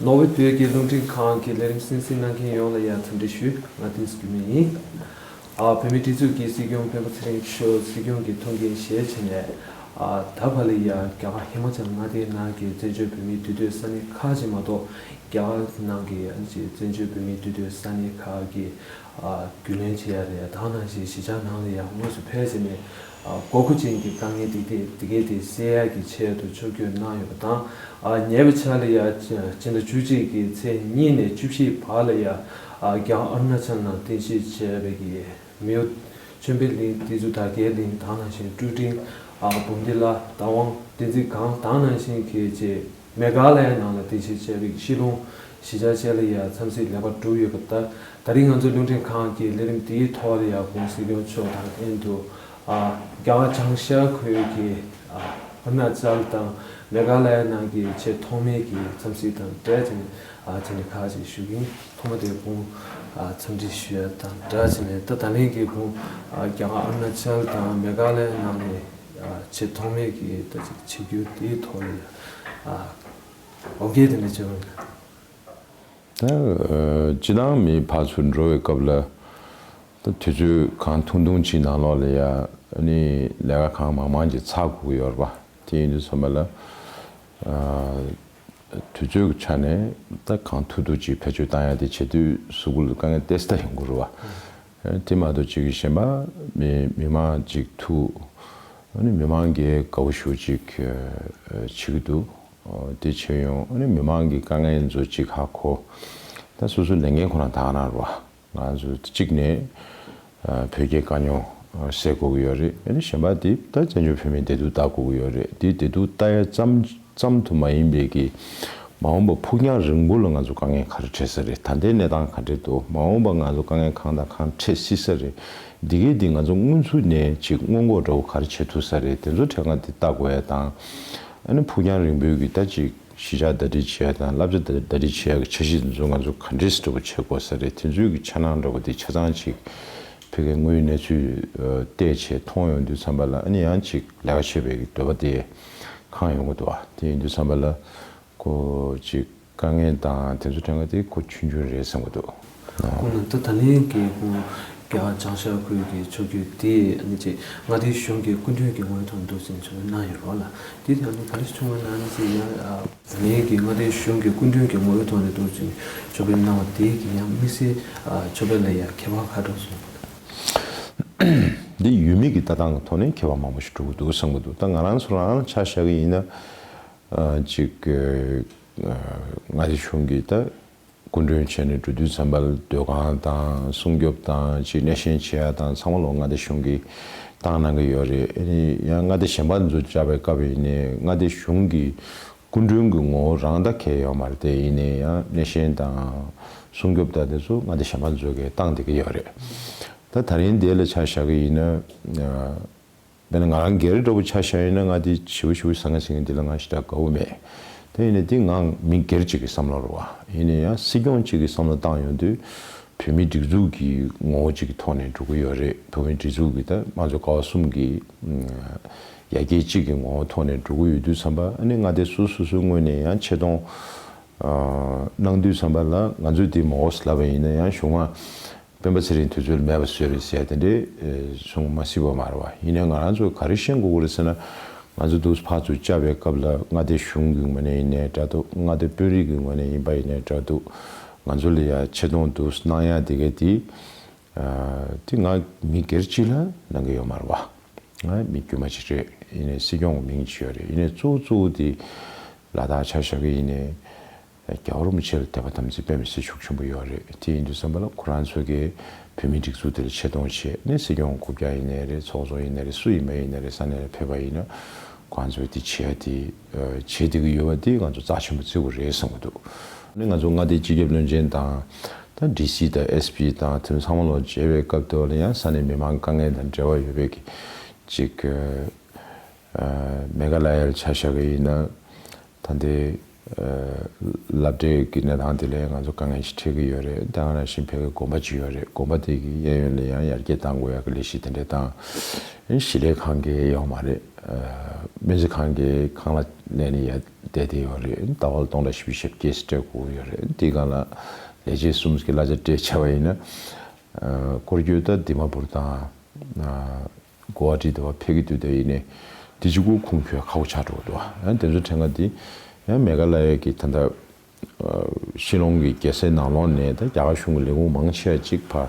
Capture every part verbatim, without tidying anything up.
ནོར་ཝེ་བོད་ཀྱི་རླུང་འཕྲིན་ཁང་གི་ལས་རིམ་གསན་གཟིགས་གནང་མཁན་ཡོངས་ལ་ཡང་འཚམས་འདྲི་ཞུ། ང་ཏིས་སྐུ་མེད་ཡིན། ཨ། བོད་མིའི་སྒྲིག་འཛུགས་ཀྱི་སྲིད་སྐྱོང་སྤེན་པ་ཚེ་རིང་མཆོག་སྲིད་སྐྱོང་གི་ཐུགས་འགན་བཞེས་བྱས་ནས། ཨ། ད་བར་ལ་ཡང་རྒྱ་གར་ཧི་མ་ཅལ་མངའ་སྡེའི་ནང་གི་བཙན་བྱོལ་བོད་མིའི་འདུས་སྡོད་ས་གནས་ཁག་ཅིག་མ་གཏོགས། རྒྱ་གར་ནང་གི་ཨ་ནི་ཅིག་བཙན་བྱོལ་བོད་མིའི་འདུས་སྡོད་ས་གནས་ཁག་གི། ཨ། རྒྱུས་ལོན་བྱེད་ཡ་རེད། ད་ནང་བཞིན་གཞིས་ཆགས་ནང་ལ་ཡང་དངོས་སུ་ཕེབས་བྱས་ནས། ཨ། དགོས་མཁོ་ཅན་གྱི་དཀའ་ངལ་དེ་དེ་དེ་གའི་དེ་སེལ་ཡ་གི་ཆེད་དུ་ཕྱོགས་བསྐྱོད་གནང་ཡོད་པ་དང་། ཨ། ཉེ་བའི་ཆར་ལ་ཡ་སྤྱི་ཟླ་བཅུ་གཅིག་གི་ཚེས་གཉིས་ནས་བཅུ་བཞི་བར་ལ་ཡ། ཨ། རྒྱ་གར་ཨ་རུ་ན་ཅལ་ནང་རྟེན་གཞི་བྱས་པའི་གི་མིའུ་ཆོས་འཕེལ་གླིང་། དེ་ཚོ་དར་རྒྱས་གླིང་། ད་ནང་བཞིན་ཀྲུའུ་ཀྲིང་། ཨ། བུམ་ཏི་ལ། རྟ་དབང་། བསྟན་འཛིན་སྒང་། ད་ནང་བཞིན་གྱི་ཅེ། མེ་གྷ་ལ་ཡ་ནང་ལ་རྟེན་གཞི་བྱས་པའི་ཤི་ལོང་གཞིས་ཆགས་བཅས་ལ་ཡ་འཚམས་གཟིགས་ལེགས་པར་གྲུབ་ཡོད་པ། ད་ད་རིང་ང་ཚོའི་རླུང་འཕྲིན་ཁང་གི་ལས་རིམ་འདིའི་ཐོག་ལ་ཡ་ཁོང་སྲིད་སྐྱོང་མཆོག་དང་ལྷན་དུ། ཨ། རྒྱ་གར་བྱང་ཤར་ཁུལ་གྱི། ཨ། ཨ་རུ་ན་ཅལ་དང་མེ་གྷ་ལ་ཡ་ནང་གི་ཆེས་ཐོག་མའི་གི་འཚམས་གཟིགས་དང་འབྲེལ་བྱས་ནས། ཨ། དེ་འདྲ་ཁག་ཅིག་ཞུ་གི་ཡིན། ཐོག་མ་དེ་ཁོང་། ཨ། འཚམས་འདྲི་ཞུ་ཡ་དང་སྦྲགས་བྱས་ནས། ད་ད་ལན་གྱི་ཁོང་། ཨ། རྒྱ་གར་ཨ་རུ་ན་ཅལ་དང་མེ་གྷ་ལ་ཡ་ནང་ནས། ཨ། ཆེས་ཐོག་མའི་གི་ད་ཅིག་ཆིབས་བསྒྱུར་དེའི་ཐོག་ལ་ཡ། ཨ། འོ་བརྒྱལ་དེ་འདྲ་བྱས་པ་རེད། ད། ཨ། སྤྱི་བཏང་མི་ཕར་ཚུར་འགྲོ་བའི་སྐབས་ལ། ད་དུས་ཚོད་གང་ཐུང་ཐུང་ཅིག་ནང་ལོགས་ལ་ཡ། ཨ་ནི་ལས་ཀ་གང་མང་མང་ཅིག་ཚར་དགོས་ཀྱི་ཡོད་རེད་པ། དེ་ཡིན་དུས་ཙམ་པ་ལ། ཨ། དུས་ཚོད་ཀྱི་ཆ་ནས་ད་གང་ཐུབ་ཐུབ་ཅིག་བེད་སྤྱོད་བཏང་ཡ་དེ་བྱེད་དུས་གཟུགས་པོ་ལ་དཀའ་ངལ་ཏོག་ཙམ་ཡོང་གི་རེད་པ། དེ་མ་གཏོགས་ཅིག་གཞན་པ་མི་མི་མང་ཅིག་ཐུག་ཨ་ནི་མི་མང་གིས་དགའ་པོ་ཞེ་པོ་ཅིག་བྱེད་ཀྱི་འདུག་དེ་བྱས་ཡོང་། ཨ་ནི་མི་མང་གི་དཀའ་ངལ་ཚོ་ཅིག་ཧ་གོ། ད་སོ་སོའི་ལས་འགན་ཁོ་རང་དག་གནང་རོགས། ང་ཚོ་གཅིག་ནས་བོད་རྒྱའི་དཀའ་རྙོག་སེལ་དགོས་ཀྱི་ཡོད་རེད། ཨ་ནི་གཞན་པ་དེ་ད་བཙན་བྱོལ་བོད་མིའི་བདེ་སྡུག་ལྟ་དགོས་ཀྱི་ཡོད་རེད། དེ་བདེ་སྡུག་ལྟ་ཡ་ཙམ་ཙམ་དུ་མ་ཡིན་པའི་གི། མ་འོངས་པ་ཕུགས་རྒྱང་རིང་པོ་ལ་ང་ཚོ་དཀའ་ངལ་ག་རེ་འཕྲད་ས་རེད། ད་ལྟའི་གནས་སྟངས་ག་འདྲས་འདུག་མ་འོངས་པ་ང་ཚོ་དཀའ་ངལ་གང་དང་གང་འཕྲད་སྲིད་ས་རེད། འདི་གའི་འདི་ང་ཚོ་སྔོན་ཚུད་ནས་ཅིག་སྔོན་འགོག་འདྲ་བོ་ག་རེ་བྱེད་ཐུབ་ས་རེད། དེ་ཚོ་དྲན་ག་འདི་ལྟ་དགོས་ཡ་དང་། ཨ་ནི་ཕུགས་རྒྱང་རིང་པོའི་གི་ད་ཅིག་གཞིས་ཆགས་ཟླ་སྒྲིལ་བྱེད་ཡ་དང་བསླབ་བྱ་ཟླ་སྒྲིལ་བྱེད་ཡ་གི་འཆར་གཞི་འདི་ཚོ་ང་ཚོ་ག་འདྲས་འདྲ་བོ་བྱེད་དགོས་ས་རེད། དེ་ཚོའི་གི་འཆར་སྣང་འདྲ་བོ་འདི་ཆ་ཚང་ཅིག་ཕ་གིའི་དངོས་ཡོད་གནས་ཚུལ་བལྟས་བྱས་མཐོང་ཡོང་དུས་ཙམ་པ་ལ། ཨ་ནི་ཡང་ཅིག་ལས་ཀ་བྱེད་པའི་གི་འདོད་པ་དེ་ཁེངས་ཡོང་གི་འདུག་ཨ། དེ་ཡིན་དུས་ཙམ་པ་ལ། ཁོ་ཅིག་དཀའ་ངལ་དང་དེ་ཚོ་དྲན་ག་དེ་ཁོ་ཆུང་ཆུང་རེད་བསམ་གི་འདུག་ཁོང་ད་ད་ལན་གྱི་ཁོང་རྒྱ་གར་བྱང་ཤར་ཁུལ་གྱི་ཕྱོགས་བསྐྱོད་དེ་ཨ་ནི་ཅིག་མངའ་སྡེའི་གཞུང་གི་སྐུ་མགྲོན་གྱི་ངོས་ཐོག་ནས་འདུག་ཟེར་ནས་ཕྱག་ཕྱི་གནང་ཡོད་རེད་བ་ལ། དེ་དེ་ཨ་ནི་ག་རེ་བྱུང་བ་ན། ཨ་ནི་ཅིག་ཡང་ཨ་ད་ལན་གྱི་མངའ་སྡེའི་གཞུང་གི་སྐུ་མགྲོན་གྱི་ངོས་ཐོག་ནས་འདུག་ཟེར་ནས་ཕྱག་ཕྱི་གནང་བ་དེ་གི་ཡང་དམིགས་བསལ་ཨ་ཕྱག་ཕྱི་ལ་ཡང་ཁྱད་པར་ག་འདྲ་བྱུང་། འདི་ཡུལ་མི་གི་ལྟ་སྟངས་ཀྱི་ཐོག་ནས་ཁྱད་པར་མང་པོ་ཞིག་འགྲོ་གི་འདུག་བསམ་གི་འདུག་ད་ང་རང་ཚོ་རང་ཆ་བཞག་གི་ཡིན་ན། ཨ་ཅིག་ཨ་མངའ་སྡེ་གཞུང་གི་ད་སྐུ་མགྲོན་བྱས་ནས་འགྲོ་དུས་ཙམ་པ་ལ་སྡོད་ཁང་དང་སྲུང་སྐྱོབ་དང་ཅིག་གནས་བཤལ་བྱེད་ཡ་དང་ཚང་མ་ལོ་མངའ་སྡེ་གཞུང་གིས་བཏང་གནང་གི་ཡོད་རེད། ཨ་ནི་ཡང་མངའ་སྡེ་གཞན་པ་ཚོ་བཅར་བའི་སྐབས་ཡིན་ནའི་མངའ་སྡེ་གཞུང་གི་སྐུ་མགྲོན་གྱི་ངོ་བོ་རང་ད་གས་ཡོད་མ་རེད་དེ། ཡིན་ནའི་ཡང་གནས་བཤལ་དང་སྲུང་སྐྱོབ་དང་དེ་ཚོ་མངའ་སྡེ་གཞན་པ་ཚོ་གིས་བཏང་བསྡད་ཀྱི་ཡོད་རེད། ད་ད་རིང་དེ་ལ་ཆ་བཞག་གི་ཡིན་ན། ཨ། དཔེར་ན་ང་རང་སྒེར་འདྲ་པོ་ཆ་བཞག་ཡིན་ན། ང་དེ་ཞེ་པོ་ཞེ་པོ་ཟང་ངེ་ཟིང་ངེ་འདི་ལ་ང་ཞེ་དྲག་དགའ་པོ་མེད། དེ་ཡིན་ནའི་དེ་ང་མི་སྒེར་གཅིག་གི་བསམ་བློ་རེད་བ། ཡིན་ནའི་ཡང་སྲིད་སྐྱོང་གཅིག་གི་བསམ་བློ་བཏང་ཡོང་དུས། བོད་མིའི་སྒྲིག་འཛུགས་ཀྱི་ངོ་བོ་གཅིག་གི་ཐོག་ནས་འགྲོ་གི་ཡོད་རེད། བོད་མིའི་སྒྲིག་འཛུགས་ཀྱི་ད་དམངས་གཙོ་ཀ་བ་གསུམ་གྱི་ཡར་རྒྱས་གཅིག་གི་ངོ་བོ་ཐོག་ནས་འགྲོ་གི་ཡོད་དུས་ཙམ་པ། ཨ་ནི་མངའ་སྡེ་སོ་སོ་སོའི་ངོས་ནས་ཡང་ཆེ་མཐོང་གནང་དུས་ཙམ་པ་ལ། ང་ཚོས་དེ་མོ་ལབ་པ་ཡིན་ན་ཡང་། གཞུང་ང་སྤེན་པ་ཚེ་རིང་དུས་ཚོད་ལ་མེད་པ་བཟོས་རེད་ཟེར་ཡ་དེ་འདྲའི་གསུང་མ་སྲིད་པ་མ་རེད་བ། ཡིན་ནའི་ང་རང་ཚོས་ག་རེ་ཤེས་དགོས་ཀྱི་རེད་ཟེར་ན། ང་ཚོ་འདུག་ཕར་ཚུར་བཅར་བའི་སྐབས་ལ་མངའ་སྡེ་གཞུང་གི་ངོས་ནས་ཡིན་ནའི་འདྲ་འདུག་མངའ་སྡེ་དཔོན་རིགས་ཀྱི་ངོས་ནས་ཡིན་པ་ཡིན་ནའི་འདྲ་འདུག་ང་ཚོ་ལ་ཡ་ཆེ་མཐོང་འདུག་གནང་ཡ་དེ་ག་དེ། ཨ། དེ་ང་མི་སྒེར་གཅིག་ལ་གནང་གི་ཡོད་མ་རེད་བ། ང་མི་དཀྱུས་མ་གཅིག་རེད། ཡིན་ནའི་སྲིད་སྐྱོང་གི་མིང་གཅིག་ཡོད་རེད། ཡིན་ནའི་གཙོ་བོ་གཙོ་བོ་དེ་ལ་དྭགས་ཆ་བཞག་གི་ཡིན་ནའི། རྒྱལ་བ་རིན་པོ་ཆེ་ལ་དད་པ་དམ་ཚིག་དཔེ་མི་སྲིད་ཤུགས་ཆེན་པོ་ཡོད་རེད། དེ་ཡིན་དུས་ཙམ་པ་ལ་ཁོ་རང་ཚོ་གིས་བོད་མིའི་སྒྲིག་འཛུགས་དེ་ལ་ཆེ་མཐོང་བྱས་ནས། སྲིད་སྐྱོང་རྐུབ་བཀྱག་ཡིན་ནའི་རེད། ཚོགས་གཙོ་ཡིན་ནའི་རེད། སུ་ཡིན་པ་ཡིན་ནའི་རེད། ས་གནས་ལ་ཕེབས་པ་ཡིན་ན་ཁོ་རང་ཚོས་དེ་བྱེད་ཡ་དེ་བྱེད་བསྡད་ཀྱི་ཡོད་པ་དེ་ང་ཚོ་རྩ་ཆེན་པོ་བརྩི་དགོས་རེད་བསམ་གྱི་འདུག་ཨ་ནི་ང་ཚོ་མངའ་སྡེའི་སྤྱི་ཁྱབ་བློན་ཆེན་དང་། ད་ཌི་སི་དང་ཨེས་པི་དང་དེ་ཚང་མ་ལོ་མཇལ་བའི་སྐབས་དེ་ལ་ཡང་ས་གནས་མི་མང་དཀའ་ངལ་དང་འབྲེལ་བ་ཡོད་པའི་གི་ཅིག་ཨ། མེ་གྷ་ལ་ཡ་ལ་ཆ་བཞག་གི་ཡིན་ན། ད་ལྟའི་ ལབ་འདྲེ་གི་གནས་སྟངས་དེ་ལས་ང་ཚོ་དཀའ་ངལ་ཞིག་འཕྲད་ཀྱི་ཡོད་རེད། ད་ག་ནང་བཞིན་ཕ་གིའི་དགོན་པ་ཅིག་ཡོད་རེད། དགོན་པ་དེ་གི་གཡས་གཡོན་ལ་ཡང་ཡར་རྒྱས་གཏང་དགོས་ཡག་གི་ལས་གཞི་དེ་འདྲ་དང་། ཞིང་ལས་ཁང་གི་ཡོད་མ་རེད། སྨན་རྩིས་ཁང་གི་ཁང་གླ་ལེན་ནས་ཡར་བསྡད་དེ་ཡོད་རེད། ཟླ་བ་ལ་སྟོང་ཕྲག་བཞི་བཅུ་ཞེ་བརྒྱད་ཅིག་སྤྲད་དགོས་ཀྱི་ཡོད་རེད། དེའི་སྒང་ལ་ལས་བྱེད་གསུམ་གྱི་གླ་ཆ་སྤྲད་བྱས་པ་ཡིན་ན། སྐོར་སྐྱོད་ད་དི་མ་པུར་དང་། གོ་ཝ་ཊི་དེ་བ་ཕེབས་ཀྱི་འདུག་དེ་ཡིན་ནའི་དེ་གཅིག་པུ་ཁུངས་འཁྱོལ་ཁག་པོ་ཆགས་འགྲོ་གི་འདུག་ཨ་དེ་ཚོ་དྲན་ག་དེ་ཡང་མེ་ག་ལ་ཡ་གི་ད་ལྟ་ཤི་ལོང་གི་རྒྱལ་སའི་ནང་ལོགས་ནས་ད་རྒྱ་གར་གཞུང་གི་ལས་ཁུངས་མང་ཆེ་བ་གཅིག་ཕ་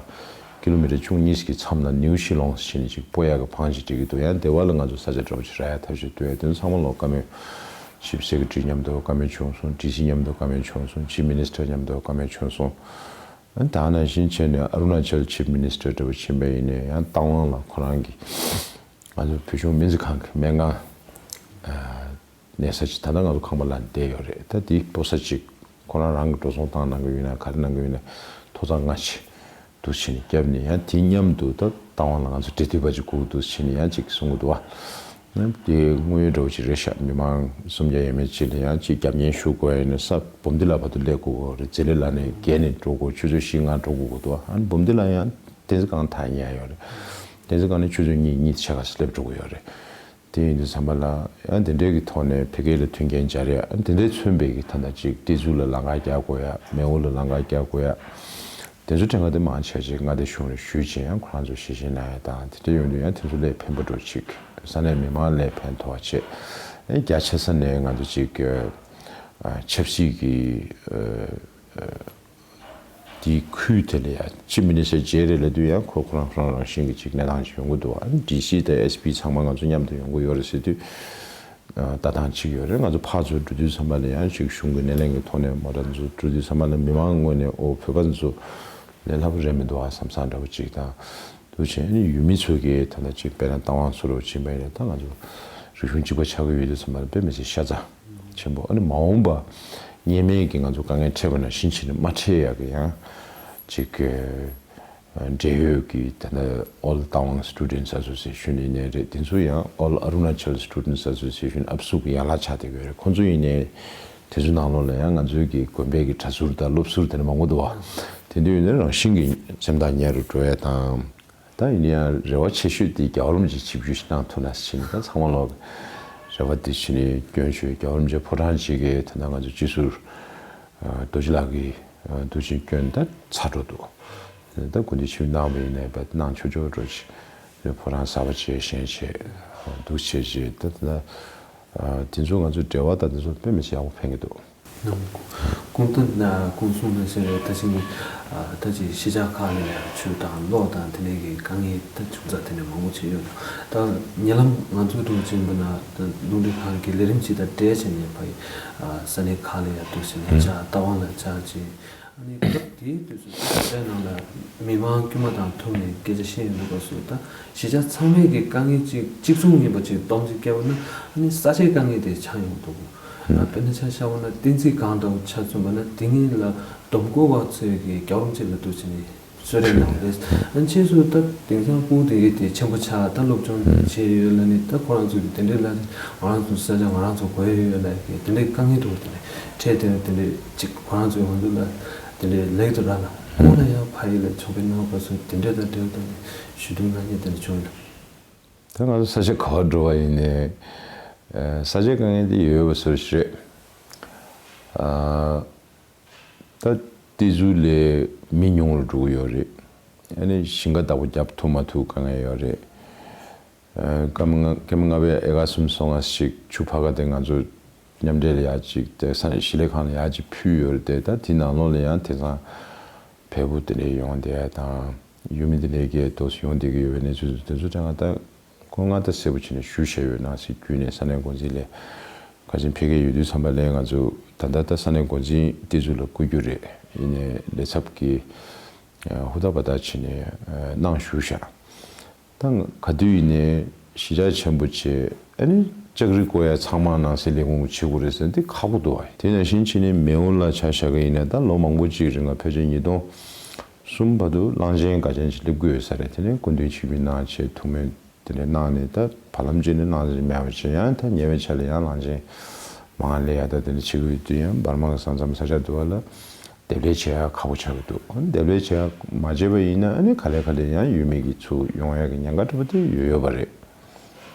ཀི་ལོ་མི་ཊར་བཅུ་གཉིས་ཀྱི་མཚམས་ལ་ནིའུ་ཤི་ལོང་ཟེར་ནས་གཅིག་སྤོ་ཡག་གི་བང་ཅིག་སྒྲིག་གི་འདུག་ཡང་དེ་བ་ལ་ང་ཚོ་ས་ཆ་འདྲ་པོ་ཅིག་རག་ཡ་ཐབས་ཤེས་འདུག་ཡ་དེ་ཚོ་ཚང་མ་ལོག་བཀའ་མོལ་ཆིབ་སེ་ཀེ་ཊ་རི་མཉམ་དུ་བཀའ་མོལ་བྱུང་སོང་། ཌི་སི་མཉམ་དུ་བཀའ་མོལ་བྱུང་སོང་། ཆིབ་མི་ནི་སི་ཊར་མཉམ་དུ་བཀའ་མོལ་བྱུང་སོང་། ད་ག་ནང་བཞིན་བྱས་ནས་ཨ་རུ་ན་ཅལ་ཆིབ་མི་ནི་སི་ཊར་འདྲ་པོ་ཕྱིན་པ་ཡིན་ནའི་ཡང་རྟ་དབང་ལ་ཁོ་རང་གི་ང་ཚོ་བོད་གཞུང་སྨན་རྩིས་ཁང་གི་སྨན་ཁང་གནས་ས་ཅིག་ད་ལྟ་ང་ཚོ་ཁང་པ་ལ་བསྡད་ཡོད་རེད། ད་དེ་སྤོ་ས་ཅིག་ཁོ་རང་རང་གི་འགྲོ་སོང་བཏང་གནང་གི་ཡོད་ན་ག་རེ་གནང་གི་ཡོད་ན་ཐོག་ཚང་ལྔ་ཅིག་འདུག་བྱས་ནས་བརྒྱབ་ནས་ཡང་དེ་མཉམ་དུ་ད་རྟ་དབང་ལ་ང་ཚོ་འབྲེལ་མཐུད་པ་ཅིག་དགོས་འདུག་བྱས་ནས་ཡང་ཅིག་གསུང་གི་འདུག་བ། དེ་དངོས་ཡོད་འདྲ་པོ་ཅིག་རེད་ཤག་མི་མང་སུམ་བརྒྱ་ཡས་མས་ཅིག་ལ་ཡང་ཅིག་རྒྱབ་གཉེར་ཞུ་དགོས་ཡིན་ན་ས་སྦོམ་འདི་ལ་བར་དུ་སླེབས་དགོས་ཀྱི་རེད། རྩེ་ལེ་ལ་ནས་བརྒལ་ནས་འགྲོ་དགོས། ཆུ་ཚོད་བཞི་ལྔ་འགྲོ་དགོས་ཀྱི་འདུག་ཨ་ནི་སྦོམ་འདི་ལ་ཡང་བསྟན་འཛིན་སྒང་ཐག་ཉེ་ཡོད་རེད། བསྟན་འཛིན་སྒང་ནས་ཆུ་ཚོད་གཉིས་གཉིས་ཕྱེད་ཀ་ཞིག་སླེབས་འགྲོ་གི་ཡོད་རེད། དེ་ཡིན་དུས་ཙམ་པ་ལ་ཡང་དེ་འདྲའི་གི་ཐོག་ནས་ཕ་གི་ལ་མཐུན་རྐྱེན་སྦྱར་ཡ་ཨ་ནི་དེ་འདྲའི་མཚོན་པའི་གི་ད་ལྟ་ཅིག་ཏི་ཛུ་ལ་ལམ་ཁ་རྒྱག་དགོས་ཡ་མེའོ་ལ་ལམ་ཁ་རྒྱག་དགོས་ཡ། དེ་ཚོ་དྲན་ག་དེ་མང་ཆེ་ཅིག་མངའ་སྡེ་གཞུང་ལ་ཞུས་བྱས་ཡང་ཁོ་རང་ཚོ་ཞལ་བཞེས་གནང་ཡ་དང་དེ་འདྲ་ཡོང་དུས་ཡང་དེ་ཚོ་ལས་ཕན་པ་འགྲོ་ཅིག་ས་གནས་མི་མང་ལ་ཕན་ཐོགས་བྱས། ཨེ་རྒྱ་ཆེ་ས་ནས་ང་ཚོ་ཅིག་ཨ་ཆབ་སྲིད་ཀྱི་ཨ་ཨ་དེའི་ཁུལ་དེ་ལ་ཡང་ཆིབས་མི་ནི་སི་ཊར་མཇལ་རེ་ལབ་དུས་ཡང་ཁོ་ཁོ་རང་ཁོ་རང་རང་བཞིན་གྱི་ཅིག་གནས་སྟངས་ཅིག་ཡོང་གི་འདུག་ཨ་ནི་ཌི་སི་དང་ཨེ་སི་པི་ཚང་མ་ང་ཚོ་མཉམ་དུ་ཡོང་གི་ཡོད་རེད་ཟེར་དུས། ལྟ་སྟངས་གཅིག་ཡོད་རེད། ང་ཚོ་ཕར་ཚུར་འགྲོ་དུས་ཙམ་པ་ལ་ཡང་ཅིག་གཞུང་གི་སྣེ་ལེན་གྱི་ཐོག་ནས་མོ་ཊ་ཚོ་འགྲོ་དུས་ཙམ་པ་ལ་མི་མང་ངོས་ནས་ཨོ་བོད་པ་ཚོ་ལས་སླ་པོ་རེད་མི་འདུག་ཨ་བསམ་བསམ་འདྲ་པོ་ཅིག་དང་། འདུག་བྱས་ཨ་ནི་ཡུལ་མི་ཚོ་གིས་ད་ལྟ་ཅིག་དཔེར་ན་རྟ་དབང་ཚུ་རུ་ཕྱིན་པ་ཡིན་ན་ད་ང་ཚོ་རིག་གཞུང་གཅིག་པ་ཆགས་ཀྱི་ཡོད་དུས་ཙམ་པ་ལ་དཔེ་མི་སྲིད་ཤ་ཚ་ཆེན་པོ། ཨ་ནི་མ་འོངས་པ་སྔོན་མའི་གི་ང་ཚོ་དཀའ་ངལ་འཕྲད་པ་ནང་བཞིན་བྱས་ནས་མ་འཕྲད་ཡག་གི་ཡང་ཅིག་འབྲེལ་ཡོད་ཀྱི་ད་ལྟ་All Tawang Students Association ཡིན་ནའི་རེད། དེ་ཚོ་ཡང་All Arunachal Students Association ཨབ་སུ་གི་ཡན་ལག་ཆགས་བསྡད་ཡོད་རེད། ཁོང་ཚོ་ཡིན་ནའི་དེ་ཚོའི་ནང་ལོགས་ལ་ཡང་ང་ཚོའི་གི་དགོན་པའི་གི་གྲྭ་ཟུར་དང་སློབ་ཟུར་དེ་འདྲ་མང་པོ་འདུག་བ། དེ་འདྲ་ཡིན་ནའི་རང་བཞིན་གྱི་སེམས་ཐག་ཉེ་རུ་འགྲོ་ཡ་དང་། ད་ཡིན་ན་ཡང་རེ་བ་ཆེ་ཤོས་དེ་རྒྱལ་བ་རིན་པོ་ཆེ་ཆིབས་བསྒྱུར་ཞིག་གནང་ཐུབ་ན་ཟེར་ནས་ད་ཚང་མ་ལོག་རེ་བ་དེ་བྱས་ནས་སྐྱོན་བརྗོད། རྒྱལ་བ་རིན་པོ་ཆེ་ཕོ་བྲང་གཅིག་གི་ད་ལྟ་ང་ཚོ་སྤྱི་ཟུར་རྡོ་རྗེ་ལགས་ཀྱིས་འདུག་བྱས་སྐྱོན་ད་ཚར་འགྲོ་འདུག་ད་དགོན་སྡེ་ཆེན་མོ་གནང་བ་ཡིན་ན་ཡང་གནང་ཆོག་ཆོག་འགྲོ་ཆེ་ཕོ་བྲང་གསར་པ་བྱས་བཞེངས་བྱས་འདུག་བྱས་བྱས་ད་ད་དེ་ཚོ་ང་ཚོ་འབྲེལ་བ་ད་དེ་ཚོ་དཔེ་མི་སྲིད་ཡག་པོ་ཕན་གྱི་འདུག་ནམ་གུང་ཐང་ན་གུང་སུང་ན་ཟེར་བའི་ད་ཅི་ནི་ད་ཅི་གཞིས་ཆགས་ཁག་ལ་ཡང་ཆུ་དང་གློག་དང་དེ་འདྲའི་གི་དཀའ་ངལ་ད་ཅུང་ཙག་དེ་འདྲ་མང་པོ་བྱས་ཡོད། ད་ཉེ་ལམ་ང་ཚོའི་འགྲོ་ཆེན་པོ་ན་ད་རླུང་འཕྲིན་ཁང་གི་ལས་རིམ་ཅིག་དང་འབྲེལ་བྱས་ནས་ཕ་ཡི་ས་གནས་ཁག་ལ་ཡང་འདུག་ཟེར་ནས་ཅག་རྟ་དབང་ལ་ཅག་ཅིག་ཨ་ནི་སྐབས་དེའི་དུས་སུ་ད་ནང་ལ་མི་མང་དཀྱུས་མ་དང་ཐུག་ནས་སྐད་ཆ་བཤད་ཡོང་དུས་སྐབས་སུ་ད་གཞིས་ཆགས་ཚང་མའི་གི་དཀའ་ངལ་གཅིག་གཅིག་མཚུངས་ཡིན་པ་ཅིག་སྟོང་ཅིག་བསྐྱལ་བ་ན་ཨ་ནི་ས་ཆའི་དཀའ་ངལ་དེ་ཆགས་ཡོང་འདུག་ཨ་དཔེར་ན་ཆ་བཞག་པ་ན་བསྟན་རྩིས་སྒང་དང་ཆ་མཚོན་པ་ན་དེ་ཉིད་ལ་བསྡོམས་བསྐོར་བ་ཚོས་ཀྱི་རྒྱལ་བ་རིན་པོ་ཆེ་ལ་འདུག་བྱས་ནས་གསོལ་རས་གནང་བས། ཨ་ནི་ཕྱིས་སུ་ད་དེང་སང་སྤུ་གུ་དེ་གའི་དེ་ཆེན་པོ་ཆགས་ད་སློབ་སྦྱོང་བྱས་ཡོད་ལ་ནི་ད་ཁོ་རང་ཚོས་ཀྱི་དེ་འདྲའི་ལ་ང་རང་ཚོ་ས་ཆ་ང་རང་ཚོ་དགོས་ཡོད་ལ་ཀྱི་དེ་འདྲའི་དཀའ་ངལ་འདུག་དེ་འདྲའི་འཕྲད་དེ་དེ་འདྲའི་ཅིག་ཁོ་རང་ཚོའི་འོག་ཏུ་ལ་དེ་འདྲའི་ལེགས་དུ་ར་ལ་ཁོང་ལ་ཡང་ཕ་ཡུལ་ལ་ཕྱོགས་ཕེབས་གནང་བ་སོགས་དེ་འདྲ་དང་འབྲེལ་བ་བཏང་ནས་ཞུ་གཏུག་གནང་མཁན་དེ་འདྲ་བྱུང་ཡོད། ད་ང་ཚོ་ས་ཆ་ག་པར་འགྲོ་བ་ཡིན་ནའི་ས་ཆའི་དཀའ་ངལ་དེ་ཡོད་པ་བཟོ་ཞིག་རེད། ད་ཏི་ཛུ་ལས་མི་ཉུང་རུ་འགྲོ་གི་ཡོད་རེད། ཨ་ནི་ཞིང་ཁ་བདག་པོ་རྒྱབ་ཐུབ་མ་ཐུབ་དཀའ་ངལ་ཡོད་རེད། སྐར་མ་ལྔ་སྐར་མ་ལྔ་པའི་ཨེ་ཀར་སུམ་སོ་ལྔ་ཞིག་ཆུ་ཕར་ཁ་དེ་ང་ཚོ་མཉམ་འབྲེལ་ལ་ཡར་ཅིག་དེ་ས་གནས་གཞིས་ལས་ཁང་ལ་ཡར་ཅིག་ཕུལ་ཡོད་རེད་དེ། ད་དེ་ནང་ལོགས་ལ་ཡང་དེང་སང་བལ་པོ་དེ་འདྲ་ཡོང་བསྡད་ཡ་དང་ཡུལ་མི་དེ་འདྲའི་གི་ཏོག་ཙམ་ཡོང་བསྡད་ཀྱི་ཡོད་པའི་གནས་ཚུལ་དེ་ཚོ་དྲན་ག་ད་ཁོ་ང་ད་གསལ་པོ་བྱས་ནས་ཞུ་བཞག་ཡོད་ནང་སྲིད་བརྒྱུད་ནས་ས་གནས་འགོ་འཛིན་ལས་ག་ཅིག་ཕེབས་ཀྱི་ཡོད་དུས་ཙམ་པ་ལས་ང་ཚོ་ད་ལྟ་ད་ས་གནས་འགོ་འཛིན་ཏི་ཛུ་ལ་བསྐོ་རྒྱུ་རེད། ཡིན་ནའི་ལས་ཚབ་ཀྱི་ཧུར་ཐག་འབད་ཐག་བྱས་ནས་གནང་ཞུ་བཞག་ད་ག་དུས་ཡིན་ནའི་གཞིས་ཆགས་ཆེན་པོ་བྱས་ཨ་ནི་ལྕགས་རི་བསྐོ་ཡ་ཚང་མ་ནང་སྲིད་ལས་ཁུངས་ཀྱིས་བྱེད་དགོས་རེད་ཟེར་ན་འདི་ཁག་པོ་འདུག་ཨ། དེ་ནང་བཞིན་བྱས་ནས་མེའོ་ལ་ཆ་བཞག་གི་ཡིན་ན་ད་ལོ་མང་པོ་ཅིག་རིང་ལ་ཕལ་ཆེར་ཉིས་སྟོང་གསུམ་བར་དུ་གླང་ཆེན་འགའ་ཅན་ཅིག་སླེབས་ཀྱི་ཡོད་ས་རེད། དེ་ནས་སྐུ་མདུན་ཆིབས་བསྒྱུར་གནང་བྱས་ཐུགས་སྨོན་དེ་འདྲ་གནང་ནས་ད་བར་ལམ་ཅིག་ནས་གནང་ས་ཅིག་མེད་པ་བྱས་ཡང་ད་ཉེ་བའི་ཆར་ལ་ཡང་གླང་ཆེན་ མང་ལས་ཡག་ད་དེ་འདྲ་བྱེད་ཀྱི་ཡོད་དུས་ཡང་བར་མ་གི་ས་མཚམས་ས་ཆ་དུ་བ་ལ་འདེབས་ལས་བྱེད་ཡག་ཁག་པོ་ཆགས་ཀྱི་འདུག་འདེབས་ལས་བྱེད་ཡག་མ་བྱས་པ་ཡིན་ན་ཨ་ནི་ག་ལེ་ག་ལེ་ཡང་ཡུལ་མི་གི་ཚུར་ཡོང་ཡག་གི་ཉེན་ཁ་འདྲ་པོ་དེ་ཡོད་ཡོད་པ་རེད།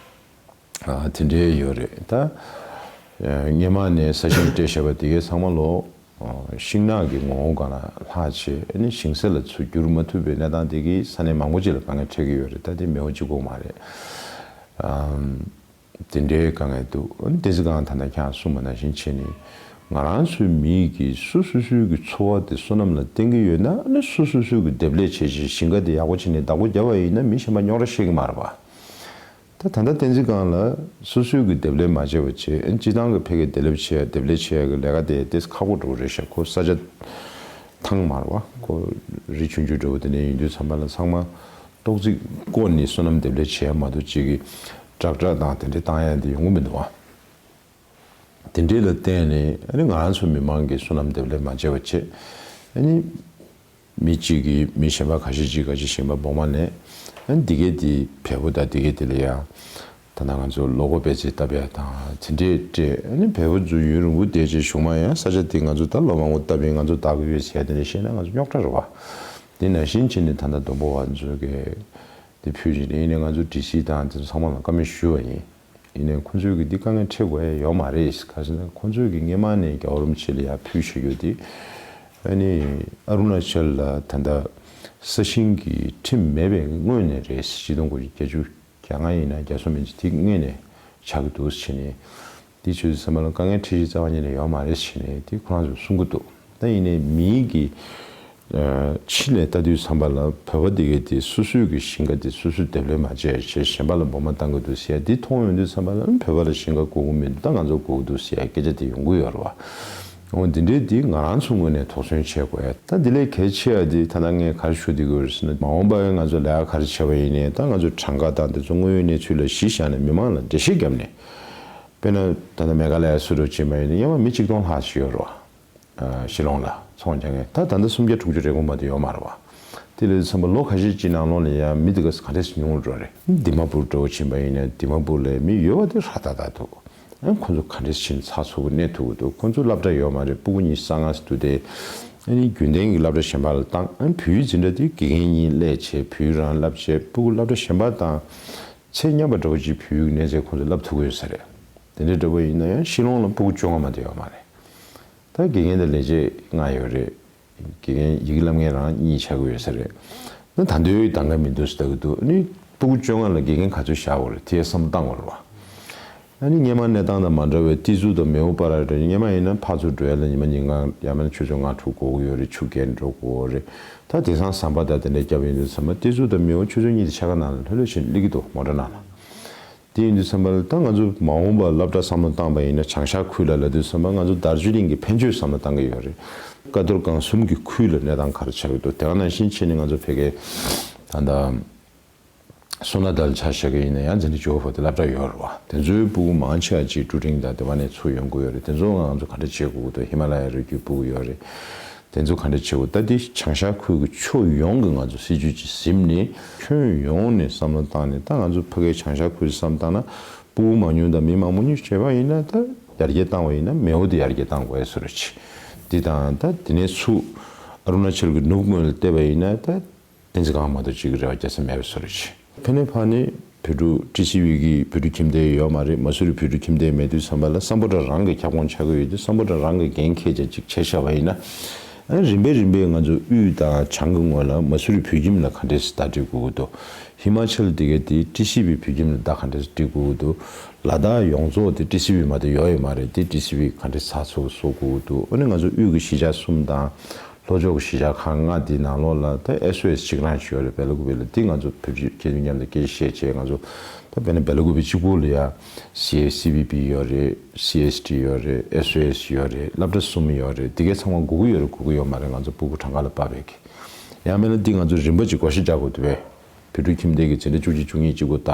ཨ་དེ་འདྲའི་ཡོད་རེད་ད། ཨ་སྔོན་མ་ནས་ས་ཞིང་སྤྲད་བཞག་པ་དེ་གའི་ཚང་མ་ལོ། ཨ་ཤིང་ནགས་ཀྱི་ངོ་བོ་སྒང་ལ་ལྷག་བྱས་ཨ་ནི་ཞིང་ས་ལ་ཚུར་བསྒྱུར་མ་ཐུབ་པའི་གནས་སྟངས་དེ་གིས་ས་གནས་མང་པོ་ཅིག་ལ་དཀའ་ངལ་འཕྲད་ཀྱི་ཡོད་རེད་ད། དེ་མེད་པ་གཅིག་པོ་མ་རེད། ཨམ། དེ་འདྲའི་དཀའ་ངལ་འདུག་ཨ་ནི་བསྟན་འཛིན་སྒང་ད་ལྟ་ཁྱེད་གསུངས་པ་ནང་བཞིན་བྱས་ནས་ང་རང་ཚོའི་མི་གིས་སོ་སོ་སོའི་གི་འཚོ་བ་དེ་སོ་ནམ་ལ་བརྟེན་གྱི་ཡོད་ན་ཨ་ནི་སོ་སོ་སོའི་གི་འདེབས་ལས་བྱས་བྱས་ཞིང་ཁ་དེ་ཡག་པོ་བྱས་ནས་བདག་པོ་བརྒྱབ་པ་ཡིན་ན་མི་གཞན་པ་རྙོག་དྲ་བཤད་ཀྱི་མ་རེད་པ། ད་ད་ལྟ་བསྟན་འཛིན་སྒང་ལ་སོ་སོའི་གི་འདེབས་ལས་མ་བྱས་པ་བྱས་ཨ་ནི་སྤྱི་བཏང་གི་ཕ་གིའི་འདེབས་ལས་བྱས་འདེབས་ལས་བྱས་གི་ལས་ཀ་དེ་ཏོག་ཙམ་ཁག་པོ་འགྲོ་གི་རེད་ཤག་ཁོ་ས་ཆ་ཐང་མ་རེད་པ། ཁོ་རི་ཆུང་ཆུང་འདྲ་པོ་དེ་ནས་ཡིན་དུས་ཚང་མ་ལ་ཚང་མ་ཏོག་ཙམ་བཀོལ་ནས་སོ་ནམ་འདེབས་ལས་བྱས་མ་གཏོགས་གཅིག་གི་སྦྲག་སྦྲག་དང་དེ་འདྲ་བཏང་ཡ་དེ་ཡོང་གི་མི་འདུག་ཨ། དེ་འདྲའི་ལ་བརྟེན་ནས་ཨ་ནི་ང་རང་ཚོ་མི་མང་གིས་སོ་ནམ་འདེབས་ལས་མ་བྱས་པ་བྱས་ཨ་ནི་མི་གཅིག་གིས་མི་གཞན་པ་ཁ་ཤས་ཅིག་ག་ཅིག་ཞིང་པ་སྦོང་མ་ནས་ཨ་ནི་འདི་གས་དེ་བལ་པོ་དང་འདི་གས་དེ་ལ་ཡང་ད་ལྟ་ང་ཚོ་ལོ་གོ་པེ་ཙེ་བཏབ་ཡ་དང་དེ་འདྲས་སྤྲད་ཨ་ནི་བལ་པོ་ཚོ་ཡུན་རིང་པོ་བསྡད་རྗེས་གཞུག་མ་ཡང་ས་ཆ་དེ་ང་ཚོ་ད་ལོ་མང་པོ་བཏབ་ཡིན་ང་ཚོ་བདག་གི་ཡོད་ཟེར་ཡ་དེ་འདྲ་བཤད་ན་ང་ཚོ་རྙོག་དྲ་རེད་པ། དེ་ནང་བཞིན་བྱས་ནས་ད་ལྟ་སྡོང་པོ་བ་ཚོ་གས་དེ་ཕུལ་བྱས་ནས་ཡིན་ནའི་ང་ཚོ་ཌི་སི་དང་དེ་ཚོ་ཚང་མ་ལ་བཀའ་མོལ་ཞུས་པ་ཡིན། ཡིན་ནའི་ཁོང་ཚོས་ཀྱི་འདི་དཀའ་ངལ་འཕྲད་དགོས་ཡ་ཡོད་མ་རེད། ག་ཟེར་ན་ཁོང་ཚོས་ཀྱི་སྔོན་མ་ནས་རྒྱལ་བ་རིན་པོ་ཆེ་ལ་ཡ་ཕུལ་བཞག་ཡོད་དེ། ཨ་ནི་ཨ་རུ་ན་ཅལ་ལ་ད་ལྟ་ས་ཞིང་གི་ཁྲིམས་མེད་པའི་སྔོན་ནས་རེད། ཆིག་སྟོང་དགུ་བརྒྱ་བརྒྱད་ཅུ་གྱ་ལྔ་ཡིན་ན་བརྒྱ་སོ་མིན་གྱི་དེ་སྔོན་ནས་ཆགས་ཀྱི་འདུག་ཟེར་ནས། དེ་ཆུ་ཚོད་ཚང་མ་ལ་དཀའ་ངལ་འཕྲད་གཞི་རྩ་བ་ཉིད་ནས་ཡོད་མ་རེད་ཟེར་ནས་དེ་ཁོ་རང་ཚོས་གསུང་གི་འདུག་ད་ཡིན་ནའི་མིའི་གི་ཨ་ཕྱི་ནས་ལྟ་དུས་ཙམ་པ་ལ་བོད་པ་དེ་གས་དེ་སོ་སོའི་གི་ཞིང་ཁ་དེ་སོ་སོས་འདེབས་ལས་མ་བྱས་བྱས་གཞན་པ་ལ་སྦོང་མ་བཏང་གི་འདུག་ཟེར་ཡ་དེ་མཐོང་ཡོང་དུས་ཙམ་པ་ལ་བོད་པ་ལ་ཞིང་ཁ་དགོས་ཀྱི་མི་འདུག་ད་ང་ཚོ་དགོས་ཀྱི་འདུག་ཟེར་ཡ་སྐད་ཆ་དེ་ཡོང་གི་ཡོད་རེད་པ། འོ་འདི་འདྲའི་འདི་ང་རང་ཚོ་ངོས་ནས་དོགས་ཟོན་བྱེད་དགོས་ཡ། ད་འདི་ལས་གལ་ཆེ་བ་འདི་ད་ལྟ་ངས་ག་རེ་ཞུ་བསྡད་ཀྱི་ཡོད་རེད་ཟེར་ན་མ་འོངས་པར་ང་ཚོ་ལས་ཀ་ག་རེ་བྱས་པ་ཡིན་ནའི་ད་ང་ཚོ་གྲངས་ཀ་དང་འདི་ཚོ་དངོས་ཡོད་གནས་ཚུལ་ལ་གཞི་བཞག་ནས་མི་མང་ལ་འགྲེལ་བཤད་བརྒྱབ་ནས། དཔེར་ན་ད་ལྟ་མེ་ག་ལ་ཡ་སུ་རུ་ཕྱིན་པ་ཡིན་ན་སྔོན་མ་མི་གཅིག་སྟོང་ལྷག་ཞིག་ཡོད་རེད་པ། ཨ་ཤི་ལོང་ལ་ཚོང་རྒྱག་མཁན་ད་ད་ལྟ་སུམ་བརྒྱ་དྲུག་ཅུ་རེ་དགུ་མ་གཏོགས་ཡོད་མ་རེད་པ། དེ་ལས་ཚན་པ་ལོ་ཁ་ཤས་ཀྱི་ནང་ལོགས་ལ་ཡང་མི་དེ་ག་ག་འདྲས་ཉུང་རུ་འགྲོ་རེད། དི་མ་པུར་འགྲོ་ཕྱིན་པ་ཡིན་ན་དི་མ་པུར་ལ་མི་ཡོད་པ་དེ་ཧྲ་ཏག་ཏག་འདུག་ཨ་ཁོ་ཚོ་ག་འདྲས་ཕྱིན་ཚགས་ཚུད་པོ་གནས་ཐུབ་ཀྱི་འདུག་ཁོ་ཚོ་སློབ་གྲྭ་ཡོད་མ་རེད། སྤུ་གུ་གཉིས་གསང་སྔགས་སུ་འདུག་སྟེ། ཨ་ནི་རྒྱུན་ལྡན་གྱི་སློབ་གྲྭ་གཞན་པ་ལ་བཏང་ཨ་ནི་བོད་ཡིག་འཛིན་གྲྭ་དེ་དགེ་རྒན་གཉིས་སླེབས་བྱས་བོད་ཡིག་རང་བསླབ་བྱས་སྤུ་གུ་སློབ་གྲྭ་གཞན་པ་དང་ཚད་མཉམ་པ་འདྲ་པོ་ཅིག་བོད་ཡིག་གནས་ཚད་ཁོ་ཚོ་བསླབ་ཐུབ་ཀྱི་ཡོད་ས་རེད། དེ་འདྲ་འདྲ་པོ་ཡིན་ན་ཡང་ཤི་ལོང་ལ་སྤུ་གུ་བཅོ་ལྔ་མ་གཏོགས་ཡོད་མ་རེད། ད་དགེ་རྒན་དང་ལས་བྱེད་ལྔ་ཡོད་རེད། དགེ་རྒན་ཡི་གེ་བསླབ་མཁན་རང་གཉིས་ཆགས་ཀྱི་ཡོད་ས་རེད། ད་ད་འདོད་གདམ་ག་མི་འདུག་ཟེར་ལྟ་གི་འདུག་ཨ་ནི་སྤུ་གུ་བཅོ་ལྔ་ལ་དགེ་རྒན་ག་ཚོད་བཞག་དགོས་རེད་དེ་བསམ་བློ་བཏང་དགོས་རེད་པ། ཨ་ནི་སྔོན་མ་གནས་སྟངས་དང་མ་འདྲ་བའི་ཏི་ཛུ་དང་མེའོ་བར་རེད། སྔོན་མ་ཡིན་ན་ཕར་ཚུར་འགྲོ་ཡ་ལ་ཉི་མ་ཉིན་གང་ཡང་མིན་ན་ཆུ་ཚོད་ལྔ་དྲུག་འགོར་གི་ཡོད་རེད། ཆུ་རྐྱེན་འགྲོ་དགོས་རེད། ད་དེང་སང་ཟམ་པ་དང་དེ་འདྲ་བརྒྱབ་ཡོང་དུས་ཙམ་པ་ཏི་ཛུ་དང་མེའོ་ཆུ་ཚོད་གཉིས་དེ་ཕྱེད་ཀ་ནང་ལ་ལྷོད་ལྷོད་བྱས་སླེབས་ཀྱི་འདུག་མོ་ཊ་ནང་ལ། དེ་ཡིན་དུས་ཙམ་པ་ལ་ད་ང་ཚོ་མ་འོངས་པར་སློབ་གྲྭ་བསམ་བློ་བཏང་པ་ཡིན་ན་བྱང་ཤར་ཁུལ་ལ་ལབ་དུས་ཙམ་པ་ང་ཚོ་དར་ཇི་ལིང་གི་ཕན་ཆོད་བསམ་བློ་བཏང་གི་ཡོད་རེད། ཀ་རྡོར་སྒང་གསུམ་གྱི་ཁུལ་ལ་གནས་སྟངས་ག་རེ་ཆགས་ཀྱི་འདུག་དེ་ག་ནང་བཞིན་བྱས་ནས་ང་ཚོ་ཕ་གིའི་ད་ལྟ་སོ་ན་ད་ལ་ཆ་བཞག་གི་ཡིན་ན་ཡང་འཛིན་གྲྭ་བཅུ་པ་བར་དུ་སློབ་གྲྭ་ཡོད་རེད་པ། དེ་ཚོའི་སྤུ་གུ་མང་ཆེ་བ་ཅིག་ཀྲུ་ཀྲིང་དང་དེ་བ་ནས་ཚུར་ཡོང་གི་ཡོད་རེད། དེ་ཚོ་ང་ཚོ་ག་འདྲ་བྱེད་དགོས་ཀྱི་འདུག་ཧི་མ་ལ་ཡ་རི་རྒྱུད་སྤུ་གུ་ཡོད་རེད། དེ་ཚོ་ག་འདྲ་བྱེད་དགོས། ད་འདི་བྱང་ཤར་ཁུལ་གྱི་ཕྱོགས་ཡོངས་ཀྱི་ང་ཚོ་སྲིད་ཇུས་ཅིག་ཟིན་ནས་ཁྱོན་ཡོངས་ནས་བསམ་བློ་བཏང་ནས་ད་ང་ཚོ་ཕ་གིའི་བྱང་ཤར་ཁུལ་བསམ་བཏང་ན་སྤུ་གུ་མང་ཉུང་དང་མི་མང་པོ་ཉུང་བྱས་པ་ཡིན་ན་ད་ཡར་རྒྱས་བཏང་བ་ཡིན་ན་མེའོ་དེ་ཡར་རྒྱས་བཏང་དགོས་ཡ་བཟོ་འདྲ་ཅིག་འདི་དང་ད་དེ་ནས་ཚུར་ཨ་རུ་ན་ཅལ་གྱི་ནུབ་ངོས་ལ་བལྟས་པ་ཡིན་ན་ད། བསྟན་འཛིན་སྒང་མ་གཏོགས་གཅིག་གི་རེ་བ་རྒྱག་ས་མེད་པའི་བཟོ་འདྲ་ཅིག་ཕ་ནས་ཕ་ནས་བོད་ཕྲུག་ཊི་སི་ཝི་གི་བོད་ཕྲུག་ཁྱིམ་སྡེ་ཡོད་མ་རེད། མ་སུ་རི་བོད་ཕྲུག་ཁྱིམ་སྡེ་མེད་དུས་ཙམ་པ་ལ་སམ་བྷོ་ཊ་རང་གི་ཁྱབ་ཁོངས་ཆགས་ཀྱི་ཡོད་དུས་སམ་བྷོ་ཊ་རང་གི་འགན་འཁྱེར་བྱས་ཅིག་བྱས་བཞག་པ་ཡིན་ན། ཨ་རིམ་པས་རིམ་པས་ང་ཚོ་དབུས་དང་བྱང་གི་ངོས་ལ་མ་སུ་རི་བོད་ཁྱིམ་ལ་ག་འདྲས་སེ་བརྡ་སྤྲོད་དགོས་ཀྱི་འདུག་ཧི་མ་ཅལ་དེ་ག་དེ་ཊི་སི་ཝི་བོད་ཁྱིམ་ལ་བརྡ་ག་འདྲས་སེ་སྤྲོད་དགོས་ཀྱི་འདུག་ལ་དྭགས་ཡོངས་རྫོགས་དེ་ཊི་སི་ཝི་མ་གཏོགས་ཡོད་ཡོད་མ་རེད། དེ་ཊི་སི་ཝི་ག་འདྲས་ཚགས་ཚུད་བཟོ་དགོས་ཀྱི་འདུག་ཨ་ནི་ང་ཚོ་དབུས་ཀྱི་གཞིས་ཆགས་གསུམ་དང་། ལྷོ་ཕྱོགས་ཀྱི་གཞིས་ཆགས་ཁག་ལྔ་འདིའི་ནང་ལོགས་ལ་ད་ཨེ་སི་ཨེ་སི་གཅིག་རང་ཞིག་ཡོད་རེད། སྦེ་ལ་ཀུ་པེ་ལ་འདི་ང་ཚོ་བོད་ཕྱི་ཁྱེད་ཚོ་མཉམ་དུ་སྐད་ཆ་བཤད་བྱས་ང་ཚོ་ད་དཔེར་ན་སྦེ་ལ་ཀུ་པེ་གཅིག་པོ་ལ་ཡ་སི་ཨེ་སི་སི་བི་བི་ཡོད་རེད། སི་ཨེ་སི་ཊི་ཡོད་རེད། ཨེ་སི་ཨེ་སི་ཡོད་རེད། སློབ་གྲྭ་གསུམ་ཡོད་རེད། འདི་གའི་ཚང་མ་དགོས་ཀྱི་ཡོད་རེད། དགོས་ཀྱི་ཡོད་མ་རེད། ང་ཚོ་སྤུ་གུ་གྲངས་ཀ་ལ་དཔག་པའི་གི་ཡང་མིན་ན་འདི་ང་ཚོ་རིམ་པ་ཅིག་བགོ་བཤའ་རྒྱག་དགོས་འདུག་བས། བོད་ཕྲུག་ཁྱིམ་སྡེ་གི་འཛིན་གྲྭ་བཅུ་གཅིག་བཅུ་གཉིས་གཅིག་པོ་ལྟ།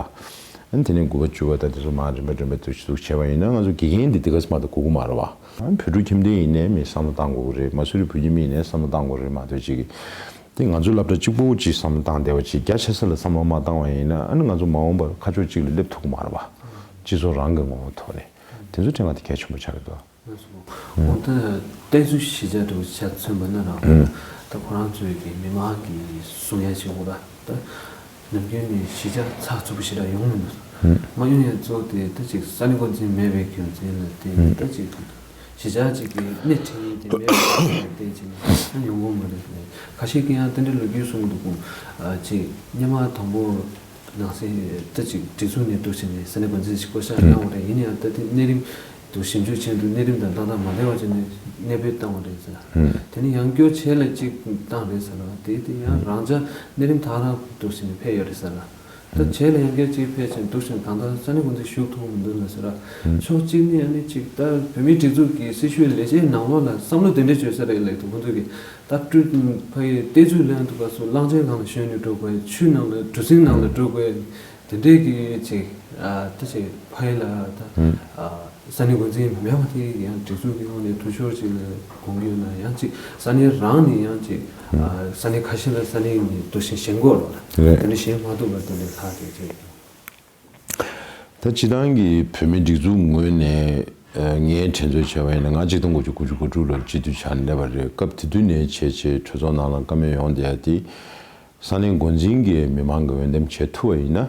ཨ་ནི་དེ་ནས་དགུ་པ་བཅུ་པ་དང་དེ་ཚོ་མར་རིམ་པ་རིམ་པ་དུ་ཞུ་གཏུག་བྱས་པ་ཡིན་ན་ང་ཚོ་དགེ་རྒན་འདི་དེ་ག་ཙམ་མ་གཏོགས་དགོས་ཀྱི་མ་རེད་བ། ཨ་ནི་བོད་ཕྲུག་ཁྱིམ་སྡེ་ཡིན་ནའི་མི་བསམ་བློ་བཏང་དགོས་ཀྱི་རེད། མ་སུ་རི་བོད་ཁྱིམ་ཡིན་ནའི་བསམ་བློ་བཏང་དགོས་རེད། མ་གཏོགས་ཅིག་གིས་དེ་ང་ཚོ་སློབ་གྲྭ་གཅིག་པོ་ཅིག་བསམ་བློ་བཏང་བསྡད་པ་ཅིག་རྒྱ་ཆེ་ས་ལ་བསམ་བློ་མ་བཏང་བ་ཡིན་ན་ཨ་ནི་ང་ཚོ་མ་འོངས་པར་ཁ་ཕྱོགས་གཅིག་ལ་སླེབས་ཐུབ་ཀྱི་མ་རེད་བ། སྤྱི་ཚོགས་རང་གི་ངོ་བོ་ཐོག་ནས། དེ་ཚོ་དྲན་པ་དེ་གལ་ཆེན་པོ་ཆགས་ཀྱི་འདུག་ཨ་སོ། འོ་ད་བལྟས་ཚུལ་གཞིས་ཆགས་འདྲ་བོ་ཆ་མཚོན་པ་ན་རང་ད་ཁོ་རང་ཚོའི་གི་མི་མང་གི་གསུང་ཡ་ཆེ་བོ་ལ་ད་ནམ་རྒྱུན་ནས་གཞིས་ཆགས་ཚགས་ཚུད་པོ་ཞེ་དྲག་ཡོང་མི་འདུག་མ་ཡོང་ཡ་གཙོ་བོ་དེ་ད་ཅིག་ས་གནས་འགོ་འཛིན་མེད་པའི་རྒྱུ་མཚན་ལ་བརྟེན་ནས་ད་ཅིག་གཞིས་ཆགས་ཅིག་གི་སྣེ་ཁྲིད་མཁན་དེ་མེད་པ་དེ་བརྟེན་བྱས་ནས་ཡོང་གི་མ་རེད། ཁ་ཤས་ཀྱིས་ཡང་དེ་འདྲའི་ལོ་རྒྱུས་གསུང་གི་འདུག་ཅིག་སྔོན་མ་དང་པོ་ནང་སྲིད་ད་ཅིག་སྒྲིག་འཛུགས་ནས་འདུག་བྱས་ནས་ས་གནས་འགོ་འཛིན་ཞིག་བསྐོ་བཞག་གནང་བ་རེད། ཡིན་ཡང་ད་དེ་གནས་རིམ་དུ་ཞིབ་འཇུག་བྱས་འདུག་གནས་རིམ་དང་ཏག་ཏག་མ་བདེ་བ་བྱས་ནས་གནས་སྤོས་བཏང་བ་རེད་ཟེར། དེ་ནས་ཡང་བསྐྱར་ཆེད་ལ་ཅིག་བཏང་རེད་ཟེར་ལ་དེ་དེ་ཡང་རང་ཅག་གནས་རིམ་དག་རང་འདུག་བྱས་ནས་ཕེབས་ཡོད་རེད་ཟེར་ལ། ད་བྱས་ལ་ཡང་བསྐྱར་གཅིག་ཕལ་ཆེར་འདུག་ཅིང་གང་ལྟར་ས་གནས་འགོ་འཛིན་ཞུགས་ཐུབ་མི་འདུག་ལ་ཟེར། ཕྱོགས་གཅིག་ནས་ཨ་ནི་གཅིག་ད་བོད་མིའི་སྒྲིག་འཛུགས་ཀྱི་སྲི་ཞུའི་ལས་བྱེད་ནང་ལོགས་ལ་བསམ་བློ་དེ་འདྲ་བྱོས་ས་རེད་ལབ་འདུག་ཁོང་ཚོ་གིས་ད་སྤྲུལ་ཕ་ཡི་བལྟས་ཚུལ་ལེན་འདུག་པ་སོགས་གླང་ཆེན་སྒང་ལ་ཞོན་ནས་འགྲོ་དགོས། ཆུ་ནང་ལ་གྲུ་གཟིངས་ནང་ལ་འགྲོ་དགོས། དེ་འདྲའི་གི་གཅིག་ད་གཅིག་ཕ་ཡི་ལ་ད་ས་གནས་འགོ་འཛིན་མེད་པ་དེ་ཡང་སྒྲིག་འཛུགས་ཀྱི་ངོས་ནས་འཐུས་ཤོར་ཅིག་ལ་དགོངས་ཡོད་ན་ཡང་གཅིག་ས་གནས་རང་ནས་ཡང་གཅིག་ས་གནས་ཁ་ཤས་ལ་ས་གནས་ནས་འདུག་ཅིང་ཞེན་གོ་ལ་རེད། དེ་འདྲ་ཞེན་མ་ཐུབ་པ་དེ་འདྲ་ལྷག་བསྡད་ཅིག་ད་སྤྱི་བཏང་གི་བོད་མིའི་སྒྲིག་འཛུགས་ངོས་ནས་ངས་དྲན་གསོ་བྱས་པ་ཡིན་ན་ང་ཆིག་སྟོང་དགུ་བརྒྱ་དགུ་བཅུ་གོ་དྲུག་ལོར་སྤྱི་འཐུས་ཆགས་ནས་སླེབས་པ་རེད། སྐབས་དེ་དུས་ནས་བྱས་བྱས་གྲོས་ཚོགས་ནང་ལ་བཀའ་མོལ་ཡོང་བསྡད་ཡ་དེ་ས་གནས་འགོ་འཛིན་གྱིས་མི་མང་གི་འོས་འདེམས་བྱེད་ཐུབ་པ་ཡིན་ན་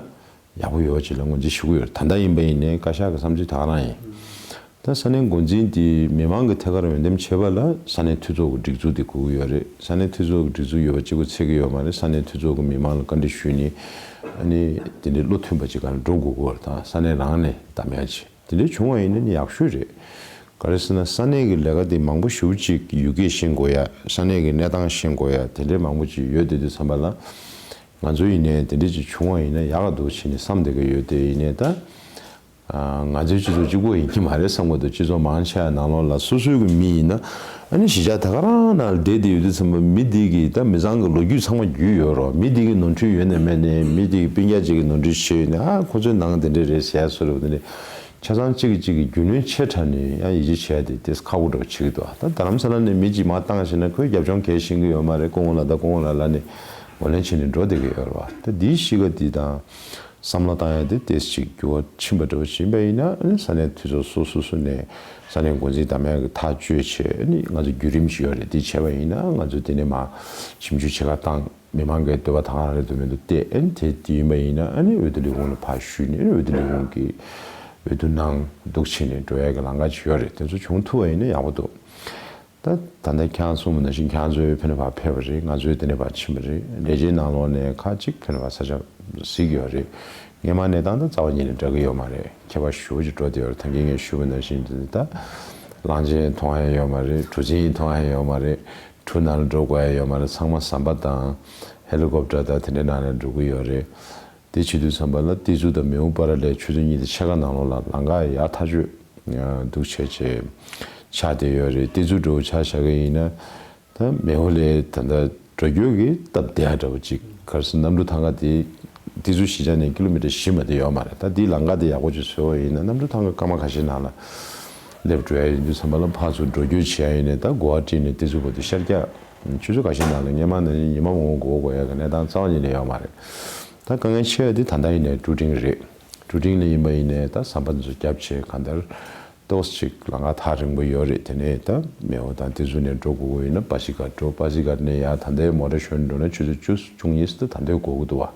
ཡག་པོ་ཡོད་ཅེས་ལ་ངོས་འཛིན་ཞུ་གི་ཡོད་རེད། ད་ལྟ་ཡིན་པ་ཡིན་ནའི་བཀའ་ཤག་གི་བསམ་ཚུལ་ད་ག་རང་ཡིན། ད་ས་གནས་འགོ་འཛིན་དེ་མི་མང་གི་ཐད་ཀར་འོས་འདེམས་བྱེད་པ་ལ་ས་གནས་འཐུས་ཚོགས་ཀྱི་སྒྲིག་འཛུགས་དེ་དགོས་ཀྱི་ཡོད་རེད། ས་གནས་འཐུས་ཚོགས་ཀྱི་སྒྲིག་འཛུགས་ཡོད་པ་གཅིག་པུ་ཚད་ཀྱི་ཡོད་མ་རེད། ས་གནས་འཐུས་ཚོགས་ཀྱི་མི་མང་ལ་བཀའ་འདྲི་ཞུས་ནས་ཨ་ནི་དེ་འདྲའི་བློ་མཐུན་པ་ཅིག་སྒང་ལ་འགྲོ་དགོས་ཀྱི་ཡོད་རེད། ད་ས་གནས་རང་ནས་གདམ་ཡ་ཅིག་དེ་འདྲའི་བྱུང་བ་ཡིན་ན་ནི་ཡག་ཤོས་རེད། ག་རེ་ཟེར་ན་ས་གནས་ཀྱི་ལས་ཀ་དེ་མང་པོ་ཞེ་པོ་ཅིག་ཡུལ་སྐད་ཤེས་དགོས་ཡ། ས་གནས་ཀྱི་གནས་སྟངས་ཤེས་དགོས་ཡ་དེ་འདྲའི་མང་པོ་ཅིག་ཡོད་བསྡད་དུས་ཙམ་པ་ལ་ང་ཚོ་ཡིན་ནའི་དེ་འདྲ་ཅིག་བྱུང་བ་ཡིན་ན་ཡག་ག་འདུག་བྱས་ནས་བསམ་བསྡད་ཀྱི་ཡོད། དེ་ཡིན་ནའི་ད། ང་ཚོའི་སྤྱི་ཚོགས་གཅིག་པོ་ཡིན་གྱི་མ་རེད་བསམ་གྱི་འདུག་སྤྱི་ཚོགས་མང་ཆེ་བ་ནང་ལོགས་ལ་སོ་སོའི་གི་མི་ཡིན་ན་ཨ་ནི་གཞིས་ཆགས་ད་ག་རང་ནང་ལ་བསྡད་བསྡད་ཡོད་དུས་ཙམ་པ་མི་འདི་གི་ད་མི་ཚང་གི་ལོ་རྒྱུས་ཚང་མ་རྒྱུས་ཡོད་རོགས། མི་འདི་གི་ནོར་འཁྲུལ་ཡོད་ནས་མེད་ནས་མི་འདི་གི་སྤུན་ཀྱག་ཅིག་གི་ནོར་འཁྲུལ་བྱས་ཡོད་ནས་ཨ་ཁོ་ཚོའི་ནང་དེ་འདྲས་རེད་ཟེར་ཡ་སོ་རེད་བ། དེ་འདྲས་ཆ་ཚང་གཅིག་གིས་གཅིག་གི་རྒྱུས་ལོན་ཆེ་དྲགས་ནས་ཡང་ཡིད་ཆེས་བྱས་ཏེ་དེ་ཁག་པོ་འདྲ་བོ་བྱེད་ཀྱི་འདུག་ད་རྡ་རམ་ས་ལ་ནས་མི་གཅིག་མར་བཏང་ཞེ་ན་ཁོའི་རྒྱབ་ལྗོངས་གལ་ཤེས་ཀྱི་ཡོད་མ་རེད། སྐུ་ངོ་ལ་ད་སྐུ་ངོ་ལ་ལ་ནས་ངོས་ལེན་བྱས་ནས་འགྲོ་བསྡད་ཀྱི་ཡོད་རེད་བ། ད་འདིའི་གཤིས་ཀ་འདི་དང་། བསམ་བློ་བཏང་ཡ་དེ་ཏོག་ཙམ་ཅིག་འགྱུར་བ་ཕྱིན་པ་འདྲ་བོ་ཞིག་ཡིན་པ་ཡིན་ན་ཨ་ནི་ས་གནས་འཐུས་ཚོགས་སོ་སོ་སོ་ནས་ས་གནས་འགོ་འཛིན་གདམ་ཡ་གི་ཐག་གཅོད་བྱས། ཨ་ནི་ང་ཚོ་བརྒྱུད་རིམ་ཞིག་ཡོད་རེད། དེ་བྱས་པ་ཡིན་ན་ང་ཚོ་དེ་ནས་མར་ཞིབ་འཇུག་བྱེད་ག་བཏང་། མི་མང་གི་འདོད་པ་ད་ག་རང་རེད་འདུག་མི་འདུག་བལྟས། ཨ་ནི་དེ་དེ་ཡིན་པ་ཡིན་ན་ཨ་ནི་འོས་བསྡུ་ལས་ཁུངས་ལ་ཕར་ཞུས་ནས་ཨ་ནི་འོས་བསྡུ་ལས་ཁུངས་ཀྱིས་འོས་བསྡུ་གནང་འདུག་བྱས་ནས་འགྲོ་ཡ་གི་ལམ་ཁ་ཅིག་ཡོད་རེད། དེ་ཚོ་བྱུང་ཐུབ་པ་ཡིན་ན་ཡག་པོ་འདུག་ད་ད་ལྟ་ཁྱེད་རང་གསུངས་པ་ནང་བཞིན་ཁྱེད་རང་ཚོའི་ཕན་པ་ཕེབས་པ་རེད། ང་ཚོའི་དེ་ནས་ཕར་ཕྱིན་པ་རེད། ལས་བྱེད་ནང་ལོགས་ནས་ཁག་ཅིག་ཕན་པ་ས་ཆ་གཟིགས་ཡོད་རེད། སྔོན་མ་གནས་སྟངས་དང་རྩ་བ་ཉིད་ནས་འདྲ་གི་ཡོད་མ་རེད། ཁྱད་པར་ཞེ་པོ་ཅིག་འགྲོ་བསྡད་ཡོད་རེད། ད་གིན་ངས་ཞུས་པ་ནང་བཞིན་དེ་ད་གླང་ཆེན་མཐོང་ཡ་ཡོད་མ་རེད། གྲུ་གཟིངས་མཐོང་ཡ་ཡོད་མ་རེད། གྲུ་ནང་ལ་འགྲོ་དགོས་ཡ་ཡོད་མ་རེད། ཚང་མ་ཟམ་པ་དང་ཧེ་ལི་ཀོབ་ཊར་དང་དེ་འདྲའི་ནང་ལ་འགྲོ་གི་ཡོད་རེད། དེ་བྱེད་དུས་ཙམ་པ་ལ་ཏི་ཛུ་དང་མེའོ་པ་ར་ལེལ་ཆུ་ཚོད་གཉིས་དང་ཕྱེད་ཀ་ནང་ལོགས་ལ་ལམ་ཁ་ཡར་ཐག་ཆོད་འདུག་བྱས་བྱས་ཆགས་བསྡད་ཡོད་རེད། ཏི་ཛུ་འགྲོ་ཆ་བཞག་གི་ཡིན་ན་ད་མེའོ་ལེ་ད་ལྟ་འགྲོ་རྒྱུ་གི་སྟབས་བདེ་ཡ་འདྲ་བོ་ཅིག་ག་རེ་ཟེར་གནམ་གྲུ་ཐང་ག་དེ་ཏི་ཛུ་གཞིས་ཆགས་ནས་ཀི་ལོ་མི་ཊར་བཞི་མ་གཏོགས་ཡོད་མ་རེད། ད་དེའི་ལམ་ཁ་དེ་ཡག་པོ་ཅིག་བཟོས་པ་ཡིན་ན་གནམ་གྲུ་ཐང་ག་སྐར་མ་ཁ་ཤས་ནང་ལ་སླེབས་འགྲོ་ཡ་ཡིན་དུས་ཙམ་པ་ལ་ཕར་ཚུར་འགྲོ་སྐྱོད་བྱེད་ཡ་ཡིན་ནའི་ད་གོ་བ་བསྒྲིགས་ནས་ཏི་ཛུ་བར་དུ་ཤར་རྒྱག་ཆུ་ཚོད་ཁ་ཤས་ནང་ལ་སྔོན་མ་ནང་བཞིན་ཉི་མ་མང་པོ་འགོར་དགོས་ཡ་གི་གནས་སྟངས་རྩ་བ་ཉིད་ནས་ཡོད་མ་རེད། ད་དཀའ་ངལ་ཆེ་བ་འདི་ད་ལྟ་ཡིན་ནའི་ཀྲུ་ཀྲིང་རེད། ཀྲུ་ཀྲིང་ལ་ཡིན་པ་ཡིན་ནའི་ད་ཟམ་པ་འདི་ཚོ་བརྒྱབ་བྱས་གང་ལྟར་ཏོག་ཙམ་ཅིག་ལམ་ཁ་ཐག་རིང་པོ་ཡོད་རེད། དེ་ནས་ད་མེའོ་དང་ཏི་ཛུ་ནས་འགྲོ་དགོས་ཀྱི་ཡོད་ན་བ་ཤི་ཀར་འགྲོ། བ་ཤི་ཀར་ནས་ཡར་ད་ལྟའི་མོ་ཊ་ཞོན་འགྲོ་ན་ཆུ་ཚོད་བཅུ་བཅུ་གཉིས་ཙམ་ད་ལྟའི་འགོར་གི་འདུག་བ།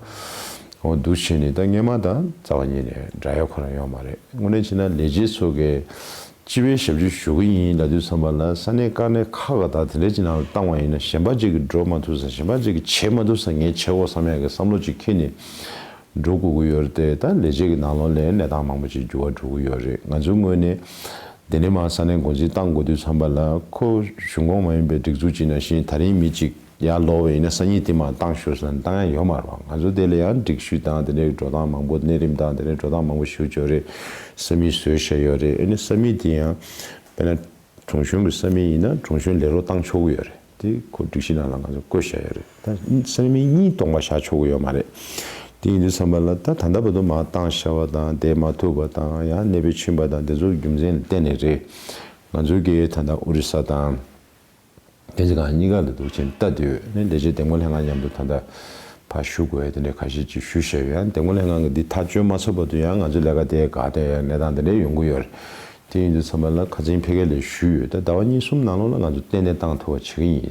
འོ་འདུག་བྱས་ནས་ད་སྔོན་མ་དང་རྩ་བ་ཉིད་ནས་འདྲ་ཡ་ཁོ་རང་ཡོད་མ་རེད། དངོས་གནས་བྱས་ན་ལས་བྱེད་ཚོ་གིས་སྤྱི་པའི་ཞབས་ཕྱི་ཞུ་གི་ཡིན་ལབ་དུས་ཙམ་པ་ལ་ས་གནས་དཀའ་གནད་ཁག་ག་དང་དེ་འདྲ་ཅིག་ནང་ལ་བཏང་བ་ཡིན་ན་གཞན་པ་ཅིག་གིས་འགྲོ་མ་ཐུབ་ས་གཞན་པ་ཅིག་གིས་བྱེད་མ་ཐུབ་ས་ངས་བྱེད་དགོས་བསམ་ཡག་གི་བསམ་བློ་ཅིག་འཁྱེར་ནས་འགྲོ་དགོས་ཀྱི་ཡོད་རེད་དེ། ད་ལས་བྱེད་ཀྱི་ནང་ལོགས་ལ་གནས་སྟངས་མང་པོ་ཅིག་འགྱུར་བ་འགྲོ་གི་ཡོད་རེད། ང་ཚོའི་ངོས་ནས་དེ་ནས་མར་ས་གནས་འགོ་འཛིན་བཏང་དགོས་དུས་ཙམ་པ་ལ་ཁོ་གཞུང་ཁོངས་མ་ཡིན་པའི་སྒྲིག་འཛུགས་ཅིག་ནང་བཞིན་ད་རིང་མི་གཅིག་ཡར་ལོག་པ་ཡིན་ན་སང་ཉིན་དེ་མར་བཏང་ཤོག་ཟེར་ན་བཏང་ཡ་ཡོད་མ་རེད་བ། ང་ཚོ་དེ་ལ་ཡང་སྒྲིག་ཞུ་དང་དེ་འདྲའི་འགྲོ་སྟངས་མང་པོ་གནས་རིམ་དང་དེ་འདྲའི་འགྲོ་སྟངས་མང་པོ་ཞིག་ཡོད་རེད། ས་མིག་བཟོས་བཞག་ཡོད་རེད། ཨ་ནི་ས་མིག་དེ་ཡང་དཔེར་ན། དྲུང་གཞོན་གྱི་ས་མིག་ཡིན་ན་དྲུང་གཞོན་ལས་རོགས་བཏང་ཆོག་གི་ཡོད་རེད། དེ་ཁོ་སྒྲིག་གཞི་ནང་ལ་ང་ཚོ་བཀོད་བཞག་ཡོད་རེད། ད་ས་མིག་གཉིས་སྟོང་པ་བཞག་ཆོག་གི་ཡོད་མ་རེད། དེ་ཡིན་དུས་ཙམ་པ་ལ་ད་ད་ལྟ་བར་དུ་མར་བཏང་བཞག་པ་དང་བསྡད་མ་ཐུབ་པ་དང་ཡང་གནས་སྤོས་ཕྱིན་པ་དང་དེ་ཚོ་རྒྱུ་མཚན་ལ་བརྟེན་ནས་རེད། ང་ཚོའི་གི་ད་ལྟ་ཨོ་རི་ས་དང་དེ་ཚོ་གང་གཉིས་ཀ་ལ་འདུག་ཅེས་ལྟ་དུས་ནས་ལས་བྱེད་འདེམས་ངོ་ལྷན་ཁང་མཉམ་དུ་ད་ལྟ་ཕར་ཞུ་དགོས་དེ་འདྲ་ཁ་ཤས་ཅིག་ཞུས་བཞག་ཡོད། ཡང་འདེམས་ངོ་ལྷན་ཁང་གི་འདི་ཐག་གཅོད་མ་ཚར་བར་དུ་ཡང་ང་ཚོའི་ལས་ཀ་དེ་འགག་བསྡད་ཡ་གནས་སྟངས་དེ་འདྲ་ཡོང་གི་ཡོད་རེད། དེ་ཡིན་དུས་ཚང་མ་ལ་ཁ་སང་ཕ་གི་ལ་ཞུས་ཡོད། ད་ཟླ་བ་གཉིས་གསུམ་ནང་ལོགས་ལ་ང་ཚོ་ཏན་ཏན་བཏང་ཐུབ་པ་བྱེད་ཀྱི་ཡིན།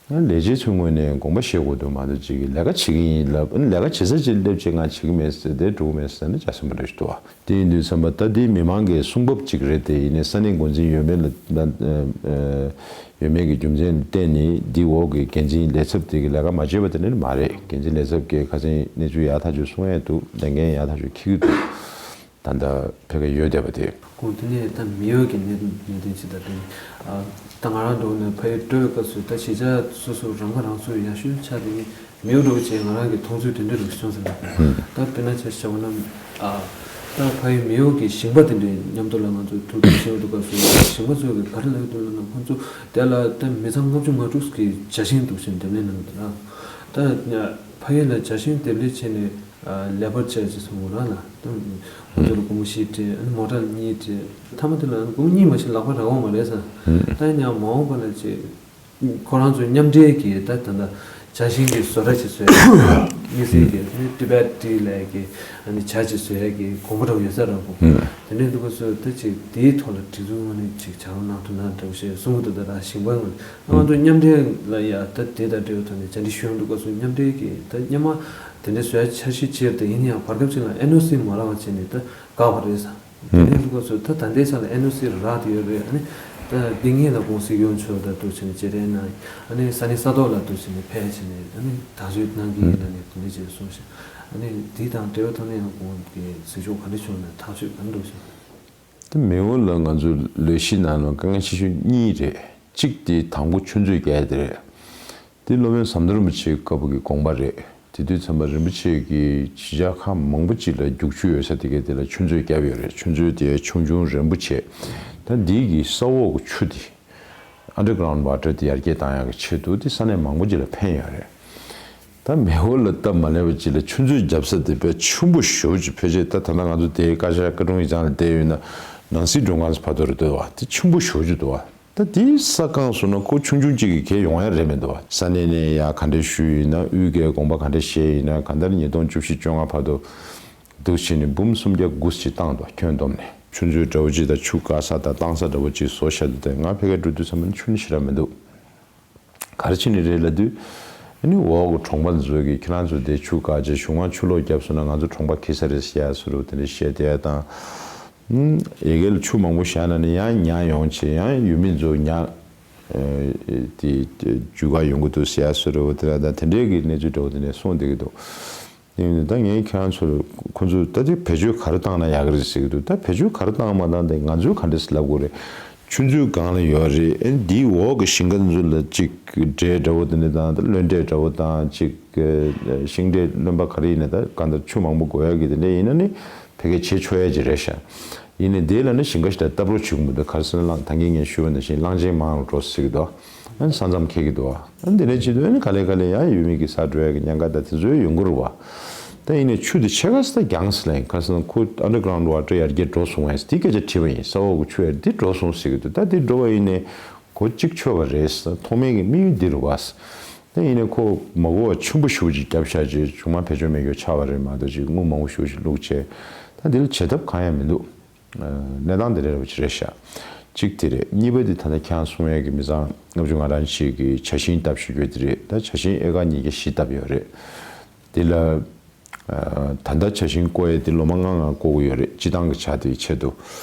ལས་བྱེད་ཚོའི་ངོས་ནས་དགོངས་པ་བཞེས་དགོས་འདུག་མ་གཏོགས་ཅིག་ལས་ཀ་བྱེད་ཀྱི་ཡིན་ལབ། ལས་ཀ་བྱེད་ས་ཅིག་སླེབས་བྱས་ང་བྱེད་ཀྱི་མེད་ཟེར་དེ་འགྲོ་གི་མེད་ཟེར་ན་ཅང་སེམས་པ་འདྲ་ཞིག་འདུག་བ། དེ་ཡིན་དུས་ཙམ་པ་ད་དེ་མི་མང་གི་གསུང་བབ་ཅིག་རེད་དེ། ཡིན་ནའི་ས་གནས་འགོ་འཛིན་ཡོད་མེད་ལ་ཡོད་མེད་ཀྱི་རྒྱུ་མཚན་ལ་བརྟེན་ནས་འདི་འོག་གི་འགན་འཛིན་ལས་ཚབ་དེ་གི་ལས་ཀ་མ་བྱས་པ་དེ་ནི་མ་རེད། འགན་འཛིན་ལས་ཚབ་ཀྱིས་ཁ་སང་གནས་ཚུལ་ཡག་ཐག་ཆོད་གསུང་ཡས་འདུག་ལས་འགན་ཡག་ཐག་ཆོད་འཁྱེར་གྱི་འདུག་ད་ལྟ་ཕ་གི་ཡོད་བསྡད་པ་དེ། ཁོང་དེ་ནས་ད་མི་ཡོད་ཀྱི་གནད་གནད་དོན་ཅིག་ད་དེ་ནི་ད་ང་རང་འགྲོ་ནས་ཕ་ཡུལ་སྤྲོ་བའི་སྐབས་སུ་ད་གཞིས་ཆགས་སོ་སོ་རང་ཁ་རང་གསོ་ཡག་ཤོས་ཆགས་དེ་ནི་མི་ཡོད་འགྲོ་བྱས་ང་རང་གི་མཐོང་ཚུལ་དེ་འདྲ་རུ་བྱུང་ཟེར་ན། ད་དཔེར་ན་ཆ་བཞག་པ་ན་ད་ཕ་ཡུལ་མི་ཡོད་ཀྱི་ཞིང་པ་དེ་འདྲའི་མཉམ་དུ་ལ་ང་ཚོ་ཐུག་འཕྲད་བྱེད་འདུག་སྐབས་སུ་ཞིང་པ་ཚོས་གི་ག་རེ་ལབ་ཀྱི་འདུག་ལབ་ན་ཁོང་ཚོ་དེ་ལ་ད་མི་ཚང་ལྔ་བཅུ་ང་དྲུག་གི་ཇ་ཤིང་འདུག་ཟེར་འདེབས་ལེན་གནང་འདུག་ལ། ད་ཕ་ཡུལ་ལ་ཇ་ཤིང་འདེབས་ལེན་བྱས་ནས། ལེ་བར་ཆེ་ཅེས་གསུངས་ར་ལ། ཁོང་ཚོ་ལ་སྒོར་མོ་བཞི་སྤྲད། ཨ་ནི་མོ་ཊ་གཉིས་སྤྲད། མཐའ་མ་དེ་ལ་སྒོར་མོ་གཉིས་མ་ཞིག་ལག་པ་རག་འོང་མ་རེད་ས། ད་ཡང་མ་འོངས་པ་ལ་ཅེ་ཁོ་རང་ཚོ་མཉམ་འབྲེལ་གྱིས་ད་ད་ད་ཇ་ཤིང་གི་བཟོ་གྲྭ་ཅིག་བཟོས། དམིགས་བསལ་གྱི་ཨ་ནི་ཏི་བེད་ཊི་ལབ་ཀྱི་ཨ་ནི་ཇ་ཅིག་བཟོ་ཡ་གི་དགོངས་པ་རང་ཡོད་ས་རང་གོ། དེ་འདྲའི་འདུག་ག་སོ་ད་ཅིག་དེའི་ཐོག་ལ་སྒྲིག་འཛུགས་ངོས་ནས་ཅིག་བྱ་རོགས་གནང་ཐུབ་ན་འདྲ་བོ་ཞེས་གསུང་གི་འདུག་ད་ད་ཞིང་པ་ངོས་ང་ཚོ་མཉམ་འབྲེལ་ལ་ཡ་ད་དེ་དང་འབྲེལ་བའི་ཐོག་ནས་བཅར་འདྲི་ཞུ་ཡོང་འདུག་སྐབས་སུ་མཉམ་འབྲེལ་གྱི་ད་སྔོན་མ་དེ་འདྲའི་བཟོ་ཡ་འཆར་གཞི་བྱས་ཏེ་ཡིན་ཡང་བར་སྐབས་ཅིག་ལ་ཨེན་ཨོ་སི་མ་རག་པ་བྱས་ནས་ད་བཀག་པ་རེད་ས། དེ་ནས་འདུག་སྐབས་སུ་ད་ད་ལྟའི་ཆ་ལ་ཨེན་ཨོ་སི་རག་བསྡད་ཡོད་རེད། ཨ་ནི་ད་འདི་ངེད་ལ་ཀུང་སི་ཡོང་ཆོག་ད་འདུག་བྱས་ནས་བརྗེ་རེས་གནང་། ཨ་ནི་ས་གནས་ས་ཐོག་ལ་འདུག་བྱས་ནས་ཕེབས་བྱས་ནས་ཨ་ནི་ཐག་གཅོད་གནང་གི་ཡིན་ལ་ནས་དེ་འདྲ་བྱས་གསུངས་ཤིང་། ཨ་ནི་འདི་དང་འབྲེལ་བའི་ཐོག་ནས་ཡང་ཁོང་གི་གཟིགས་ཕྱོགས་ག་འདྲ་བྱུང་ན་ཐག་གཅོད་ག་འདྲ་འདུག་བྱས། དེ་མི་འོག་ལ་ང་ཚོ་ལས་གཞི་ནང་ལ་དཀའ་ངལ་ཆེ་ཤོས་གཉིས་རེད། གཅིག་དེ་དང་པོ་ཆུ་མཛོད་བརྒྱབ་ཡ་དེ་རེད། དེ་སློབ་དཔོན་ཟམ་གདོང་རིན་པོ་ཆེའི་སྐབས་ཀྱི་དགོངས་པ་རེད། དེ་དུས་ཚན་པ་རིན་པོ་ཆེ་གིས་གཞིས་ཆགས་ཁག་མང་པོ་ཅིག་ལ་རྒྱུག་ཆུ་ཡོད་ས་དེ་གའི་དེ་ལ་ཆུ་མཛོད་བརྒྱབ་ཡོད་རེད། ཆུ་མཛོད་དེ་ཆུང་ཆུང་རན་པོ་བྱས། ད་འདི་གི་ས་འོག་གི་ཆུ་དེ་ཨན་ཌར་གྷ་རའུན་ཌི་ཝ་ཊར་དེ་ཡར་རྒྱས་བཏང་ཡག་གི་ཆེད་དུ་དེ་ས་གནས་མང་པོ་ཅིག་ལ་ཕན་ཡོད་རེད། ད་མེ་འོག་ལ་སྟབས་མ་ལེགས་པ་ཅིག་ལ་ཆུ་མཛོད་བརྒྱབ་ས་དེ་དཔེ་ཆེན་པོ་ཞེ་པོ་ཅིག་ཕལ་ཆེར་ད་ད་ལྟ་ང་ཚོ་དེའི་བཀའ་ཤག་བཀའ་དྲུང་ཡིག་ཚང་ལ་བསྡད་ཡོད་ན་ནང་སྲིད་མགྲོན་ཁང་ཚོ་བར་དུ་རེད་འདུག་བ། དེ་ཆེན་པོ་ཞེ་པོ་ཅིག་འདུག་བ། ད་དེའི་ས་སྒང་སོང་ན་ཁོ་ཆུང་ཆུང་གཅིག་གིས་གས་ཡོང་ཡ་རེད་མི་འདུག་བ། ས་གནས་ནས་ཡ་ག་འདྲས་ཞུས་ཡིན་ན་དབུས་ཀྱི་དགོངས་པ་ག་འདྲས་བཞེས་ཡིན་ན་གང་ལྟར་ཉིས་སྟོང་བཅུ་བཞི་བཅོ་ལྔ་བར་དུ་འདུག་བྱས་ནས་འབུམ་སུམ་བརྒྱ་དགུ་ཅིག་བཏང་འདུག་ཁྱོན་བསྡོམས་ནས། ཆུ་མཛོད་འདྲ་བོ་ཅིག་དང་ཆུ་བཀག་ས་དང་བཏང་ས་འདྲ་བོ་ཅིག་བཟོ་བཞག་འདུག་དེ་ང་ཕ་གིར་འགྲོ་དུས་ཙམ་པ་ནི་ཆུ་ནི་ཞེ་དྲག་མི་འདུག་ག་རེ་བྱས་ནས་རེད་ལབ་དུས། ཨ་ནི་འོག་གི་གྲོང་པ་ཚོས་ཀྱིས་ཁྱེད་རང་ཚོ་དེ་ཆུ་བཀག་བྱས་གཞུང་མང་ཆུ་ལོག་བརྒྱབ་སོང་ན་ང་ཚོ་གྲོང་པ་འཁྱེར་ས་རེད་ཟེར་ཡ་བཟོ་འདྲ་བོ་དེ་འདྲ་བཤད་བསྡད་ཡ་དང་། ཨུམ། ཡ་གི་ལ་ཆུ་མང་པོ་བཞག་ན་ནི་ཡང་ཉ་ཡོང་བྱས་ཡང་ཡུལ་མི་ཚོ་ཉ་ཨ་དེ་རྒྱུག་ག་ཡོང་གི་འདུག་ཟེར་ཡ་བཟོ་འདྲ་བོ་དེ་འདྲ་དང་དེ་འདྲའི་གི་གནས་ཚུལ་འདྲ་བོ་དེ་འདྲ་གསུངས་བསྡད་ཀྱི་འདུག་དེ་ཡིན་ད་ངས་ཁྱེད་རང་ཚོར་ཁོ་ཚོས་ད་དེ་བེད་སྤྱོད་ག་རེ་བཏང་ན་ཡག་གི་རེད་ཟེར་གྱི་འདུག་ད་བེད་སྤྱོད་ག་རེ་བཏང་མ་བཏང་དེ་ང་ཚོས་ག་འདྲས་ལབ་དགོས་རེད། ཆུ་མཛོད་སྒང་ལ་ཡོད་རེད། ཨེ་འདིའི་འོག་གི་ཞིང་ཁ་ཚོ་ལ་གཅིག་འབྲས་འདྲ་བོ་དེ་འདྲ་དང་ད་རློན་འབྲས་འདྲ་བོ་དང་གཅིག་ཤིང་འབྲས་རློན་པ་ག་རེ་ཡིན་ན་ད་གང་ལྟར་ཆུ་མང་པོ་དགོས་ཡག་གི་དེ་འདྲ་ཡིན་ན་ནི་ཕ་གིར་བྱེད་ཆོག་ཡག་ཅིག་རེད་ཤག་ཡིན་ནའི་དེ་ལ་ནི་ཞིང་ཁ་ཞིག་ད་སྟབས་རོགས་བྱེད་ཀྱི་མི་འདུག་ག་རེ་ཟེར་ན་གླང་ད་གིན་ངས་ཞུས་པ་ནང་བཞིན་གླང་ཆེན་མང་རུ་འགྲོ་སྲིད་ཀྱི་འདུག་ཨ་ནི་ས་མཚམས་འཁེལ་གྱི་འདུག་ཨ་ནི་དེ་འདྲ་བྱེད་དུས་ཨ་ནི་ག་ལེ་ག་ལེ་ཡང་ཡུལ་མི་གི་ས་འགྲོ་ཡག་གི་ཉེན་ཁ་ད་དེ་ཚོ་ཡོང་གི་རེད་བ། ད་ཡིན་ནའི་ཆུ་དེ་ཕྱེད་ཀ་ཙམ་ད་རྒྱང་ས་ལ་ཡིན། ག་རེ་ཟེར་ན་ཁོ་ཨན་ཌར་གྷ་རའུན་ཌི་ཝ་ཊར་ཡར་རྒྱས་འགྲོ་སོང་བས་དེ་སྐད་ཆ་དྲིས་པ་ཡིན། ས་འོག་གི་ཆུ་ཡར་འདི་འགྲོ་སོང་ཟེར་གྱི་འདུག་ད་འདི་འགྲོ་བ་ཡིན་ནའི་གོ་གཅིག་ཆོད་པ་རེད་ཟེར། ཐོག་མའི་གི་དམིགས་ཡུལ་འདི་རེད་བ་ཟེར། ད་ཡིན་ནའི་ཁོ་མ་གོ་བ་ཆེན་པོ་ཞེ་པོ་ཅིག་བརྒྱབ་བཞག་རྗེས་བྱུང་མ་བེད་སྤྱོད་མེད་རྒྱུ་ཆགས་པ་རེད་མ་གཏོགས་ཅིག་དངུལ་མང་པོ་ཞེ་པོ་ཅིག་བླུགས་བྱས་ད་འདི་ལ་བྱེད་ཐབས་གང་ཡང་མི་འདུག་གནས་སྟངས་དེ་འདྲ་རེད་བ་ཅིག་རེད་ཤག་གཅིག་དེ་རེད། གཉིས་པ་དེ་ད་ལྟ་ཁྱེད་རང་གསུང་ཡག་གི་མི་ཚང་ལྔ་བཅུ་ང་གྲངས་ཅིག་གིས་ཇ་ཤིང་བཏབ་བཞག་རྒྱུ་དེ་རེད། ད་ཇ་ཤིང་ཨེ་ཀར་ཉིས་བརྒྱ་བཞི་བཏབ་ཡོད་རེད། དེ་ལ་ད་ལྟ་ཇ་ཤིང་བརྐོ་ཡས་དེ་ལོ་མ་ལྔ་ལྔ་བརྐོ་གི་ཡོད་རེད། སྤྱི་བཏང་གི་ཇ་དེའི་ཆེད་དུ་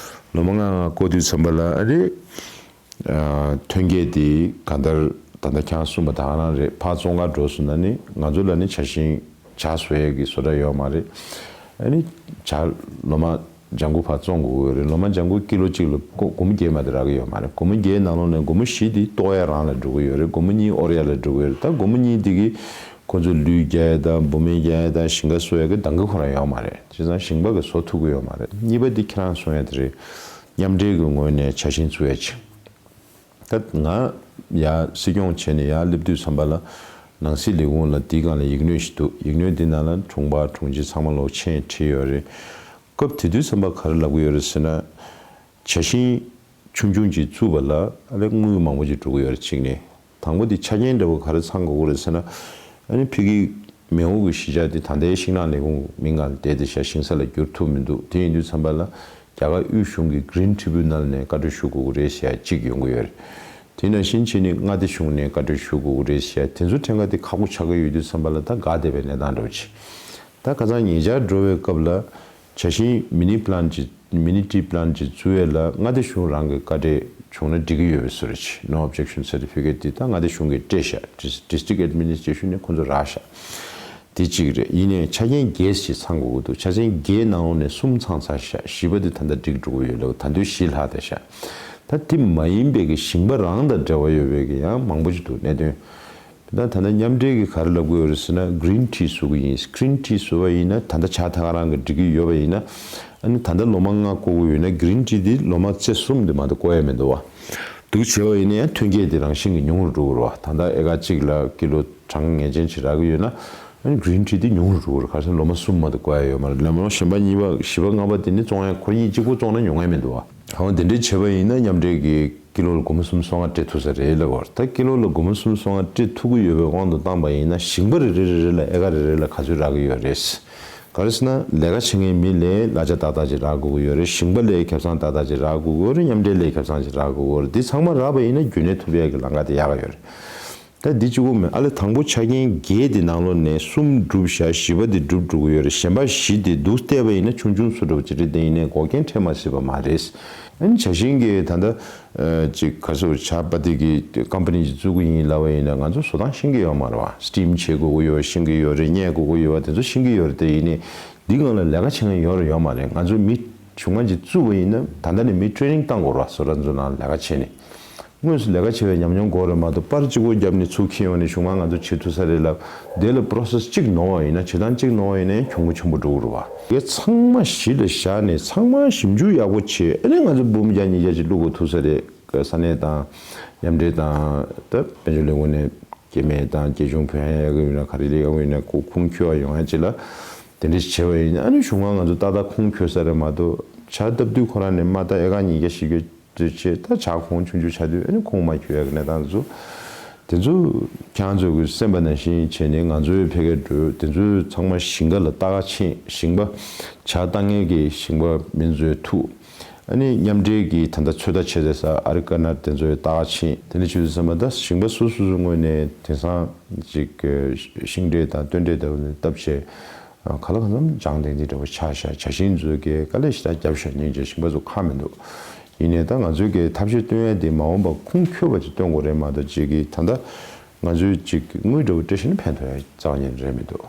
ལོ་མ་ལྔ་ལྔ་བརྐོ་དུས་ཙམ་པ་ལ་ཨ་རེ། ཐོན་སྐྱེད་དེ་གང་ལྟར་ད་ལྟ་ཁྱེད་རང་གསུངས་པ་ད་ག་རང་རེད། ཕར་བཙོང་གར་འགྲོ་སོང་ན་ནི་ང་ཚོ་ལ་ནི་ཇ་ཤིང་ཇ་བཟོ་ཡས་ཀྱི་བཟོ་གྲྭ་ཡོད་མ་རེད། ཨ་ནི་ཇ་ལོ་མ་ལྗང་གུ་ཕར་བཙོང་དགོས་ཀྱི་ཡོད་རེད། ལོ་མ་ལྗང་གུ་ཀི་ལོ་གཅིག་ལ་སྒོར་མོ་བརྒྱད་མ་གཏོགས་རག་གི་ཡོད་མ་རེད། སྒོར་མོ་བརྒྱད་ནང་ལོགས་ནས་སྒོར་མོ་བཞི་དེ་ལྟོགས་ཡས་རང་ལ་འགྲོ་གི་ཡོད་རེད། སྒོར་མོ་གཉིས་དབོར་ཡས་ལ་འགྲོ་གི་ཡོད་རེད། ད་སྒོར་མོ་གཉིས་དེ་གིས་ཁོ་ཚོ་ལུད་རྒྱག་ཡས་དང་སྦུག་མེད་རྒྱག་ཡས་དང་ཞིང་ཁ་གསོ་ཡས་ཀྱི་འདང་གི་ཁོ་རང་ཡོད་མ་རེད། བྱས་ཙང་ཞིང་པ་གིས་བཟོ་ཐུབ་ཀྱི་ཡོད་མ་རེད། གཉིས་པ་དེ་ཁྱེད་རང་གསུང་ཡས་དེ་རེད། མཉམ་འབྲེལ་གྱི་ངོས་ནས་ཇ་ཤིང་བཙུགས་ཡས་ཅིག་ད་ང་ཡ་སྲིད་སྐྱོང་བྱས་ནས་ཡར་སླེབས་དུས་ཙམ་པ་ལ་ནང་སྲིད་ལས་ཁུངས་ལ་འདིའི་སྒང་ལ་ཡིག་སྣོད་ཞིག་འདུག་ཡིག་སྣོད་འདི་ནང་ལ་དྲུང་པ་དྲུང་ཆེ་ཚང་མ་ལོག་མཆན་བྲིས་ཡོད་རེད། སྐབས་དེ་དུས་ཙམ་པ་ག་རེ་ལབ་ཀྱི་ཡོད་རེད་ཟེར་ན། ཇ་ཤིང་ཆུང་ཆུང་ཅིག་བཙུགས་པ་ལ་ཨ་ལས་དངུལ་མང་པོ་ཅིག་འགྲོ་གི་ཡོད་རེད། གཅིག་ནས་དང་པོ་དེ་ཆ་རྐྱེན་འདྲ་བོ་ག་རེ་ཚང་དགོས་ཀྱི་རེད་ཟེར་ན། ཨ་ནི་ཕ་གི་མེ་འོག་གི་གཞིས་ཆགས་དེ་ད་ལྟའི་ཤིང་ནགས་ལས་ཁུངས་མིང་སྒང་ལ་བསྡད་དེ་ཤག་ཤིང་ས་ལ་བསྒྱུར་ཐུབ་མི་འདུག་དེ་ཡིན་དུས་ཙམ་པ་ལ། རྒྱ་གར་དབུས་གཞུང་གི་Green Tribunal་ནས་བཀའ་འཁྲོལ་ཞུ་དགོས་ཀྱི་རེད་ཟེར་ཡ་གཅིག་ཡོང་གི་ཡོད་རེད། དེ་ནང་བཞིན་བྱས་ནས་མངའ་སྡེ་གཞུང་ནས་བཀའ་འཁྲོལ་ཞུ་དགོས་ཀྱི་རེད་ཟེར་ཡ་དེ་ཚོ་ཕྲན་ཁ་དེ་ཁག་པོ་ཆགས་ཀྱི་ཡོད་དུས་ཙམ་པ་ལ་ད་དགའ་བདེ་བའི་གནས་སྟངས་འདྲ་བོ་ཅིག་ད་ཁ་སང་ཉེ་ཆར་འགྲོ་བའི་སྐབས་ལ་བྱ་ཤིང་mini plant་ཅིག mini tree plant་ཅིག་བཙུགས་ཡས་ལ་མངའ་སྡེ་གཞུང་རང་གི་བཀའ་འཁྲོལ་བྱུང་ན་འགྲིག་གི་ཡོད་པའི་བཟོ་འདྲ་ཅིག No objection certificate་དེ་ད་མངའ་སྡེ་གཞུང་གིས་སྤྲད་ཤག Dis- District Administration་ནས་ཁོ་ཚོ་རག་ཤག་དེ་གཅིག་རེད། ཡིན་ནའི་ཆ་རྐྱེན་བརྒྱད་ཞིག་ཚང་དགོས་ཀྱི་འདུག་ཆ་རྐྱེན་བརྒྱད་ནང་ལོགས་ནས་གསུམ་ཚང་ཚར་ཤག་བཞི་པ་དེ་ད་ལྟ་འགྲིག་འགྲོ་གི་ཡོད་ལབ། ད་དུང་བཞི་ལྷག་བསྡད་ཤག་ད་དེ་མ་ཡིན་པའི་གི་ཞིང་པ་རང་དང་འབྲེལ་བ་ཡོད་པའི་གི་ཡང་མང་པོ་ཅིག་འདུག་གནད་དོན། ད་ད་ལྟ་མཉམ་འབྲེལ་གྱིས་ག་རེ་ལབ་ཀྱི་ཡོད་རེད་ཟེར་ན་Green Tea་བཟོ་གི་ཡིན། Green Tea་བཟོ་བ་ཡིན་ན་ད་ལྟ་ཇ་ད་ག་རང་གི་འགྲིག་གི་ཡོད་པ་ཡིན་ན། ཨ་ནི་ད་ལྟ་ལོ་མ་ལྔ་བརྐོ་གི་ཡོད་ན་Green Tea་དེ་ལོ་མ་ཚེ་གསུམ་དེ་མ་གཏོགས་བརྐོ་ཡ་མི་འདུག་བ། འདུག་བྱས་པ་ཡིན་ན་ཡང་ཐོན་སྐྱེད་དེ་རང་བཞིན་གྱིས་ཉུང་རུ་འགྲོ་གི་རེད་བ། ད་ལྟ་ཨེ་ཀར་གཅིག་ལ་ཀི་ལོ་གྲངས་ངེས་ཅན་ཅིག་རག་གི་ཡོད་ན། ཨ་ནི་Green Tea་དེ་ཉུང་རུ་འགྲོ་གི་རེད། ག་རེ་ཟེར་ན་ལོ་མ་གསུམ་མ་གཏོགས་བརྐོ་ཡ་ཡོད་མ་རེད། ལོ་མ་གཞན་པ་གཉིས་པ་བཞི་པ་ལྔ་པ་དེ་ནི་བཙོང་ཡ་ཁོ་གཉིས་གཅིག་པོ་བཙོང་ན་ཉོ་མཁན་མི་འདུག་བ། འོ་དེ་འདྲ་བྱས་པ་ཡིན་ན་མཉམ་འབྲེལ་གྱིས་ཀི་ལོ་ལ་སྒོར་མོ་སུམ་ཅུ་སོ་ལྔ་སྤྲད་ཐུབ་ས་རེད་ལབ་ཀྱི་ཡོད་རེད། ད་ཀི་ལོ་ལ་སྒོར་མོ་སུམ་ཅུ་སོ་ལྔ་སྤྲད་ཐུབ་ཀྱི་ཡོད་པའི་དབང་དུ་བཏང་པ་ཡིན་ན་ཞིང་པ་རེ་རེ་རེ་རེ་ལ་ཨེ་ཀར་རེ་རེ་ལ་ག་ཚོད་རག་གི་ཡོད་རེད། ག་རེ་ཟེར་ན་ལས་ཀ་བྱེད་མཁན་མི་ལ་གླ་ཆ་ཏག་ཏག་ཅིག་རག་དགོས་ཀྱི་ཡོད་རེད། ཞིང་པ་ལ་ཁེ་བཟང་ཏག་ཏག་ཅིག་རག་དགོས་ཀྱི་ཡོད་རེད། མཉམ་འབྲེལ་ལ་ཁེ་བཟང་ཅིག་རག་དགོས་ཀྱི་ཡོད་རེད། འདི་ཚང་མ་རག་པ་ཡིན་ན་རྒྱུན་གནས་ཐུབ་ཡག་གི་ལམ་ཁ་དེ་ཡག་ག་ཡོད་རེད། ད་འདི་གཅིག་པོ་མིན། ཨ་ལེ་དང་པོ་ཆ་རྐྱེན་བརྒྱད་དེ་ནང་ལོགས་ནས་གསུམ་འགྲུབ་ཤག་བཞི་པ་དེ་འགྲུབ་འགྲོ་གི་ཡོད་རེད། གཞན་པ་བཞི་དེ་འདུག་བལྟས་པ་ཡིན་ན་ཆུང་ཆུང་སུ་འདྲ་བོ་ཅིག་རེད། དེ་ཡིན་ནའི་འགོག་རྐྱེན་འཕྲད་མ་སྲིད་པ་མ་རེད། ཨ་ནི་བྱ་ཤིང་གི་ད་ལྟ་ཅིག་ག་རེ་ཟེར་བྱ་པ་དེ་གི་ཀམ་པ་ནི་ཅིག་བཙུགས་ཀྱི་ཡིན་ལབ་པ་ཡིན་ན་ང་ཚོ་བཟོ་སྟངས་ཤེས་ཀྱི་ཡོད་མ་རེད་བ། སི་ཊིམ་བྱེད་དགོས་ཀྱི་ཡོད་ཤེས་ཀྱི་ཡོད་རེད། མཉེད་དགོས་ཀྱི་ཡོད་པ་དེ་ཚོ་ཤེས་ཀྱི་ཡོད་རེད། དེ་ཡིན་ནའི་འདི་སྒང་ལ་ལས་ཀ་བྱེད་མཁན་ཡོད་རེད་ཡོད་མ་རེད། ང་ཚོ་མི་ཆུང་མ་ཅིག་བཙུགས་པ་ཡིན་ན་ད་ལྟ་ནས་མི་ཊེ་རེ་ནིང་བཏང་དགོས་རེད་བ། བཟོ་གྲྭ་ཚོ་ནང་ལས་ཀ་བྱེད་ནས། དངོས་སུ་ལས་ཀ་བྱེད་པའི་ཉམས་མྱོང་དགོས་རེད་མ་གཏོགས་པར་གཅིག་པོ་བརྒྱབ་ནས་ཚུར་འཁྱེར་ཡོང་ནས་གཞུག་མ་ང་ཚོ་བྱེད་ཐུབ་ས་རེད་ལབ། དེ་ལ་པོ་རོ་སེ་སི་གཅིག་ནོར་བ་ཡིན་ན་བྱེད་སྟངས་གཅིག་ནོར་བ་ཡིན་ན་ཡང་གྱོང་གུན་ཆེན་པོ་འགྲོ་གི་རེད་བ། དེ་ཚང་མ་གཞི་ལ་བཞག་ནས་ཚང་མ་ཞིབ་འཇུག་ཡག་པོ་བྱས། ཨ་ནི་ང་ཚོ་འབུམ་བརྒྱ་ཉིས་བརྒྱ་ཅིག་བླུག་དགོས་ཐུག་ས་རེད། ས་གནས་དང་མཉམ་འབྲེལ་དང་ད་དཔལ་འབྱོར་ལས་ཁུངས་ནས་སྐྱེ་དམན་དང་སྐྱེ་ཆུང་བོད་ཡང་ཡག་གི་ཡོད་ན་ག་རེ་ལས་ཡག་གི་ཡོད་ན་ཁོ་ཁུངས་འཁྱོལ་བ་ཡོང་ཡ་ཅིག་ལ་དེ་འདྲ་ཞིག་བྱས་པ་ཡིན་ན་ཨ་ནི་གཞུག་མ་ང་ཚོ་ཏག་ཏག་ཁུངས་འཁྱོལ་ས་རེད་མ་གཏོགས་བྱ་བཏབ་དུས་ཁོ་རང་ནས་མ་ད་ཨེ་ཀར་ཉིས་བརྒྱ་བཞི་བརྒྱ། དུས་ཆེ་ད་བྱ་གོང་ཆུང་ཆུང་ཆགས་དུས་ཨ་ནི་ཁུངས་མ་འཁྱོལ་ཡག་གི་གནས་སྟངས་ཚོ། དེ་ཚོ་ཁྱེད་རང་ཚོ་གི་སེམས་པ་ནང་བཞིན་བྱས་ནས་ང་ཚོའི་ཕ་གིར་འགྲོ་དེ་ཚོ་ཚང་མ་ཞིང་ཁ་ལ་ལྟ་ག་ཕྱིན། ཞིང་པ་བྱ་ལྟ་མཁན་གྱི་ཞིང་པ་མི་ཚོའི་ཐུག་ཨ་ནི་མཉམ་འབྲེལ་གྱི་ད་ལྟ་ཚོད་ལྟ་བྱེད་ས་ས་ཨ་རི་ཀ་ན་དེ་ཚོའི་ལྟ་ག་ཕྱིན། དེ་ནས་བྱེད་དུས་ཙམ་པ་ད་ཞིང་པ་སོ་སོ་སོ་ངོས་ནས་དེང་སང་ཅིག་ཤིང་འབྲས་དང་སྟོན་འབྲས་དང་བཏབ་བྱས། ག་ལ་གང་འཚམ་སྦྱང་དེ་འདི་འདྲ་བོ་ཆགས་ཤག་བྱ་ཤིང་ཚོས་ཀྱི་དཀའ་ལས་ཞེ་དྲག་བརྒྱབ་ཤག་སྙིང་རྗེ་ཞིང་པ་ཚོ་ཁག་མི་འདུག་ཡིན་ནའི་ད་ང་ཚོས་ཀྱི་ཐབས་ཤེས་སྟོན་ཡ་དེ་མ་འོངས་པ་ཁུངས་འཁྱོལ་བ་ཅིག་སྟོན་དགོས་རེད་མ་གཏོགས་ཅིག་གི་ད་ལྟ་ང་ཚོས་ཅིག་དངུལ་འདྲ་བོ་སྤྲད་ཤེས་ན་ཕན་ཐོགས་ཡ་རྩ་བ་ཉིད་རེད་མི་འདུག་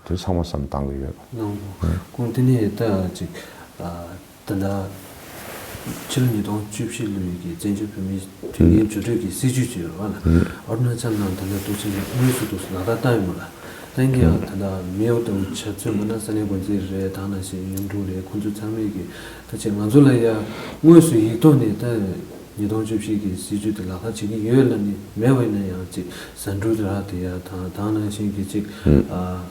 དེ་ཚང་མ་བསམ་བཏང་གི་ཡོད། གནང་དགོས་ཁུངས་དེ་ནས་ད་ཅིག་ད་ལྟ་ཕྱི་ལོ་ཉིས་སྟོང་བཅུ་བཞི་ལོའི་གི་བཙན་བྱོལ་བོད་མིའི་དུས་ཡུན་བརྗོད་གྲོས་ཀྱི་སྲིད་བྱུས་ཅིག་ཡོད་རེད་བ་ལ། ཨ་རུ་ན་ཅལ་ནང་ད་ལྟ་འདུག་ཅིག་དངོས་སུ་འདུག་ལག་བསྟར་བཏང་ཡོད་མ་རེད། ད་ཡིན་གྱི་ཡང་ད་ལྟ་མེའོ་དང་ཆ་མཚོན་པ་ན་ས་གནས་འགོ་འཛིན་རེད། ད་ནང་བཞིན་གཡུང་དྲུང་རེད། ཁོང་ཚོ་ཚང་མས་ཀྱི་ད་ཅིག་ང་ཚོ་ལ་ཡ་དངོས་སུ་ཡིག་ཐོག་ནས་ད་ཉིས་སྟོང་བཅུ་བཞི་གི་སྲིད་བྱུས་དེ་ལག་བསྟར་བྱེད་ཀྱི་ཡོད་ལབ་ནས་མེད་པ་ཡིན་ན་ཡང་ཅིག་ཟ་འབྲུ་རག་དེ་ཡ་དང་ད་ནང་བཞིན་གྱི་ཅིག་ཨ།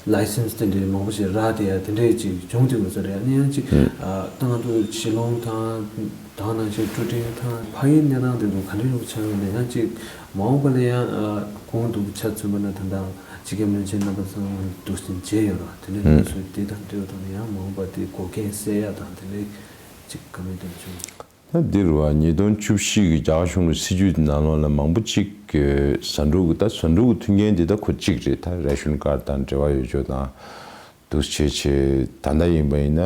ལའི་སེན་སི་དེ་འདྲའི་མང་པོ་ཞིག་རག་དེ་ཡ་དེ་འདྲའི་ཅིག་བྱུང་དེ་དགོས་ས་རེད། ཨ་ནི་ཡང་ཅིག་ཨ་ད་ང་ཚོ་གཞིས་ལུང་དང་ད་ནང་བཞིན་ཀྲུ་ཀྲིང་དང་ཕ་གིའི་གནས་སྟངས་དེ་ཚོ་ག་འདྲ་ཡོང་ཆགས་ཡོད་ན་ཡང་ཅིག་མ་འོངས་པ་ལ་ཡང་ཨ་གོང་དུ་ཆ་མཚོན་པ་ན་ད་ལྟ་སྤྱི་ཁྱབ་བློན་ཆེན་རྣམ་པ་ཚང་མ་འདུག་སེ་མཇལ་ཡོད་ར། དེ་ལས་ང་ཚོས་དེ་དང་འབྲེལ་བ་དང་ཡང་མ་འོངས་པ་དེ་འགོག་རྐྱེན་སེལ་ཡ་དང་དེ་ལས་ཅིག་བཀའ་མོལ་དེ་བྱུང་། ད་འདིར་བ་ཉིས་སྟོང་བཅུ་བཞི་གི་རྒྱ་གར་གཞུང་གི་སྲིད་ཇུས་དེ་ནང་ལོགས་ལ་མང་པོ་གཅིག་གི་ཟ་འབྲུ་གི་ད་ཟ་འབྲུ་གི་མཐུན་རྐྱེན་དེ་ད་ཁོ་གཅིག་རེད། ད་རེ་ཤོན་ཀར་དང་འབྲེལ་བ་ཡོད་ཆོག་དང་འདུག་བྱས་བྱས་ད་ལྟ་ཡིན་པ་ཡིན་ན་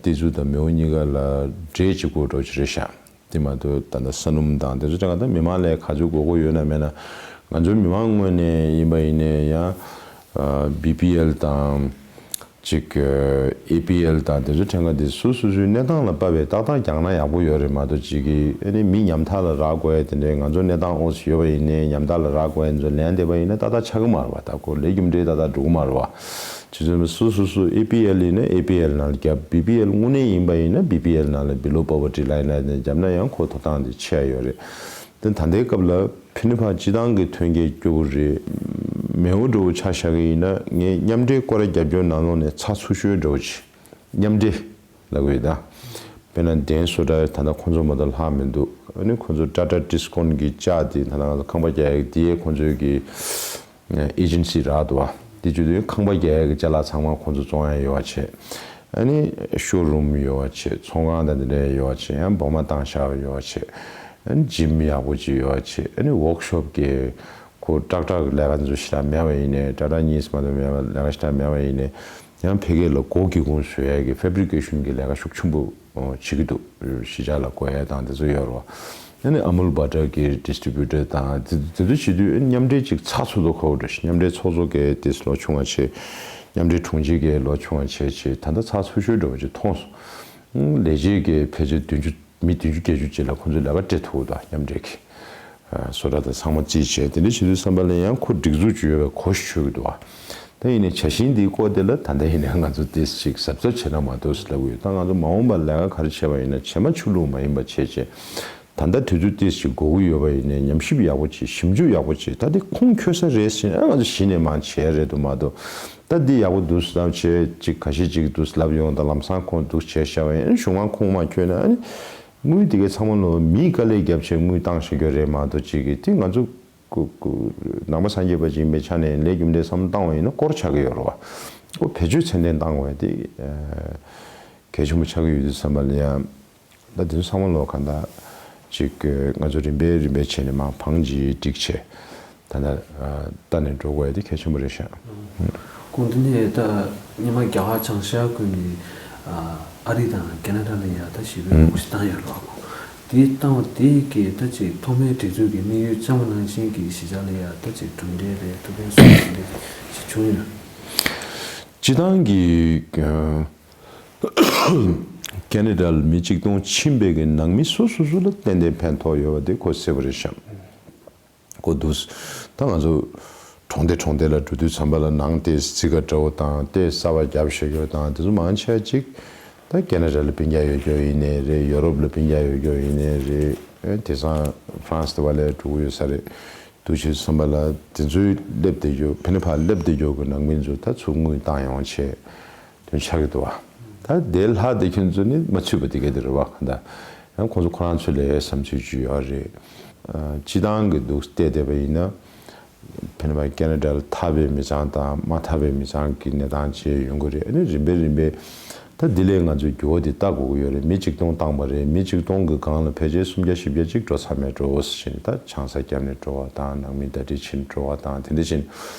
ཏི་ཛུ་དང་མེའོ་གཉིས་ཀ་ལ་འབྲས་གཅིག་པོ་འགྲོ་གི་རེད་ཤག་དེ་མ་གཏོགས་ད་ལྟ་ས་སྣུམ་དང་དེ་ཚོ་ད་ད་མི་མང་ལ་ག་ཚོད་དགོས་མཁོ་ཡོད་ན་མེད་ན་ང་ཚོའི་མི་མང་ངོས་ནས་ཡིན་པ་ཡིན་ནའི་ཡང་བི་པི་ཨེལ་དང་། ཅིག་ཨེ་པི་ཨེལ་དང་དེ་ཚོ་ཕྲན་ཁ་དེ་སོ་སོ་སོའི་གནས་སྟངས་ལ་དཔག་པའི་ཏག་ཏག་རྒྱག་ན་ཡག་པོ་ཡོད་རེད་མ་གཏོགས་ཅིག་གི་ཨ་ནི་མི་ཉམ་ཐག་ལ་རག་དགོས་ཡ་དེ་འདྲའི་ང་ཚོ་གནས་སྟངས་འོ་ཙམ་ཡོད་པ་ཡིན་ནའི་ཉམ་ཐག་ལ་རག་དགོས་ཡ་ཚོ་ལན་འདེབས་པ་ཡིན་ན་ཏག་ཏག་ཆགས་ཀྱི་མ་རེད་བ། ད་ཁོ་ལས་རྒྱུ་འབྲས་ཏག་ཏག་འགྲོ་གི་མ་རེད་བ། བྱས་ཙང་སོ་སོ་སོ་ཨེ་པི་ཨེལ་ཡིན་ན་ཨེ་པི་ཨེལ་ནང་ལ་རྒྱབ། བི་པི་ཨེལ་དངོས་གནས་ཡིན་པ་ཡིན་ན་བི་པི་ཨེལ་ནང་ལ་Below Poverty Line་ལ་རྒྱབ་ན་ཡང་ཁོ་ཐོབ་ཐང་དེ་ཆེ་ཡ་ཡོད་རེད། དེ་ད་ལྟའི་སྐབས་ལ་ཕན་ནུས་ཕར་སྤྱི་བཏང་གི་ཐོན་སྐྱེད་སྐྱོ་པོ་རེད། མེའོ་འདྲ་བོ་ཆ་བཞག་གི་ཡིན་ན་ངས་མཉམ་འབྲེལ་སྐོར་ར་རྒྱབ་སྐྱོར་ནང་ལོགས་ནས་ཚགས་ཚུད་ཤོས་འདྲ་བོ་ཅིག་མཉམ་འབྲེལ་ལབ་དགོས་ཡོད་ད། དཔེར་ན་ལྡན་བཟོ་གྲྭ་ད་ལྟ་ཁོང་ཚོ་མ་གཏོགས་ལྷག་མི་འདུག་ཨ་ནི་ཁོང་ཚོ་Tata Tiscon་གི་ལྕགས་དེ་ད་ལྟ་ང་ཚོ་ཁང་པ་རྒྱག་ཡག་དེ་ཁོང་ཚོའི་གི་ཨེ་ཇེན་སི་རག་འདུག་བ། དེ་བརྗོད་དུས་ཁང་པ་རྒྱག་ཡག་གི་ཅ་ལག་ཚང་མ་ཁོང་ཚོ་བཙོང་ཡ་ཡོད་པ་བྱས། ཨ་ནི་ཤོ་རུམ་ཡོད་པ་བྱས། ཚོང་ཁང་དང་དེ་འདྲ་ཡོད་པ་བྱས། ཡང་སྦོང་མ་བཏང་བཞག་ཡོད་པ་བྱས། ཨ་ནི་ཇིམ་ཡག་པོ་ཅིག་ཡོད་པ་བྱས། ཨ་ནི་ཝོག་ཤོབ་ཀྱི་ཁོ་ཀྲག་ཀྲག་གི་ལས་ཀ་འཛུལ་ཞེ་དྲག་མེད་པ་ཡིན་ནའི། ཀྲག་ཀྲག་གཉིས་མ་གཏོགས་མེད་པ། ལས་ཀ་ཞེ་དྲག་མེད་པ་ཡིན་ནའི། ཡང་ཕ་གི་ལ་སྒོ་སྒེའུ་ཁུང་བཟོ་ཡས་ཀྱི་ཕེབ་རི་ཀེ་ཤོན་གྱི་ལས་ཀ་ཤུགས་ཆེན་པོ་བྱེད་ཀྱི་འདུག་གཞིས་ཆགས་ལ་སྒོ་ཡས་དང་དེ་ཚོ་ཡོད་རེད་བ། ཨ་ནི་ཨ་མུལ་བྷ་ཊར་གྱི་ཌི་སི་ཊི་བྷིའུ་ཊར་དང་དེ་དེ་ཚོ་བྱེད་དུས། མཉམ་འབྲེལ་ཅིག་ཚགས་ཚུད་དུ་ཁོ་འདྲ་ཞིག་མཉམ་འབྲེལ་ཚོགས་གཙོ་གིས་དེ་ལོ་ཆུང་བ་བྱས། མཉམ་འབྲེལ་དྲུང་ཆེ་གིས་ལོ་ཆུང་བ་བྱས་བྱས། ད་ལྟ་ཚགས་ཚུད་ཤོས་འདྲ་བོ་ཅིག་མཐོང་སོང་། ལས་བྱེད་ཀྱི་ཕལ་ཆེར་བདུན་ཅུ། མི་བདུན་ཅུ་བརྒྱད་ཅུ་ཅིག་ལ་ཁོང་ཚོས་ལས་ཀ་སྤྲད་ཐུབ་ཀྱི་འདུག་མཉམ་འབྲེལ་གྱི་བཟོ་གྲྭ་དང་ཚང་མ་རྩིས་བྱས། དེ་འདྲ་བྱེད་དུས་ཙམ་པ་ལ་ཡང་ཁོ་སྒྲིག་འཛུགས་ཅིག་ཡོད་པའི་གོ་བྱེད་ཀྱི་འདུག་ད་ཡིན་ནའི་བྱ་བཞིན་འདིའི་སྐོར་དེ་ལ་ད་ལྟ་ཡིན་ནའི་ང་ཚོ་ཏོག་ཙམ་ཅིག་གཟབ་གཟབ་བྱས་ན་མ་གཏོགས་ཟེར་ལབ་ཀྱི་ཡོད། ད་ང་ཚོ་མ་འོངས་པར་ལས་ཀ་ག་རེ་བྱས་པ་ཡིན་ན་བྱེ་མ་ཆུ་བླུགས་མ་ཡིན་པ་བྱས་བྱས། ད་ལྟ་དུས་ཚོད་ཏོག་ཙམ་ཅིག་འགོར་གྱི་ཡོད་པ་ཡིན་ནའི་ཉམས་ཞིབ་ཡག་པོ་བྱེད། ཞིབ་འཇུག་ཡག་པོ་བྱེད། ད་འདི་ཁུངས་འཁྱོལ་ས་རེད་ཟེར་ན་ང་ཚོ་གཞི་ནས་མར་བྱེད་ཡ་རེད་འདུག་མ་གཏོགས། ད་འདི་ཡག་པོ་འདུག་ཟེར་ལབ་བྱས་ཅིག་ཁ་ཤས་ཅིག་འདུག་ལབ་ཡོང་། ད་ལམ་སང་ཁོང་འདུག་བྱས་བཞག་པ་ཡིན། གཞུག་མ་ཁུངས་མ་འཁྱོལ་ན། ཨ་ནི་དངུལ་དེ་གའི་ཚང་མ་ལོ་མིས་དཀའ་ལས་བརྒྱབ་བྱས་དངུལ་བཏང་བཞག་རྒྱུ་རེད་མ་གཏོགས། ཅིག་གིས་དེ་ང་ཚོ་ཀུ་ཀུ་ནང་པ་སངས་རྒྱས་པ་ཅིག་ཡིན་པའི་ཆ་ནས་ལས་རྒྱུ་འབྲས་བསམ་བློ་བཏང་བ་ཡིན་ན་སྐོར་ཆགས་ཀྱི་ཡོད་རེད་བ། ཁོ་བེད་སྤྱོད་ཚད་ལྡན་བཏང་དགོས་དེ་གལ་ཆེན་པོ་ཆགས་ཀྱི་ཡོད་དུས་ཙམ་པ་ལ་ཡང་། ད་དེ་ཚོ་ཚང་མ་ལོ་གང་ལྟར་ཅིག་ང་ཚོ་རིམ་པས་རིམ་པས་བྱས་ནས་མར་བང་ཅིག་སྒྲིག་བྱས། ད་ལྟ་ལྟ་ནས་འགྲོ་དགོས་ཡ་དེ་གལ་ཆེན་པོ་རེད་ཤག་ཁོང་འདི་ནས་ད་སྔོན་མ་རྒྱ་གར་བྱང་ཤར་ཁུལ་ནས་ཨ་རི་དང་ཁེ་ན་ཌ་ལ་ཡ་ད་ཞི་བའི་ཧུང་ཞིག་བཏང་ཡོད་རོགས། དེ་བཏང་བ་དེ་གས་ད་ཅིག་ཐོག་མའི་སྒྲིག་འཛུགས་ཀྱི་དམིགས་ཡུལ་བཅངས་པ་ནང་བཞིན་གྱི་གཞིས་ཆགས་ལ་ཡ་ད་ཅིག་གྲུབ་འབྲས་རེད། ཐུགས་ཕན་གསོས་པ་འདི་ཞིག་བྱུང་ཡོད། སྤྱི་བཏང་གི་ཁེ་ན་ཌ་ལ་མི་གཅིག་སྟོང་ཕྱིན་པའི་གི་ནང་མི་སོ་སོ་སོ་ལ་ཏན་ཏན་ཕན་ཐོགས་ཡོད་པ་དེ་ཁོ་གསལ་པོ་རེད་ཤག་ཁོ་འདུག་ད་ང་ཚོ་གྲོང་སྡེ་གྲོང་སྡེ་ལ་འགྲོ་དུས་ཙམ་པ་ལ་ནང་དེ་རྩིས་ཀ་འདྲ་བོ་དང་དེ་གསར་པ་བརྒྱབ་བཞག་ཡོད་དང་དེ་ཚོ་མང་ཆེ་བ་ཅིག་ད་ཁེ་ན་ཌ་ལ་སྤུན་ཀྱག་ཡོད་རྒྱུ་ཡིན་ནའི་རེད། ཡོ་རོབ་ལ་སྤུན་ཀྱག་ཡོད་རྒྱུ་ཡིན་ནའི་རེད། ཨེ་དེང་སང་ཧྥ་རན་སི་དེ་བ་ལ་འགྲོ་གི་ཡོད་ས་རེད། འདུག་བྱས་ཙམ་པ་ལ་དེ་ཚོའི་སླེབས་བསྡད་རྒྱུ། ཕ་ནི་ཕར་སླེབས་བསྡད་རྒྱུ་གི་ནང་མི་ཚོ་ད་ཚུར་དངུལ་བཏང་ཡོང་བྱས་དོན་ཆགས་ཀྱི་འདུག་བ། ད་དེ་ལྷག་དེ་ཁྱོད་ཚོ་ནི་མ་ཚུད་པ་དེ་ག་དེ་རེད་བ། གང་ལྟར་ཡང་ཁོང་ཚོ་ཁོ་རང་ཚོ་ལ་བསམ་ཚུལ་ཅིག་ཡོད་རེད། ཨ་སྤྱི་བཏང་གི་འདུག་བལྟས་བསྡད་པ་ཡིན་ན། ཕ་ནི་ཕར་ཁེ་ན་ཌ་ལ་ཐར་པའི་མི་ཚང་དང་མ་ཐར་པའི་མི་ཚང་གི་གནས་སྟངས་བྱས་ཡོང་གི་རེད། ཨ་ནི་རིམ་པས་རིམ་པས་ད་འདི་ལས་ང་ཚོས་འགྱུར་བ་འདི་ལྟ་དགོས་ཀྱི་ཡོད་རེད། མི་གཅིག་སྟོང་བཏང་པ་རེད། མི་གཅིག་སྟོང་གི་སྒང་ལ་ཕལ་ཆེར་སུམ་བརྒྱ་བཞི་བརྒྱ་ཅིག་འགྲོ་ཚར་མེད་འགྲོ་ཟེར་བཞིན། ད་ཆང་ས་བརྒྱབ་ནས་འགྲོ་བ་དང་། ནང་མི་ཟླ་སྒྲིལ་བྱས་ནས་འགྲོ་བ་དང་། དེ་འདྲ་བཞིན་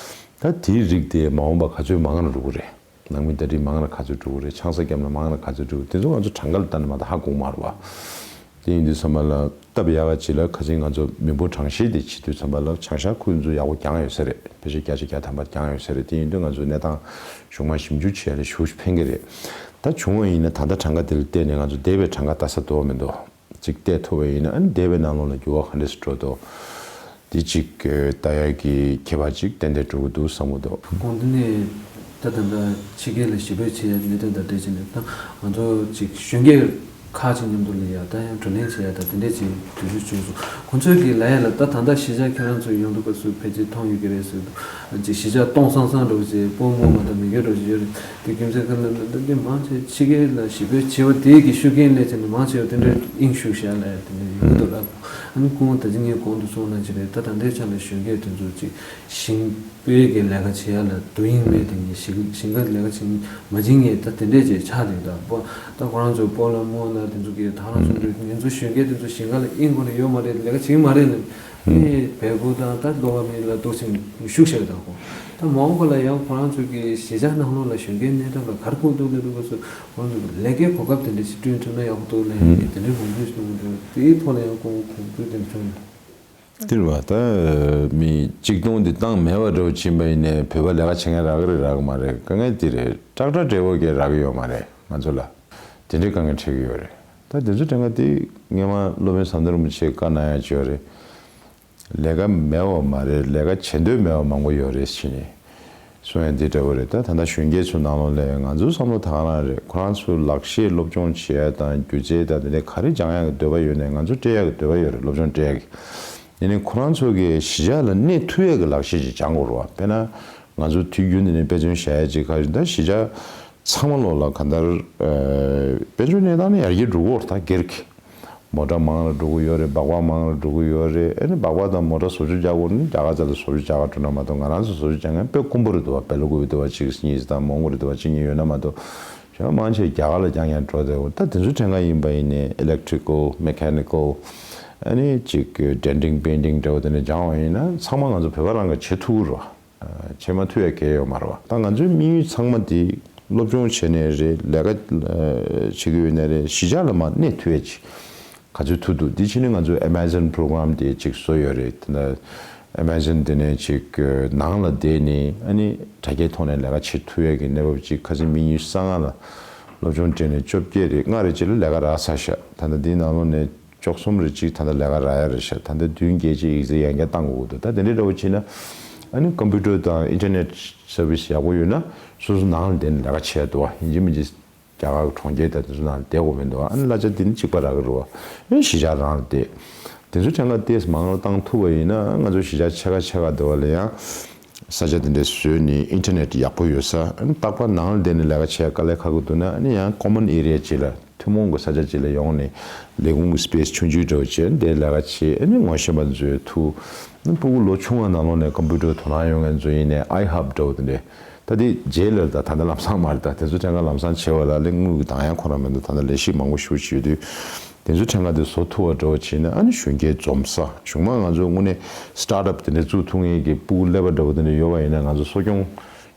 ད་དེའི་རིགས་དེ་མ་འོངས་པ་ག་ཚོད་མང་རུ་འགྲོ་གི་རེད། ནང་མི་ཟླ་སྒྲིལ་མང་རུ་ག་ཚོད་འགྲོ་གི་རེད། ཆང་ས་བརྒྱབ་ན་མང་རུ་ག་ཚོད་འགྲོ་གི་རེད། དེ་ཚོ་ང་ཚོ་གྲངས་ཀ་ལ་ལྟ་ན་མ་གཏོགས་ཧ་གོ་མ་རེད་བ། དེ་ཡིན་དུས་ཙམ་པ་ལ་སྟབས་ཡག་ག་ཅིག་ལ་ཁ་སང་ང་ཚོ་མི་འབོར་གྲངས་བཤེར་དེ་བྱེད་དུས་ཙམ་པ་ལ་བྱང་ཤར་ཁུལ་ཚོ་ཡག་པོ་བསྐྱངས་ཡོད་ས་རེད། ཕལ་ཆེར་བརྒྱ་ཆ་བརྒྱ་ཐམ་པ་བསྐྱངས་ཡོད་ས་རེད། དེ་ཡིན་དུས་ང་ཚོ་གནས་སྟངས་གཞུག་མ་ཞིབ་འཇུག་བྱས་ལ་ཞུ་ཕན་གི་རེད། ད་བྱུང་བ་ཡིན་ན་ད་ལྟ་གྲངས་ཀ་དེ་ལ་བལྟས་ནས་ང་ཚོ་འདས་པའི་གྲངས་ཀ་ལྟ་ས་འདུག་མི་འདུག་ཅིག་བལྟས་ཐུབ་པ་ཡིན་ན། ཨ་ནི་འདས་པའི་ནང་ལོགས་ལ་འགྱུར་བ་ག་འདྲས་སེ་འགྲོ་འདུག་འདི་ཅིག་ལྟ་ཡག་གི་ཁྱད་པར་ཅིག་ཏན་ཏན་འགྲོ་གི་འདུག་བསམ་གྱི་འདུག་གོང་དུ་ནས་ད་ད་ལྟ་ཕྱི་རྒྱལ་ལ་ཞི་རྒོལ་བྱེད་ཡ་གནད་དོན་དང་འབྲེལ་བྱས་ནས། ད་ང་ཚོ་ཅིག་གཞོན་སྐྱེས་ཁག་ཅིག་མཉམ་དུ་ལ་ཡ་ད་ཡང་བགྲོ་གླེང་བྱེད་ཡ་ད་དེ་འདྲས་ཅིག་དུས་ཚོད་བྱུང་སོང་། ཁོང་ཚོས་ཀྱི་ལ་ཡ་ལ་ད་ད་ལྟ་གཞིས་ཆགས་ཁྱེད་རང་ཚོ་ཡོང་དུས་སྐབས་སུ་ཕལ་ཆེར་མཐོང་ཡོད་ཀྱི་རེད་ཟེར་འདུག་ཅིག་གཞིས་ཆགས་སྟོང་སང་སང་འགྲོ་བྱས་སྤོ་རྨོ་མ་དང་མི་སྐྱ་འགྲོ་བྱས་ཡོད་རེད། དེ་རྒྱུ་མཚན་ག་ལ་ད་འདི་མང་ཆེ་ཕྱི་རྒྱལ་ལ་ཞི་རྒོལ་བྱེད་པ་དེ་གི་ཤུགས་རྐྱེན་ལས་བྱས་ནས་མང་ཆེ་བ་དེ་འདྲ་དབྱིངས་ཞུགས་བཞག་ལ་ཡ་དེ་འདྲ་ཡོད་འདུག་ལ། ཨ་ནི་སྐུ་ངོ་ད་ཅི་ངས་གོང་དུ་གསུངས་ནང་བཞིན་རེད། ད་ད་ལྟའི་ཆ་ལ་གཞོན་སྐྱེས་དེ་ཚོ་ཅིག་ཞིང་སྤོའི་གི་ལས་ཀ་བྱེད་ཡ་ལ་དུ་དབྱིངས་མེད། དེ་ནས་ཞིང་ཞིང་ཁ་ལས་ཀ་བྱེད་མ་བྱེད་ངས་ད་དེ་འདྲས་ཅིག་ཆགས་འདུག་ད་སྤོ་ད་ཁོ་རང་ཚོ་སྤོ་ལགས་རྨོ་ལགས་དེ་ཚོ་གི་ད་རང་ཚོ་འདྲ་ང་ཚོ་གཞོན་སྐྱེས་དེ་ཚོ་ཞིང་ཁ་ལ་དབྱིངས་ཁོ་ན་ཡོད་མ་རེད། ལས་ཀ་བྱེད་ཀྱི་མ་རེད་ལབ། ཨེ་བལ་པོ་དང་ད་ལོ་བ་མི་ལ་འདུག་ཅིང་ཤུགས་ཆེ་དང་ཁོ། ད་མ་འོངས་པ་ལ་ཡང་ཁོ་རང་ཚོ་གི་གཞིས་ཆགས་ནང་ལོགས་ལ་གཞོན་སྐྱེས་གནས་སྟངས་ལ་ག་རེ་ཕོག་འདུག་ལབ་དུས་སྐབས་སུ་ཁོ་རང་ཚོ་གི་ལས་ཀའི་གོ་སྐབས་དེ་འདྲ་ཞིག་བསྐྲུན་ཐུབ་ན་ཡག་པོ་འདུག་ལབ་ཡ་དེ་འདྲའི་དགོངས་ཚུལ་ཞིག་གནང་གི་འདུག་དེའི་ཐོག་ལ་ཡང་ཁོང་གོང་བཀུར་དེ་འདྲ་བྱུང་ཡོད། དེ་རེད་བ། ད་མི་གཅིག་སྟོང་འདི་བཏང་མེད་པ་འདྲ་བོ་ཕྱིན་པ་ཡིན་ནའི་བོད་པ་ལས་ཀ་བྱེད་མཁན་རག་གི་རེད་རག་གི་མ་རེད། དཀའ་ངལ་དེ་རེད། ཀྲག་ཀྲག་འབྲས་བུ་གས་རག་གི་ཡོད་མ་རེད། ང་ཚོ་ལ་དེ་འདྲའི་དཀའ་ངལ་འཕྲད་ཀྱི་ཡོད་རེད། ད་དེ་ཚོ་དྲན་ཁ་དེ་སྔོན་མ་སློབ་དཔོན་ཟམ་གདོང་རིན་པོ་ཆེས་བཀའ་གནང་ཡ་ཅིག་ཡོད་རེད། ལས་ཀ་མེད་པ་མ་རེད། ལས་ཀ་བྱེད་འདོད་མེད་པ་མང་པོ་ཡོད་རེད་ཟེར་ནས་གསུང་ཡ་འདི་འདྲ་བོ་རེད། ད་ད་ལྟ་གཞོན་སྐྱེས་ཚོ་ནང་ལོགས་ལ་ང་ཚོའི་བསམ་བློ་ད་ག་རང་རེད། ཁོ་རང་ཚོའི་ལག་ཤེས་སློབ་སྦྱོང་བྱེད་ཡ་དང་སྒྱུ་རྩལ་དང་དེ་འདྲ་ག་རེ་སྦྱང་ཡ་གི་འདོད་པ་ཡོད་ནའི་ང་ཚོ་སྤྲད་ཡ་གི་འདོད་པ་ཡོད་རེད། སློབ་སྦྱོང་སྤྲད་ཡ་གི། ཡིན་ནའི་ཁོ་རང་ཚོ་གི་གཞིས་ཆགས་ལ་གནས་ཐུབ་ཡ་གི་ལག་ཤེས་ཅིག་སྦྱང་དགོས་རེད་བ། དཔེར་ན་ང་ཚོ་དུས་རྒྱུན་འདི་ནས་དཔེ་མཚོན་བཞག་ཡ་ཅིག་ག་རེ་ད་གཞིས་ཆགས་ཚང་མ་ལོགས་ལ་གང་ལྟར་ཨ་དཔལ་འབྱོར་གནས་སྟངས་ནི་ཡར་རྒྱས་འགྲོ་གི་ཡོད་རེད། ད་སྒེར་གྱི་མོ་ཊ་མང་རུ་འགྲོ་གི་ཡོད་རེད། སྦག་སྦག་མང་རུ་འགྲོ་གི་ཡོད་རེད། ཨ་ནི་སྦག་སྦག་དང་མོ་ཊ་བཟོ་བཅོས་རྒྱག་དགོས་ན་རྒྱ་གར་རྩ་ལ་བཟོ་བཅོས་རྒྱག་ག་འགྲོ་ན་མ་གཏོགས། ང་རང་ཚོ་བཟོ་བཅོས་རྒྱག་མཁན་དཔེ་དཀོན་པོ་རེད་འདུག་བ། སྦེལ་ཀོབ་འདི་བ་གཅིག་གཉིས་དང་མོན་གྷོ་འདི་བ་གཅིག་གཉིས་ཡོད་ན་མ་གཏོགས། ཞེ་དྲག་མང་ཆེ་རྒྱ་གར་ལ་རྐྱང་རྐྱང་འགྲོ་བསྡད་ཡོད། ད་དེ་ཚོ་དྲན་ག་ཡིན་པ་ཡིན་ནའི་electrical, mechanical, ཨ་ནི་ཅིག་denting, painting འདྲ་བོ་དེ་འདྲ་སྦྱང་བ་ཡིན་ན་ཚང་མ་ང་ཚོ་བོད་པ་རང་གིས་བྱེད་ཐུབ་ཀྱི་རེད་བ། བྱེད་མ་ཐུབ་ཡ་གང་ཡང་ཡོད་མ་རེད་བ། ད་ང་ཚོའི་དམིགས་ཡུལ་ཚང་མ་དེ་སློབ་སྦྱོང་བྱས་ནའི་རེད། ལས་ཀ་བྱེད་ཀྱི་ཡོད་ནའི་རེད། གཞིས་ཆགས་ལ་མར་གནས་ཐུབ་ཡ་ཅིག་ག་ཚོད་ཐུབ་ཐུབ། དེ་ཕྱི་ནས་ང་ཚོའི་Amazon program དེ་ཅིག་བཟོས་ཡོད་རེད། དེ་ནས་Amazon དེ་ནས་ཅིག་ནང་ལ་བསྡད་ནས་ཨ་ནི་དྲ་རྒྱའི་ཐོག་ནས་ལས་ཀ་བྱེད་ཐུབ་ཡ་གི་གནས་བབ་ཅིག་ཁ་སང་དམིགས་ཡུལ་གསར་ལྔ་ལ་སློབ་སྦྱོང་སྤྲད་ནས་བཅོ་བརྒྱད་རེད། ལྔ་རེ་ཅིག་ལ་ལས་ཀ་རག་ཚར་ཤག་ད་ལྟ་འདིའི་ནང་ལོགས་ནས་བཅུ་གསུམ་རེ་གཅིག་ད་ལྟ་ལས་ཀ་རག་ཡ་རེད་ཤག་ད་ལྟ་བདུན་བརྒྱད་ཅིག་ཡིག་ཚད་ཡང་བསྐྱར་བཏང་དགོས་ཀྱི་འདུག་ད་དེ་འདྲའི་འདྲ་བོ་བྱས་ན་ཨ་ནི་computer དང་internet service ཡག་པོ་ཡོད་ན་སོ་སོ་ནང་ལ་བསྡད་ནས་ལས་ཀ་བྱས་འདུག་བ། ཡིན་གཅིག་མིན་གཅིག་རྒྱ་གར་གྲོང་ཁྱེར་དང་དེ་ཚོ་ནང་ལ་བསྡད་དགོས་མི་འདུག་ཨ་ནི་གླ་ཆ་དེ་ནི་གཅིག་པ་རག་གི་རེད་བ། ཨ་ནི་གཞིས་ཆགས་རང་ལ་བསྡད། དེ་ཚོ་གྲངས་ཀ་ཏོག་ཙམ་མང་རུ་བཏང་ཐུབ་པ་ཡིན་ན་ང་ཚོ་གཞིས་ཆགས་ཆེ་ཁ་ཆེ་ཁ་འདི་བ་ལ་ཡང་ས་ཆ་དེ་འདྲ་བཟོས་ནས་internet ཡག་པོ་ཡོད་ས། ཨ་ནི་རྟག་པར་ནང་ལ་བསྡད་ནས་ལས་ཀ་བྱེད་ཡ་དཀའ་ལས་ཁག་གི་འདུག་ན་ཨ་ནི་ཡང་common area ཅིག་ལ་ཐུན་མོང་གི་ས་ཆ་ཅིག་ལ་ཡོང་ནས་ལས་ཁུངས་ཀྱི་space ཆུང་ཆུང་འདྲ་བོ་བྱས་འདིར་ལས་ཀ་བྱེད། ཨ་ནི་ངོ་ཤེས་པ་འཛུལ་ཐུབ། ཨ་ནི་སྤུ་གུ་ལོ་ཆུང་བ་ནང་ལོགས་ནས་computer དོ་སྣང་ཡོང་མཁན་ཚོ་ཡིན་ནའི་iHub འདྲ་བོ་དེ་འདྲས། ད་དེ་རྗེས་ལ་ད་ད་ལྟ་ལམ་སང་མ་རེད། ད་དེ་ཚོ་གྲངས་ཀ་ལམ་སང་བྱེད་པ་ལ་ལས་དངུལ་གྱི་འདང་ཡང་ཁོ་རང་མི་འདུག་ད་ལྟ་ལས་གཞི་མང་པོ་ཞེ་པོ་ཅིག་ཡོད་དུས་དེ་ཚོ་གྲངས་ཀ་དེ་བཟོ་ཐུབ་པ་འདྲ་བོ་བྱས་ན་ཨ་ནི་གཞོན་སྐྱེས་འཛོམས་ས། གཞུག་མ་ང་ཚོ་དངོས་གནས་startup དེ་འདྲ་བཙུགས་ཐུབ་མཁན་གྱི་སྤུ་གུ་ཀླད་པ་འདྲ་བོ་དེ་འདྲ་ཡོད་པ་ཡིན་ན་ང་ཚོ་གསོ་སྐྱོང་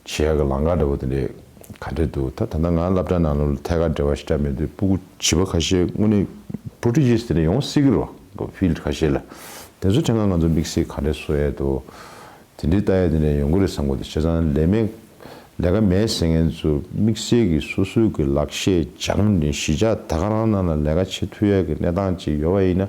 བྱེད་ཡ་གི་ལམ་ཁ་འདྲ་བོ་དེ་འདྲ་ག་འདྲ་འདུག་ད་ད་ལྟ་ང་སློབ་གྲྭ་ནང་ལོགས་ལ་ཐད་ཀར་འབྲེལ་བ་ཞེ་དྲག་མེད་དུས་སྤུ་གུ་བྱིས་པ་ཁ་ཤས་དངོས་གནས་prodigies དེ་འདྲ་ཡོང་སྲིད་ཀྱི་རེད་བ། field ཁ་ཤས་ལ་དེ་ཚོ་གྲངས་ཀ་ང་ཚོ་དམིགས་བསལ་ག་འདྲ་བཟོ་ཡ་འདུག་དེ་འདྲའི་ལྟ་ཡ་དེ་འདྲ་ཡོང་གི་རེད་བསམ་གི་འདུག་བྱས་ཙང་ལས་མེད་ལས་ཀ་མེད་ཟེར་མཁན་ཚོ་དམིགས་བསལ་གྱི་སོ་སོའི་གི་ལག་ཤེས་སྦྱངས་ནས་གཞིས་ཆགས་ད་ག་རང་ནང་ལ་ལས་ཀ་བྱེད་ཐུབ་ཡ་གི་གནས་སྟངས་ཅིག་ཡོད་པ་ཡིན་ན་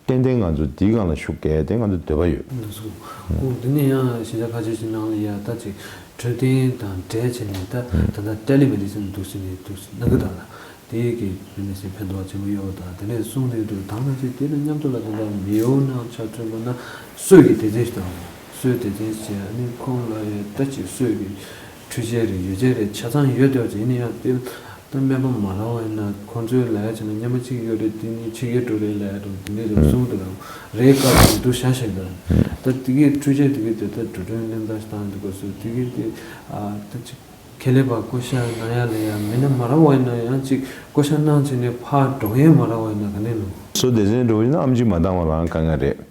ཏན་ཏན་ང་ཚོ་འདིའི་སྒང་ལ་ཤུགས་རྒྱག་ཡ་དེ་ང་ཚོ་འདོད་པ་ཡོད། ལགས་སོ། ཁོང་འདི་ནས་ཡང་གཞིས་ཆགས་ཁ་ཤས་ཤིག་ནང་ལ་ཡ་ད་ཅིག་འཕྲོད་བསྟེན་དང་འབྲེལ་བྱས་ནས་ད་ད་ལྟ་telemedicine འདུག་ཟེར་ནས་འདུག་གནང་གི་འདུག་ལ། དེ་གི་མི་མི་སེར་ཕན་ཐོགས་ཆེན་པོ་ཡོད་པ་དང་དེ་ནས་གསུངས་ནས་འདུག་ད་ང་ཚོས་དེ་དང་མཉམ་དུ་ལ་ད་ལྟ་མེའོ་ནང་ཆ་མཚོན་པ་ན་སོས་ཀྱི་སྡེ་ཚན་ཞིག་དང་། སོས་སྡེ་ཚན་ཞེས་ཨ་ནི་ཁོང་ལ་ཡང་ད་ཅིག་སོས་ཀྱི་འཕྲུལ་ཆས་རེད་ཡོ་བྱད་རེད་ཆ་ཚང་ཡོད་དེ་བ་ཅིག་ཡིན་ན་ཡང་དེ་ད་སྨན་པ་མ་རག་པ་ཡིན་ན་ཁོང་ཚོའི་ལས་བྱས་ན་སྨྱན་མ་གཅིག་ཡོད་རེད། དེ་ནི་ཕྱི་རྒྱལ་འགྲོ་རེད་ལས་དང་དེ་འདྲས་ཀྱང་གསུངས་འདུག་ལ། རེད་བཀའ་དྲིན་འདུག་བཞག་བཞག་དང་། ད་དེ་གའི་འཕྲུལ་ཆས་དེ་གའི་དེ་ད་འགྲོ་གྲོན་ལེན་ད་བཏང་འདུག་ག་སོ་དེ་གའི་དེ་ཨ་ད་ཅིག་ཁེ་ལས་པ་བསྐོ་བཞག་གནང་ཡ་ལ་ཡ་མི་སྣ་མ་རག་པ་ཡིན་ན་ཡང་ཅིག་བསྐོ་བཞག་གནང་བྱས་ནས་ཕར་འགྲོ་མཁན་མ་རག་པ་ཡིན་ན་ག་ནས་ནོ། སོ་སྡེ་ཚན་འགྲོ་ཡིན་ན་ཨམ་ཆི་མ་བཏང་བ་རང་དཀའ་ངལ་རེད།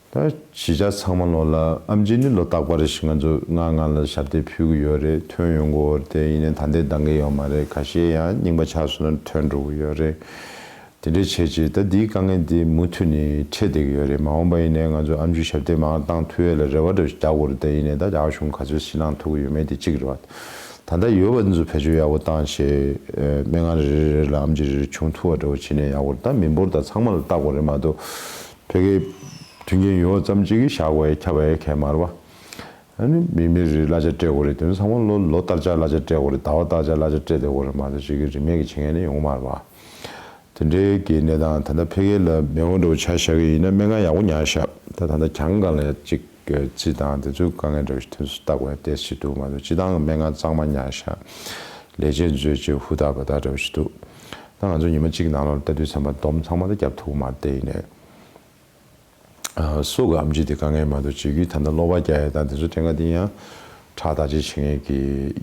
ད་གཞིས་ཆགས་ཚང་མ་ལོགས་ལ་ཨམ་ཆི་ནི་ལོ་རྟག་པར་རེ་བཞིན་ང་ཚོ་ང་ང་ལ་ཞབས་འདེགས་ཕུལ་གྱི་ཡོད་རེད། ཐོན་ཡོང་གི་ཡོད་རེད། དེ་ཡིན་ནའི་ད་ལྟའི་འདང་གི་ཡོད་མ་རེད། ཁ་ཤས་ཡང་རྙིང་པ་ཆགས་སོང་ན་ཐོན་འགྲོ་གི་ཡོད་རེད། དེ་འདྲའི་བྱས་རྗེས་ད་འདིའི་དཀའ་ངལ་འདི་མུ་མཐུད་ནས་འཕྲད་བསྡད་ཀྱི་ཡོད་རེད། མ་འོངས་པ་ཡིན་ནའི་ང་ཚོ་ཨམ་ཆི་ཞབས་འདེགས་མར་བཏང་ཐུབ་ཡས་ལ་རེ་བ་འདྲ་བོ་ཞིག་རྒྱག་དགོས་རེད། ད་ཡིན་ནའི་ད་རྒྱ་གར་གཞུང་ག་ཚོད་ཞེད་སྣང་ཐུག་གི་ཡོད་མེད་དེ་གཅིག་རེད་བ། ད་ལྟ་ཡོད་པ་འདི་ཚོ་བེད་སྤྱོད་ཡག་པོ་བཏང་བྱས་སྨན་ཁང་རེ་རེ་རེ་ལ་ཨམ་ཆི་རེ་རེ་བྱུང་ཐུབ་པ་འདྲ་བོ་བྱས་ནས་ཡག་པོ་རེད། ད་མི་འབོར་དང་ཚང་མ་ལ་བལྟ་དགོས་རེད་མ་གཏོགས་ཕ་གིའི་མཐུན་རྐྱེན་ཡོད་ཙམ་གཅིག་གིས་བཞག་དགོས་ཡས་ཁྱབ་པ་ཡས་གས་མ་རེད་བ། ཨ་ནི་མི་མི་རེ་གླ་ཆ་སྤྲད་དགོས་རེད། དེ་ཚོ་ཚང་མ་ལོ་ལོ་ལྟར་ཆ་གླ་ཆ་སྤྲད་དགོས་རེད། ཟླ་བ་ལྟར་ཆ་གླ་ཆ་སྤྲད་བསྡད་དགོས་རེད་མ་གཏོགས་ཅིག་གི་རིན་མེད་ཀྱི་བྱེད་མཁན་ནི་ཡོང་མ་རེད་བ། དེ་འདྲའི་གི་གནས་སྟངས་ད་ལྟ་ཕ་གི་ལ་མེ་འོ་འདྲ་བོ་ཆ་བཞག་གི་ཡིན་ན་སྨན་ཁང་ཡག་པོ་ཉར་བཞག་ད་ད་ལྟ་གྱང་སྒང་ལ་ཅིག་རྩི་དང་དེ་ཚོའི་དཀའ་ངལ་འདྲ་བོ་ཞིག་ཐོན་སོང་ལྟ་དགོས་ཡ་ཏོག་ཙམ་འདུག་མ་གཏོགས་སྤྱི་བཏང་གི་སྨན་ཁང་གཙང་མ་ཉར་བཞག་ལས་བྱེད་མཛོད་ཅིག་ཧུར་ཐག་འབད་ཐག་འདྲ་བོ་ཞིག་འདུག་ད་ང་ཚོ་ཉི་མ་གཅིག་ནང་ལོགས་ལ་ལྟ་དུས་ཙམ་པ་སྡོམ་ཚང་མ་ད་བརྒྱབ་ཐུབ་ཀྱི་མ་རེད། དེ་ཡིན་ནའི། སོ་གི་ཨམ་ཆི་དེ་དཀའ་ངལ་མ་གཏོགས་བྱེད་རྒྱུ་ད་ལྟ་གློ་བ་རྒྱག་ཡ་དང་དེ་ཚོ་དྲན་ག་དེ་ཡང་ཁྲག་བརྟག་དཔྱད་བྱེད་མཁན་གྱི་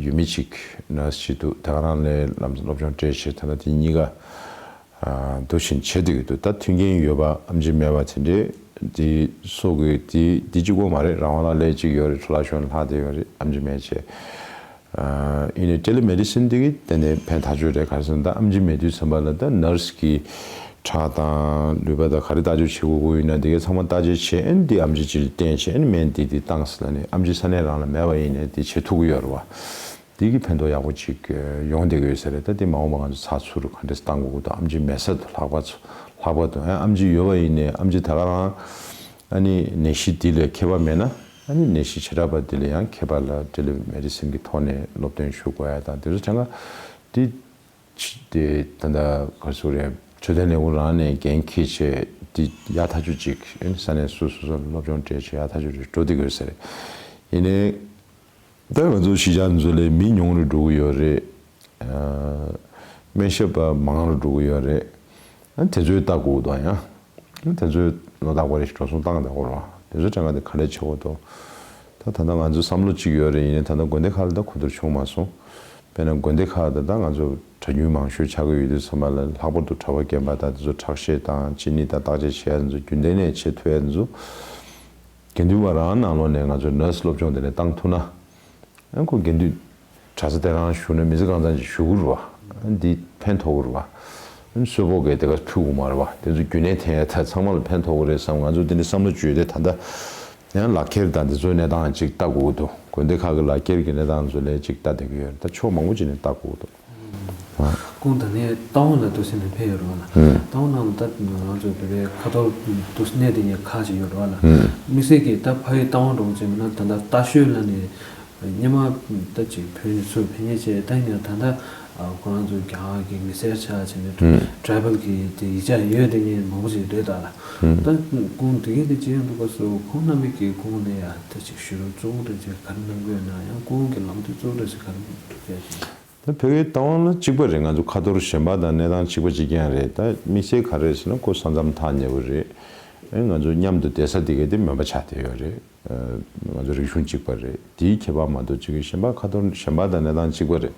ཡུལ་མི་གཅིག་ནར་སི་གཅིག་འདུག་དེ་ག་རང་ལས་ལམ་སློབ་སྦྱོང་སྤྲད་བྱས་ད་ལྟ་དེ་གཉིས་ཀ་འདུག་བཞིན་བྱེད་བསྡད་ཀྱི་འདུག་ད་མཐུན་རྐྱེན་ཡོད་པ་ཨམ་ཆི་མེད་པ་དེ་འདྲས་དེ་སོ་གི་དེ་དེ་གཅིག་པོ་མ་རེད། རང་དབང་ལག་ལེན་གཅིག་ཡོད་རེད། འཕྲོ་བརླག་ཤོར་ལྷག་བསྡད་ཡོད་རེད། ཨམ་ཆི་མེད་བྱས། ཨ་ཡིན་ནའི་ཊེ་ལི་མེ་ཌི་སིན་འདི་གིས་ཏན་ཏན་ཕན་ཐག་ཆོད་རེད། ག་རེ་ཟེར་ན་ད་ཨམ་ཆི་མེད་དུས་ཙམ་པ་ལ་ད་ནར་སི་གིས་ཁྲག་དང་ལུད་པ་དང་ག་རེ་བརྟག་དཔྱད་བྱེད་དགོས་དགོས་ཡིན་ན་འདི་གའི་ཚང་མ་བརྟག་དཔྱད་བྱས། ཨ་ནི་འདི་ཨམ་ཆི་ཅིག་ལ་བསྟན་བྱས། ཨ་ནི་སྨན་འདི་འདི་བཏང་ཟེར་ལབ་ནས་ཨམ་ཆི་ས་གནས་རང་ལ་མེད་པ་ཡིན་ནའི་འདི་བྱེད་ཐུབ་ཀྱི་ཡོད་རེད་བ། འདི་གི་ཕན་ཐོགས་ཡག་པོ་ཅིག་ཡོང་བསྡད་ཀྱི་ཡོད་ས་རེད། ད་འདི་མ་འོངས་པ་ང་ཚོ་ཚགས་ཚུད་ག་འདྲས་བཏང་དགོས་ཀྱི་འདུག་ཨམ་ཆི་མེད་ས་དུ་ལྷག་པ་ཚོ་ལྷག་པ་དུ་ཨ་ཨམ་ཆི་ཡོད་པ་ཡིན་ནའི་ཨམ་ཆི་ད་ག་རང་ཨ་ནི་ནད་གཞི་འདི་ལ་མཁས་པ་མེད་ན། ཨ་ནི་ནད་གཞི་བྱེ་བྲག་པ་འདི་ལ་ཡང་མཁས་པ་ལ་ཊེ་ལི་མེ་ཌི་སིན་གྱི་ཐོག་ནས་སློབ་སྟོན་ཞུ་དགོས་ཡ་དང་དེ་ཚོ་བྱས་ན་འདི་དེ་ད་ལྟ་ག་རེ་ཟེར་རེད། འཕྲོད་བསྟེན་ལས་ཁུངས་རང་ནས་འགན་འཁྱེར་བྱས་འདི་ཡག་ཐག་ཆོད་ཅིག་ཨ་ནི་ས་གནས་སོ་སོ་སོ་སློབ་སྦྱོང་སྤྲད་བྱས་ཡག་ཐག་ཆོད་ཅིག་འགྲོ་བསྡད་ཀྱི་ཡོད་ས་རེད། ཡིན་ནའི། ད་ང་ཚོ་གཞིས་ཆགས་འདི་ཚོ་ལ་མི་ཉུང་རུ་འགྲོ་གི་ཡོད་རེད། ཨ་སྨན་ཞབས་པ་མང་རུ་འགྲོ་གི་ཡོད་རེད། ཨ་དེ་ཚོའི་ལྟ་དགོས་དང་ཡང་། ཨ་དེ་ཚོའི་ལོ་རྟག་པར་རེ་ཞིག་འགྲོ་སོང་བཏང་བསྡད་དགོས་རེད་བ། དེ་ཚོའི་གྲངས་ཀ་དེ་ག་འདྲས་བྱེད་དགོས་འདུག་ད་ད་ལྟ་ང་ཚོའི་བསམ་བློ་གཅིག་ཡོད་རེད། ཡིན་ནའི་ད་ལྟ་དགོན་སྡེ་ཁག་ལ་ད་གོ་བསྡུར་བྱུང་མ་སོང་། དཔེར་ན་དགོན་སྡེ་ཁག་ད་ལྟ་ང་ཚོ་གྲྭ་རྒྱུན་མང་ཤོས་ཆགས་ཀྱི་ཡོད་དུས་ཙམ་པ་ལ། ལྷག་པར་དུ་གྲྭ་པ་རྒན་པ་དང་དེ་ཚོ་ཁྲག་ཤེད་དང་གཅིན་སྙི་དང་བརྟག་དཔྱད་བྱེད་ཡ་དེ་ཚོ་རྒྱུན་གཏན་ནས་བྱེད་ཐུབ་ཡ་དེ་ཚོ་དགེ་འདུན་པ་རང་ནང་ལོགས་ནས་ང་ཚོ་ནར་སི་སློབ་སྦྱོང་དེ་ནས་བཏང་ཐུབ་ན། ཨ་ཁོ་དགེ་འདུན་གྲྭ་ས་དེ་རང་བཞུགས་ན་མི་ཚེ་གང་ཚང་ཅིག་བཞུགས་ཀྱི་རེད་བ། འདི་ཕན་ཐོགས་ཀྱི་རེད་བ། གསོལ་ཕོགས་ཀྱི་དེ་ག་ཕུལ་དགོས་མ་རེད་བ། དེ་ཚོ་རྒྱུན་གནས་ཐོན་ཡ་ད་ཚང་མ་ལ་ཕན་ཐོགས་ཀྱི་རེད་བསམ། ང་ཚོ་འདི་ནས་བསམ་བློ་བཅོས་ཏེ་ད་ལྟ་ཡང་ལག་ཁྱེར་དང་འདི་ཚོའི་གནས་སྟངས་ཅིག་ལྟ་དགོས་ཀྱི་འདུག་དགོན་སྡེ་ཁག་གི་ལག་ཁྱེར་གྱི་གནས་སྟངས་ཚོ་ལ་ཅིག་ལྟ་བསྡད་ཀྱི་ཡོད་རེད། ད་ཕྱོགས་མང་པོ་ཅིག་ནས་ལྟ་དགོས་ཀྱི་འདུག་ཨ། ཁོང་ད་ནས་རྟ་དབང་ལ་འདུག་སེ་ནས་ཕེབས་ཡོད་རེད་བ་ལ། ཨུམ། རྟ་དབང་ནང་ད་ང་ཚོ་བོད་པའི་ཁ་ཐོར་འདུག་གནས་དེ་ཉིད་ཁག་ཅིག་ཡོད་རེད་བ་ལ། ཨུམ། དམིགས་བསལ་གྱིས་ད་ཕ་ཡུལ་རྟ་དབང་འགྲོ་ཅིག་མིན་ན་ད་ལྟ་རྟ་ཤོད་ལ་ནས་སྔོན་མ་ད་ཅིག་བོད་ནས་ཚུར་ཕེབས་མཁན་བྱས། ད་ཡིན་ན་ད་ལྟ་ཨ་ཁོ་རང་ཚོ་རྒྱ་གར་གྱི་མི་སེར་ཆགས་བྱས་ནས་ཨུམ། ཊ་རའི་བལ་གྱི་དེ་ཡིག་ཆ་ཡོད་དེ་ཉིད་མང་པོ་ཞིག་རེད་ད་ལ། ཨུམ། ད་ཁོང་དེ་གས་དེ་བྱེད་ཡོང་དུས་སྐབས་སུ་ཁོང་རྣམ་པའི་གི་ཁོང་ནས་ཡ་ད་ཅིག་ཞུ་རོགས་གཙོ་བོ་འདྲ་ཅིག་ག་རེ་གནང་གི་ཡོད་ན། ཡང་ཁོང་གི་ལམ་སྟོན་གཙོ་བོ་འདྲ་ཅིག་ག་རེ་གནང་གི་འདུག་ཟེར་ན། ད་བོད་པའི་རྟ་དབང་ལ་གཅིག་པ་རེད། ང་ཚོ་ཁ་ཐོར་གཞན་པ་དང་གནས་སྟངས་གཅིག་པ་གཅིག་རྐྱང་རེད། ད་དམིགས་བསལ་ག་རེ་རེད་ཟེར་ན་ཁོ་ས་མཚམས་ཐག་ཉེ་བོ་རེད། ཨེ་ང་ཚོ་མཉམ་དུ་བསྡད་ས་དེ་ག་དེ་མོན་པ་ཆགས་བསྡད་ཡོད་རེད། ཨ་ང་ཚོ་རིག་གཞུང་གཅིག་པ་རེད། དེའི་ཁྱད་པར་མ་གཏོགས་གཅིག་གི་གཞན་པ་ཁ་ཐོར་གཞན་པ་དང་གནས་སྟངས་གཅིག་པ་རེད།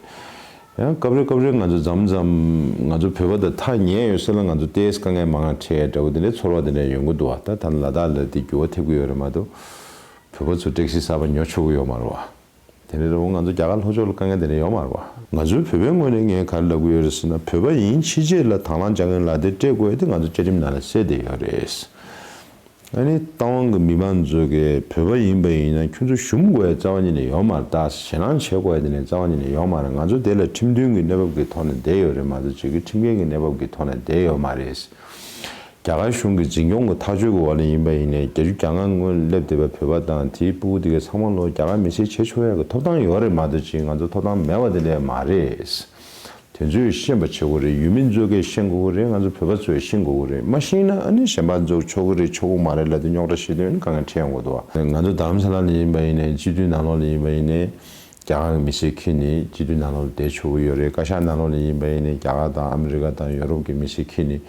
ཡང་སྐབས་རེ་སྐབས་རེ་ང་ཚོ་མཚམས་མཚམས་ང་ཚོ་བོད་པ་དང་ཐག་ཉེ་ཡོད་ས་ལ་ང་ཚོ་ཏོག་ཙམ་དཀའ་ངལ་མང་ང་འཕྲད་ཡ་འདྲ་བོ་དེ་འདྲའི་ཚོར་བ་དེ་འདྲ་ཡོང་གི་འདུག་བ། ད་ད་ལ་དྭགས་ལ་དེ་འགྱུར་བ་ཐེབས་ཀྱི་ཡོད་རེད་མ་གཏོགས། བོད་པ་ཚོ་ཊེག་སི་གསར་པ་ཉོ་ཆོག་གི་ཡོད་མ་རེད་བ། དེ་འདྲ་རེད་བ། ང་ཚོ་རྒྱ་གར་ལྷོ་ཕྱོགས་ལ་དཀའ་ངལ་དེ་འདྲ་ཡོད་མ་རེད་བ། ང་ཚོའི་བོད་པའི་ངོས་ནས་ངས་ག་རེ་ལབ་ཀྱི་ཡོད་རེད་ཟེར་ན། བོད་པ་ཡིན་ཕྱིན་ཆད་ལ་དང་བླངས་བྱ་མཁན་ལག་དེབ་སྤྲད་དགོས་ཡ་དེ་ང་ཚོ་བཅའ་ཁྲིམས་ནང་ལ་གསལ་བསྡད་ཡོད་རེད། ཨ་ནི་རྟ་དབང་གི་མི་མང་ཚོ་གིས་བོད་པ་ཡིན་པ་ཡིན་ན་ཁྱོད་ཚོ་ཞུམ་དགོས་ཡ་རྩ་བ་ཉིད་ནས་ཡོད་མ་རེད། ད་ཞེད་སྣང་བྱེད་དགོས་ཡ་དེ་ནས་རྩ་བ་ཉིད་ནས་ཡོད་མ་རེད། ང་ཚོ་དེ་ལ་ཁྲིམས་མཐུན་གྱི་གནས་བབ་ཀྱི་ཐོག་ནས་བསྡད་ཡོད་རེད་མ་གཏོགས་ཅིག་གི་ཁྲིམས་འགལ་གྱི་གནས་བབ་ཀྱི་ཐོག་ནས་བསྡད་ཡོད་མ་རེད། རྒྱ་གར་གཞུང་གི་འཛིན་སྐྱོང་གི་ཐག་གཅོད་ཀྱི་འོག་ལ་ཡིན་པ་ཡིན་ནའི་བརྒྱད་ཅུ་གྱ་ལྔ་སྔོན་སླེབས་བསྡད་པའི་བོད་པ་དང་དེའི་སྤུ་གུ་དེ་གའི་ཚང་མ་ལོ་རྒྱ་གར་མི་སེར་བྱེད་ཆོག་ཡ་གི་ཐོབ་ཐང་ཡོད་རེད་མ་གཏོགས་ཅིག་ང་ཚོ་ཐོབ་ཐང་མེད་པ་དེ་འདྲ་མ་རེད། དེ་ཚོས་ཤེས་པ་བྱེད་དགོས་རེད། ཡུལ་མི་ཚོ་གིས་ཤེས་དགོས་ཀྱི་རེད། ང་ཚོ་བོད་པ་ཚོས་ཤེས་དགོས་ཀྱི་རེད། མ་ཤེས་ན་ཨ་ནི་གཞན་པ་ཚོ་ཆོག་གི་རེད་ཆོག་གི་མ་རེད་ལབ་དུས་རྙོག་དྲ་ཞིག་དོན་དཀའ་ངལ་འཕྲད་ཡོང་གི་འདུག་བ། ང་ཚོ་རྡ་རམ་ས་ལ་ནས་ཡིན་པ་ཡིན་ནའི་སྤྱི་འཐུས་ནང་ལོགས་ལ་ཡིན་པ་ཡིན་ནའི་རྒྱ་གར་གྱི་མི་སེར་ཁྱེར་ནས་སྤྱི་འཐུས་ནང་ལོགས་ལ་བསྡད་ཆོག་གི་ཡོད་རེད། བཀའ་ཤག་ནང་ལོགས་ལ་ཡིན་པ་ཡིན་ནའི་རྒྱ་གར་དང་ཨ་མི་རི་ཀ་དང་ཡོ་རོབ་ཀྱི་མི་སེར་ཁྱེར་ནས་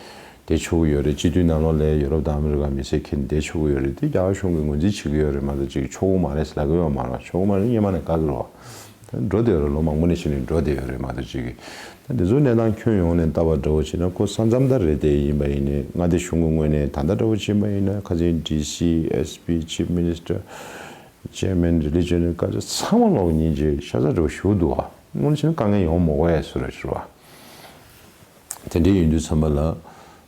བསྡད་ཆོག་གི་ཡོད་རེད། སྤྱི་འཐུས་ནང་ལོགས་ལ་ཡོ་རོབ་དང་ཨ་མི་རི་ཀ་མི་སེར་ཁྱེར་ནས་བསྡད་ཆོག་གི་ཡོད་རེད། དེ་རྒྱ་གར་གཞུང་གིས་ངོས་འཛིན་བྱེད་ཀྱི་ཡོད་རེད་མ་གཏོགས་ཅིག་ཆོག་གི་མ་རེད་ཟེར་ལབ་ཀྱི་ཡོད་མ་རེད། ཆོག་གི་མ་རེད། སྔོན་མ་ནས་བཀག་གི་རེད་བ། འགྲོ་བསྡད་ཡོད་རེད། ལོ་མང་པོ་ནས་བྱས་ནས་འགྲོ་བསྡད་ཡོད་རེད་མ་གཏོགས་ཅིག་གི། ད་འདི་ཚོ་གནས་སྟངས་ཁྱོན་ཡོངས་ནས་ལྟ་བ་འདྲ་བོ་བྱས་ན་ཁོ་ས་མཚམས་ད་རེད། དེ་ཡིན་པ་ཡིན་ནའི་མངའ་སྡེ་གཞུང་གི་ངོས་ནས་ད་ལྟ་འདྲ་བོ་བྱས་པ་ཡིན་ན་ཁ་སང་ཌི་སི། ཨེསི་པི། ཆིཕ་མི་ནིས་ཊར། ཅེར་མེན། རི་ལི་ཇན་སི་ཀའུན་སིལ་ཚང་མ་ལོག་གཉིས་ཀྱི་ཤ་ཚ་འདྲ་བོ་ཞུ་འདུག་བ། དངོས་གནས་བྱས་ན་དཀའ་ངལ་ཡོང་མི་དགོས་ཡ་བཟོ་འདྲ་ཞིག་རེད་བ། དེ་འདྲའི་ཡིན་དུས་ཙམ་པ་ལ་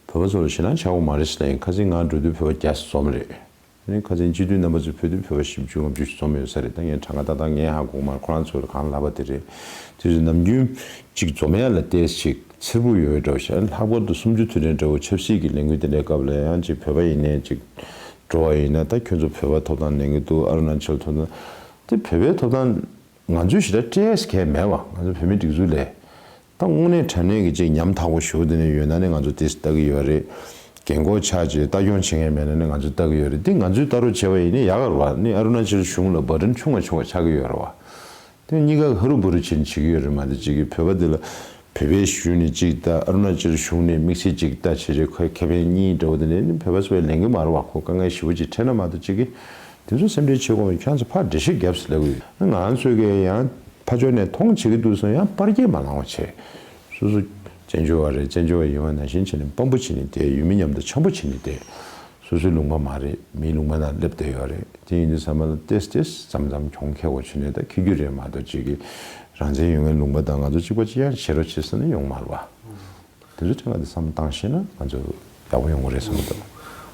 བོད་པ་ཚོ་ལ་ཞེད་སྣང་ཆགས་དགོས་མ་རེད་ཟེར་ལབ་ཡིན། ཁ་སང་ང་འགྲོ་དུས་བོད་པ་བརྒྱ་ཙམ་འཛོམས་རེད། ཨ་ནི་ཁ་སང་སྤྱི་འཐུས་རྣམ་པ་ཚོ་ཕེབས་དུས་བོད་པ་བཞི་བཅུ་ལྔ་བཅུ་ཞིག་འཛོམས་ཡོད་ས་རེད། ད་ངས་གྲངས་ཀ་ཏག་ཏག་ངས་ཧ་གོ་མ་རེད། ཁོ་རང་ཚོ་ལ་གང་ལབ་པ་དེ་རེད། དེ་ཚོ་ནམ་རྒྱུན་གཅིག་འཛོམས་ཡ་ལ་ཏོག་ཙམ་ཅིག་འཚེར་པོ་ཡོད་འདྲ་བོ་ཞིག་ལྷག་པར་དུ་གསུམ་བཅུ་དུས་དྲན་འདྲ་བོ་ཆབ་སྲིད་ཀྱི་ལས་འགུལ་དེ་འདྲའི་སྐབས་ལ་ཡང་ཅིག་བོད་པ་ཡིན་ནའི་ཅིག་འགྲོ་བ་ཡིན་ན་ད་ཁྱོད་ཚོ་བོད་པ་ཐོབ་ཐང་ལེན་གྱི་འདུག་ཨ་རུ་ན་ཅལ་ཐོབ་ཐང་། དེ་བོད་པའི་ཐོབ་ཐང་ང་ཚོས་ཞེ་དྲག་སྤྲད་ཡས་གང་ཡང་མེད་པ། ང་ཚོ་བོད་མིའི་སྒྲིག་འཛུགས་ལས། ད་དངོས་གནས་དྲང་གནས་ཀྱི་ཅིག་ཉམ་ཐག་པོ་ཞེ་པོ་དེ་འདྲ་ཡོད་ན་ནི་ང་ཚོ་ཏོག་ཙམ་ལྟ་གི་ཡོད་རེད། རྒན་གོག་ཆགས་བྱས་ལྟ་སྐྱོང་བྱེད་མཁན་མེད་ན་ནི་ང་ཚོ་ལྟ་གི་ཡོད་རེད། འདི་ང་ཚོས་ལྟ་རོགས་བྱས་པ་ཡིན་ན་ཡག་ག་རེད་བ། ནི་ཨ་རུ་ན་ཅལ་གཞུང་ལ་བར་ཌན་ཆུང་བ་ཆུང་བ་ཆགས་ཀྱི་ཡོད་རེད་བ། དེ་གཉིས་ཀ་ཧ་རུ་བུ་རུ་བྱས་ནས་བྱེད་ཀྱི་ཡོད་རེད་མ་གཏོགས་ཅིག་གིས་བོད་པ་འདི་ལ་བོད་པའི་གཞུང་ནས་གཅིག་ལྟ། ཨ་རུ་ན་ཅལ་གཞུང་ནས་དམིགས་བསལ་གཅིག་ལྟ་བྱས་རྗེས་ཁོའི་ཁེ་ཕན་གཉིས་འདྲ་བོ་དེ་འདྲ་ནི་བོད་པ་ཚོས་ལེན་གྱི་མ་རེད་བ། ཁོ་དཀའ་ངལ་ཞེ་པོ་ཅིག་འཕྲད་ན་མ་གཏོགས་ཅིག་གིས་དེ་ཚོ་སེམས་ཁྲལ་བྱེད་དགོས་མེད། ཁྱེད་ཚོ་ཕར་འགྲེལ་བཤད་རྒྱབ་ཟེར་ལབ་ཀྱི་ཡོད། ང་ཚོས་ཀྱི་ཡང་ཕར་ཕྱོགས་ནས་མཐོང་བྱེད་ཀྱི་འདུག་ཟེར་ཡང་པར་སྐྱེལ་མ་གནང་བ་བྱས། སོ་སོ་བཙན་བྱོལ་བ་རེད། བཙན་བྱོལ་བ་ཡིན་པ་ནང་བཞིན་བྱས་ནས་དཔང་པོ་བྱས་ནས་བསྡད། ཡུལ་མི་མཉམ་དུ་འཆམ་པོ་བྱས་ནས་བསྡད། སོ་སོའི་ལུང་པ་མ་རེད། མིའི་ལུང་པ་ནང་སླེབས་བསྡད་ཡོད་རེད། དེ་ཡིན་དུས་ཙམ་པ་ལ་ཏོག་ཙམ་ཏོག་ཙམ་མཚམས་མཚམས་གྱོང་ཁེ་བོ་བྱས་ནས་ད་འཁྱེར་རྒྱུ་རེད་མ་གཏོགས་ཅིག་གིས་རང་བཙན་ཡོད་མཁན་ལུང་པ་དང་ང་ཚོ་གཅིག་པ་གཅིག་རྐྱང་བྱེད་རོགས་བྱེད་ཟེར་ན་ཡོང་མ་རེད་བ། དེ་ཚོ་ཐད་ཀར་དེ་བསམ་བློ་བཏང་ཤེས་ན་ང་ཚོ་ཡག་པོ་ཡོང་གི་རེད་བསམ་གྱི་འདུག་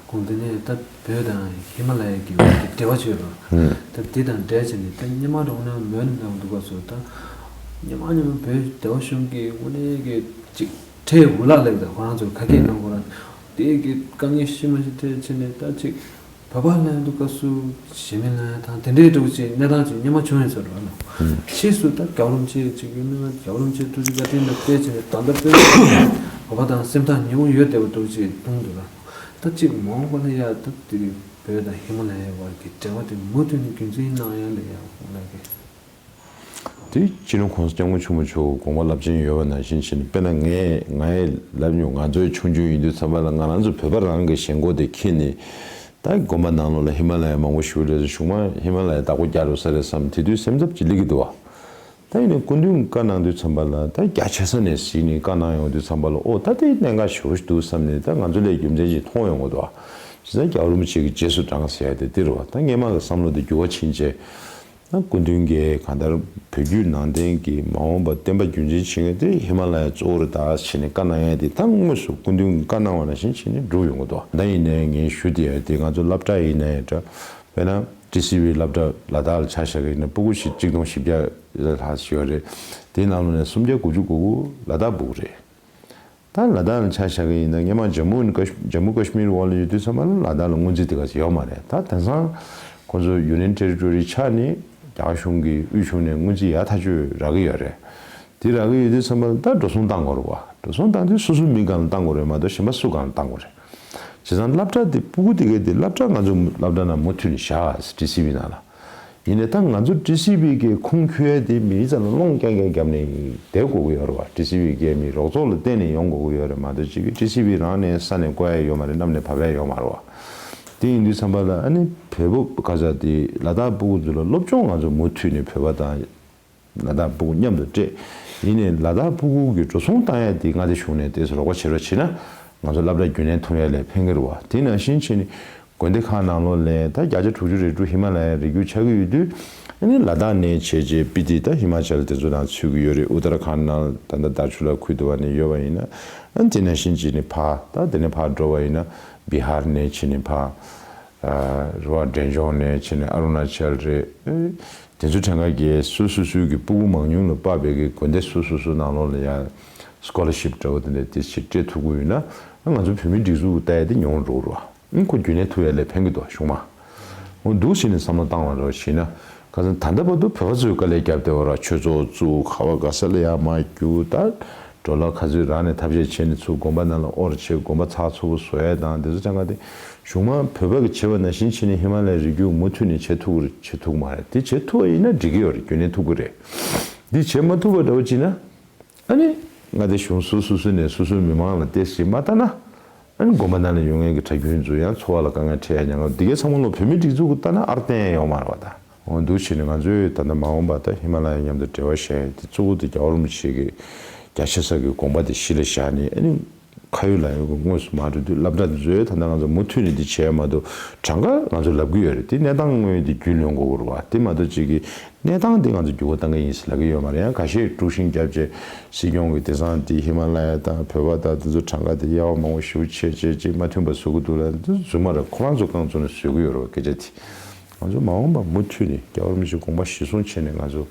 ཁོང་དེ་ནས་ད་བོད་དང་ཧི་མ་ལ་ཡའི་གི་བར་གྱི་འབྲེལ་བ་ཅིག་ཡོད་རེད། ད་དེ་དང་འབྲེལ་བྱས་ནས་ད་སྔོན་མ་འགྲོ་ན་མོན་ནང་འདུག་ག་སོ། ད་སྔོན་མ་སྔོན་མ་བོད་རྒྱལ་བ་གཞུང་གི་དངོས་གནས་ཀྱི་ཅིག་ཁྲལ་འུ་ལག་ལེགས་དང་ཁོ་རང་ཚོར་ཁ་སྐད་གནང་ཁོ་རང་དེ་གི་དཀའ་ངལ་ཤི་མ་ཤི་ཐེ་བྱས་ནས་ད་ཅིག་བོད་པ་ལ་ཡང་འདུག་ག་སུ་གཞན་མི་ལ་ཡང་དང་དེ་འདྲའི་འདྲ་བོ་ཅིག་གནས་སྟངས་ཅིག་སྔོན་མ་བྱུང་ཡོད་ས་རེད་བ་ལ། ཕྱིས་སུ་ད་རྒྱལ་བ་རིན་པོ་ཆེ་ཅིག་ཡོད་ན་རྒྱལ་བ་རིན་པོ་ཆེ་ཐུགས་རྗེ་བཀའ་དྲིན་ལ་བརྟེན་བྱས་ནས་ད་ལྟ་བོད་པ་དང་སེམས་ཐག་ཉེ་བོ་ཡོད་བསྡད་པ་འདྲ་བོ་ཅིག་མཐོང་འདུག་ལ། ད་ཅིག་མ་འོངས་པ་ལ་ཡ་ད་དེ་བོད་དང་ཧི་མ་ལ་ཡའི་བར་གྱི་འབྲེལ་བ་དེ་མུ་མཐུད་ནས་རྒྱུན་འཛིན་གནང་ཡ་ལ་ཡ་འོང་ལ་གི། དེ་སྤྱི་ནོར་༸གོང་ས་༸སྐྱབས་མགོན་ཆེན་པོ་མཆོག་དགོངས་པ་རླབས་ཆེན་ཡོད་པ་ནང་བཞིན་བྱས་ནས། དཔེར་ན་ངས་ང་ཡི་ལབ་མྱོང་། ང་ཚོའི་ཆུང་ཆུང་ཡིན་དུས་ཙམ་པ་ལ་ང་རང་ཚོ་བོད་པ་རང་གི་ཞེན་ཁོག་དེ་འཁྱེར་ནས། ད་དགོན་པ་ནང་ལོགས་ལ་ཧི་མ་ལ་ཡ་མང་པོ་ཞིག་སླེབས་སོང་། གཞུག་མ་ཧི་མ་ལ་ཡ་བདག་པོ་རྒྱག་འགྲོ་ས་རེད་བསམ། དེ་དུས་སེམས་འཚབ་ཅིག་སླེབས་ཀྱི་འདུག་བ། ད་ཡིན་ནའི་སྐུ་མདུན་གྱིས་བཀའ་གནང་དུས་ཙམ་པ་ལ་ད་རྒྱ་ཆེ་ས་ནས་གཟིགས་ནས་བཀའ་གནང་ཡོང་དུས་ཙམ་པ་ལ། ཨོ་ད་དེ་གནད་འགག་ཞེ་པོ་ཞིག་འདུག་བསམ་ནས། ད་ང་ཚོ་ལ་རྒྱུ་མཚན་ཞིག་མཐོང་ཡོང་གི་འདུག་བ། བྱས་ཙང་རྒྱལ་བ་རིན་པོ་ཆེ་གི་རྗེས་སུ་འབྲང་ཟེར་ཡ་དེ་འདི་རེད་བ། ད་སྔས་མ་གི་བསམ་བློ་དེ་འགྱུར་བ་ཕྱིན་བྱས། ད་སྐུ་མདུན་གྱིས་གང་ལྟར་བོད་བརྒྱུད་ནང་བསྟན་གྱི་མ་འོངས་པ་བསྟན་པ་རྒྱུན་འཛིན་བྱེད་མཁན་དེ་ཧི་མ་ལ་ཡ་གཙོ་བོར་བདག་བྱས་ནས་བཀའ་གནང་ཡ་དེ། ད་དངོས་སུ་སྐུ་མདུན་གྱིས་བཀའ་གནང་བ་ནང་བཞིན་བྱས་ནས་འགྲུབ་ཡོང་གི་འདུག་ད་ཡིན་ནའི་ངས་ཞུ་བསྡད་ཡ་དེ། ང་ཚོ་སློབ་གྲྭ་ཡིན་ནའི་འདྲ། དཔེར་ན་ཊི་སི་ཝི་སློབ་གྲྭ་ལ་དྭགས་ལ་ཆ་བཞག་གི་ཡིན་ན། སྤུ་གུ་ཞིག་གཅིག་སྟོང་བཞི་བརྒྱ་ལྷག་ཙམ་ཡོད་རེད། དེའི་ནང་ལོགས་ནས་སུམ་བརྒྱ་དགུ་བཅུ་གོ་དགུ་ལ་དྭགས་སྤུ་གུ་རེད། ད་ལ་དྭགས་ལ་ཆ་བཞག་གི་ཡིན་ན། སྔོན་མ་ཇམ་མུ་ཀ་ཇམ་མུ་ཀ་ཤི་མིར་འོག་ལ་ཡོད་དུས་ཙམ་པ་ལ་ལ་དྭགས་ལ་སྔོན་རྩིས་དེ་ག་ཚོད་ཡོད་མ་རེད། ད་དེང་སང་ཁོ་ཚོ་ཡུ་ནི་ཡན་ཊེ་རི་ཊོ་རི་ཆགས་ནས་རྒྱ་གར་གཞུང་གི་དབུས་གཞུང་ནས་སྔོན་རྩིས་ཡག་ཐག་ཆོད་རག་གི་ཡོད་རེད། དེ་རག་གི་ཡོད་དུས་ཙམ་པ་ལ་ད་འགྲོ་སོང་བཏང་དགོས་རེད་བ། འགྲོ་སོང་བཏང་དུས་སོ་སོའི་མིང་སྒང་ལ་བཏང་དགོས་རེད་མ་གཏོགས་གཞན་པ་སུ་སྒང་ལ་བཏང་དགོས་རེད། བྱས་ཙང་སློབ་གྲྭ་དེ་སྤུ་གུ་དེ་གའི་དེ་སློབ་གྲྭ་ང་ཚོ་སློབ་གྲྭ་ནང་མུ་མཐུད་ནས་བཞག་ཊི་སི་ཝི་ནང་ལ། ཡིན་ནའི་ད་ང་ཚོ་ཊི་སི་ཝི་གི་ཁུངས་འཁྱོལ་ཡ་དེ་མི་ཡི་རྩ་ལ་སློང་རྐྱང་རྐྱང་བརྒྱབ་ནས་བསྡད་དགོས་ཀྱི་ཡོད་རེད་བ། ཊི་སི་ཝི་གི་མི་རོགས་ཚོགས་ལ་བརྟེན་ནས་ཡོང་དགོས་ཀྱི་ཡོད་རེད་མ་གཏོགས། ཅིག་གི་ཊི་སི་ཝི་རང་ནས་ས་ནས་བཀོད་ཡ་ཡོད་མ་རེད། གནམ་ནས་བབས་ཡ་ཡོད་མ་རེད་བ། དེ་ཡིན་དུས་ཙམ་པ་ལ་ཨ་ནི་བོད་པ་ག་ཚོད་དེ་ལ་དྭགས་སྤུ་གུ་ཚོ་ལ་སློབ་སྦྱོང་ང་ཚོ་མུ་མཐུད་ནས་བོད་པ་དང་ལ་དྭགས་སྤུ་གུ་མཉམ་དུ་སྤྲད། ཡིན་ནའི་ལ་དྭགས་སྤུ་གུ་གི་འགྲོ་སོང་བཏང་ཡ་དེ་མངའ་སྡེ་གཞུང་ནས་ཏོག་ཙམ་རོགས་པ་བྱེད་རོགས་བྱེད་ན། ང་ཚོ་སློབ་གྲྭ་རྒྱུན་ལྡན་ཐུབ་ཡ་ལ་ཕན་གྱི་རེད་བ། དེ་ནང་བཞིན་བྱས་ནས་དགོན་སྡེ་ཁག་ནང་ལོགས་ལ་ད་བརྒྱ་ཆ་དྲུག་ཅུ་རེ་དྲུག་ཧི་མ་ལ་ཡའི་རི་རྒྱུད་ཆགས་ཀྱི་ཡོད་དུས། ཨ་ནི་ལ་དྭགས་ནས་བྱས་རྗེས་སྤི་ཏི་ད་ཧི་མ་ཅལ་དེ་ཚོ་ནང་ཚུད་ཀྱི་ཡོད་རེད། ཨུ་ཏར་ཁཱན་ནང་ད་ལྟ་དར་ཆུ་ལ་ཁུལ་དུ་བ་ནས་ཡོད་པ་ཡིན་ན། ཨ་ནི་དེ་ནང་བཞིན་བྱས་ནས་ཕར་ད་དེ་ནས་ཕར་འགྲོ་བ་ཡིན་ན་བི་ཧར་ནས་བྱས་ནས་ཕར། རེད་བ། འབྲས་ལྗོངས་ནས་བྱས་ནས་ཨ་རུ་ན་ཅལ་རེད། ཨེ། དེ་ཚོ་གྲངས་ཀ་གིས་སོ་སོ་སོའི་གི་སྤུ་གུ་མང་ཉུང་ལ་དཔག་པའི་གི་དགོན་སྡེ་སོ་སོ་སོ་ནང་ལོགས་ལ་ཡ་སི་ཀོ་ལར་ཤིབ་འདྲ་བོ་དེ་འདྲ་དེ་ཞིག་སྤྲད་ཐུབ་ཀྱི་ཡོད་ན། ང་ཚོ་བོད་མིའི་སྒྲིག་འཛུགས་ལྟ་ཡ་དེ་ཉུང་རུ་འགྲོ་གི་རེད་བ། ཨང་། ཁོ་རྒྱུན་ལས་ཐུབ་ཡ་ལས་ཕན་གི་འདུག་གཞུང་མ། འོ་འདུག་བྱས་ནས་བསམ་བློ་བཏང་བ་རོགས་བྱས་ན། ཁ་སང་ད་ལྟ་བར་དུ་བོད་པ་ཚོས་དཀའ་ལས་བརྒྱབ་བསྡད་པ་ར། ཆོས་ཚོགས་བཙུགས། ག་བ་ག་ས་ལ་ཡ་མར་རྒྱུགས། ད་འགྲོ་ལ་ག་ཚོད་རག་ནས་ཐབས་ཤེས་བྱས་ནས་ཚུར་དགོན་པ་ནང་ལ་དབོར་བྱས། དགོན་པ་ཚགས་ཚུད་པོ་བཟོ་ཡ་དང་དེ་ཚོ་གྲངས་ཀ་དེ། གཞུང་མ་བོད་པ་གིས་བྱས་པ་ནང་བཞིན་བྱས་ནས་ཧི་མ་ལ་ཡའི་རི་རྒྱུད་མུ་མཐུད་ནས་བྱེད་ཐུབ་ཀྱི་རེད། བྱེད་ཐུབ་ཀྱི་མ་རེད། དེ་བྱེད་ཐུབ་པ་ཡིན་ན་འགྲིག་གི་ཡོད་རེད། རྒྱུན་ལས་ཐུབ་ཀྱི་རེད། འདི་བྱེད་མ་ཐུབ་པ་འདྲ་བོ་བྱས་ན། ཨ་ནི་མངའ་སྡེ་གཞུང་སོ་སོ་སོ་ནས་སོ་སོའི་མི་མང་ལ་ཏོག་ཙམ་མ་ལྟ་ན། ཨ་ནི་དགོན་པ་ནང་ལ་ཡོད་མཁན་གྱི་གྲྭ་རྒྱུན་ཚོ་ཡང་འཚོ་བ་ལ་དཀའ་ངལ་འཕྲད་ཡ་ཉེན་ཁ། འདི་གའི་ཚང་མ་ལོ་བོད་མིའི་སྒྲིག་འཛུགས་ཀྱི་ལྟ་ན་ཨར་བསྟན་ཡ་ཡོད་མ་རེད་བ། ད་འོ་འདུག་བྱས་ནས་ང་ཚོས་ད་ལྟ་མ་འོངས་པ་ད་ཧི་མ་ལ་ཡ་མཉམ་དུ་འབྲེལ་བ་བཞག་ཡ་དེ་གཙོ་བོ་དེ་རྒྱལ་བ་རིན་པོ་ཆེ་གི་རྒྱ་ཆེ་ས་གི་དགོངས་པ་དེ་གཞི་ལ་བཞག་ནས། ཨ་ནི་ཁ་ཡོད་ལག་ཡོད་ཀྱི་དངོས་སུ་མར་འགྲོ་དུས་སློབ་གྲྭ་དེ་ཚོས་ད་ལྟ་ང་ཚོ་མུ་མཐུད་ནས་འདི་བྱས་མ་གཏོགས། གྲངས་ཀ་ང་ཚོ་ལབ་ཀྱི་ཡོད་རེད། དེ་གནས་སྟངས་དངོས་དེ་རྒྱུས་ལོན་དགོས་ཀྱི་རེད་བ། དེ་མ་གཏོགས་ཅིག་གི་གནས་སྟངས་དེ་ང་ཚོ་འགྱུར་བ་གཏང་གི་ཡིན་ཟེར་ལབ་ཀྱི་ཡོད་མ་རེད། ཡང་ཁ་ཤས་དཀྲུག་ཤིང་བརྒྱབ་བྱས་སྲིད་སྐྱོང་གིས་དེང་སང་དེ་ཧི་མ་ལ་ཡ་དང་བོད་པ་དང་དེ་ཚོ་གྲངས་ཀ་དེ་དབྱེ་བ་མང་པོ་ཞེ་པོ་ཕྱེ་བྱས་ཅིག་མ་མཐུན་པ་བཟོ་གི་འདུག་ལབ། དེ་རྫུན་མ་རེད། ཁོ་རང་ཚོ་རྐང་བཙུགས་ནས་བཟོ་གི་ཡོད་རེད་བ། སྐད་ཆ་དེ། ང་ཚོ་མ་འོངས་པ་མུ་མཐུད་ནས་རྒྱལ་བ་རིན་པོ་ཆེའི་དགོངས་པ་གཞིར་བཟུང་བྱས་ནས། ང་ཚོ་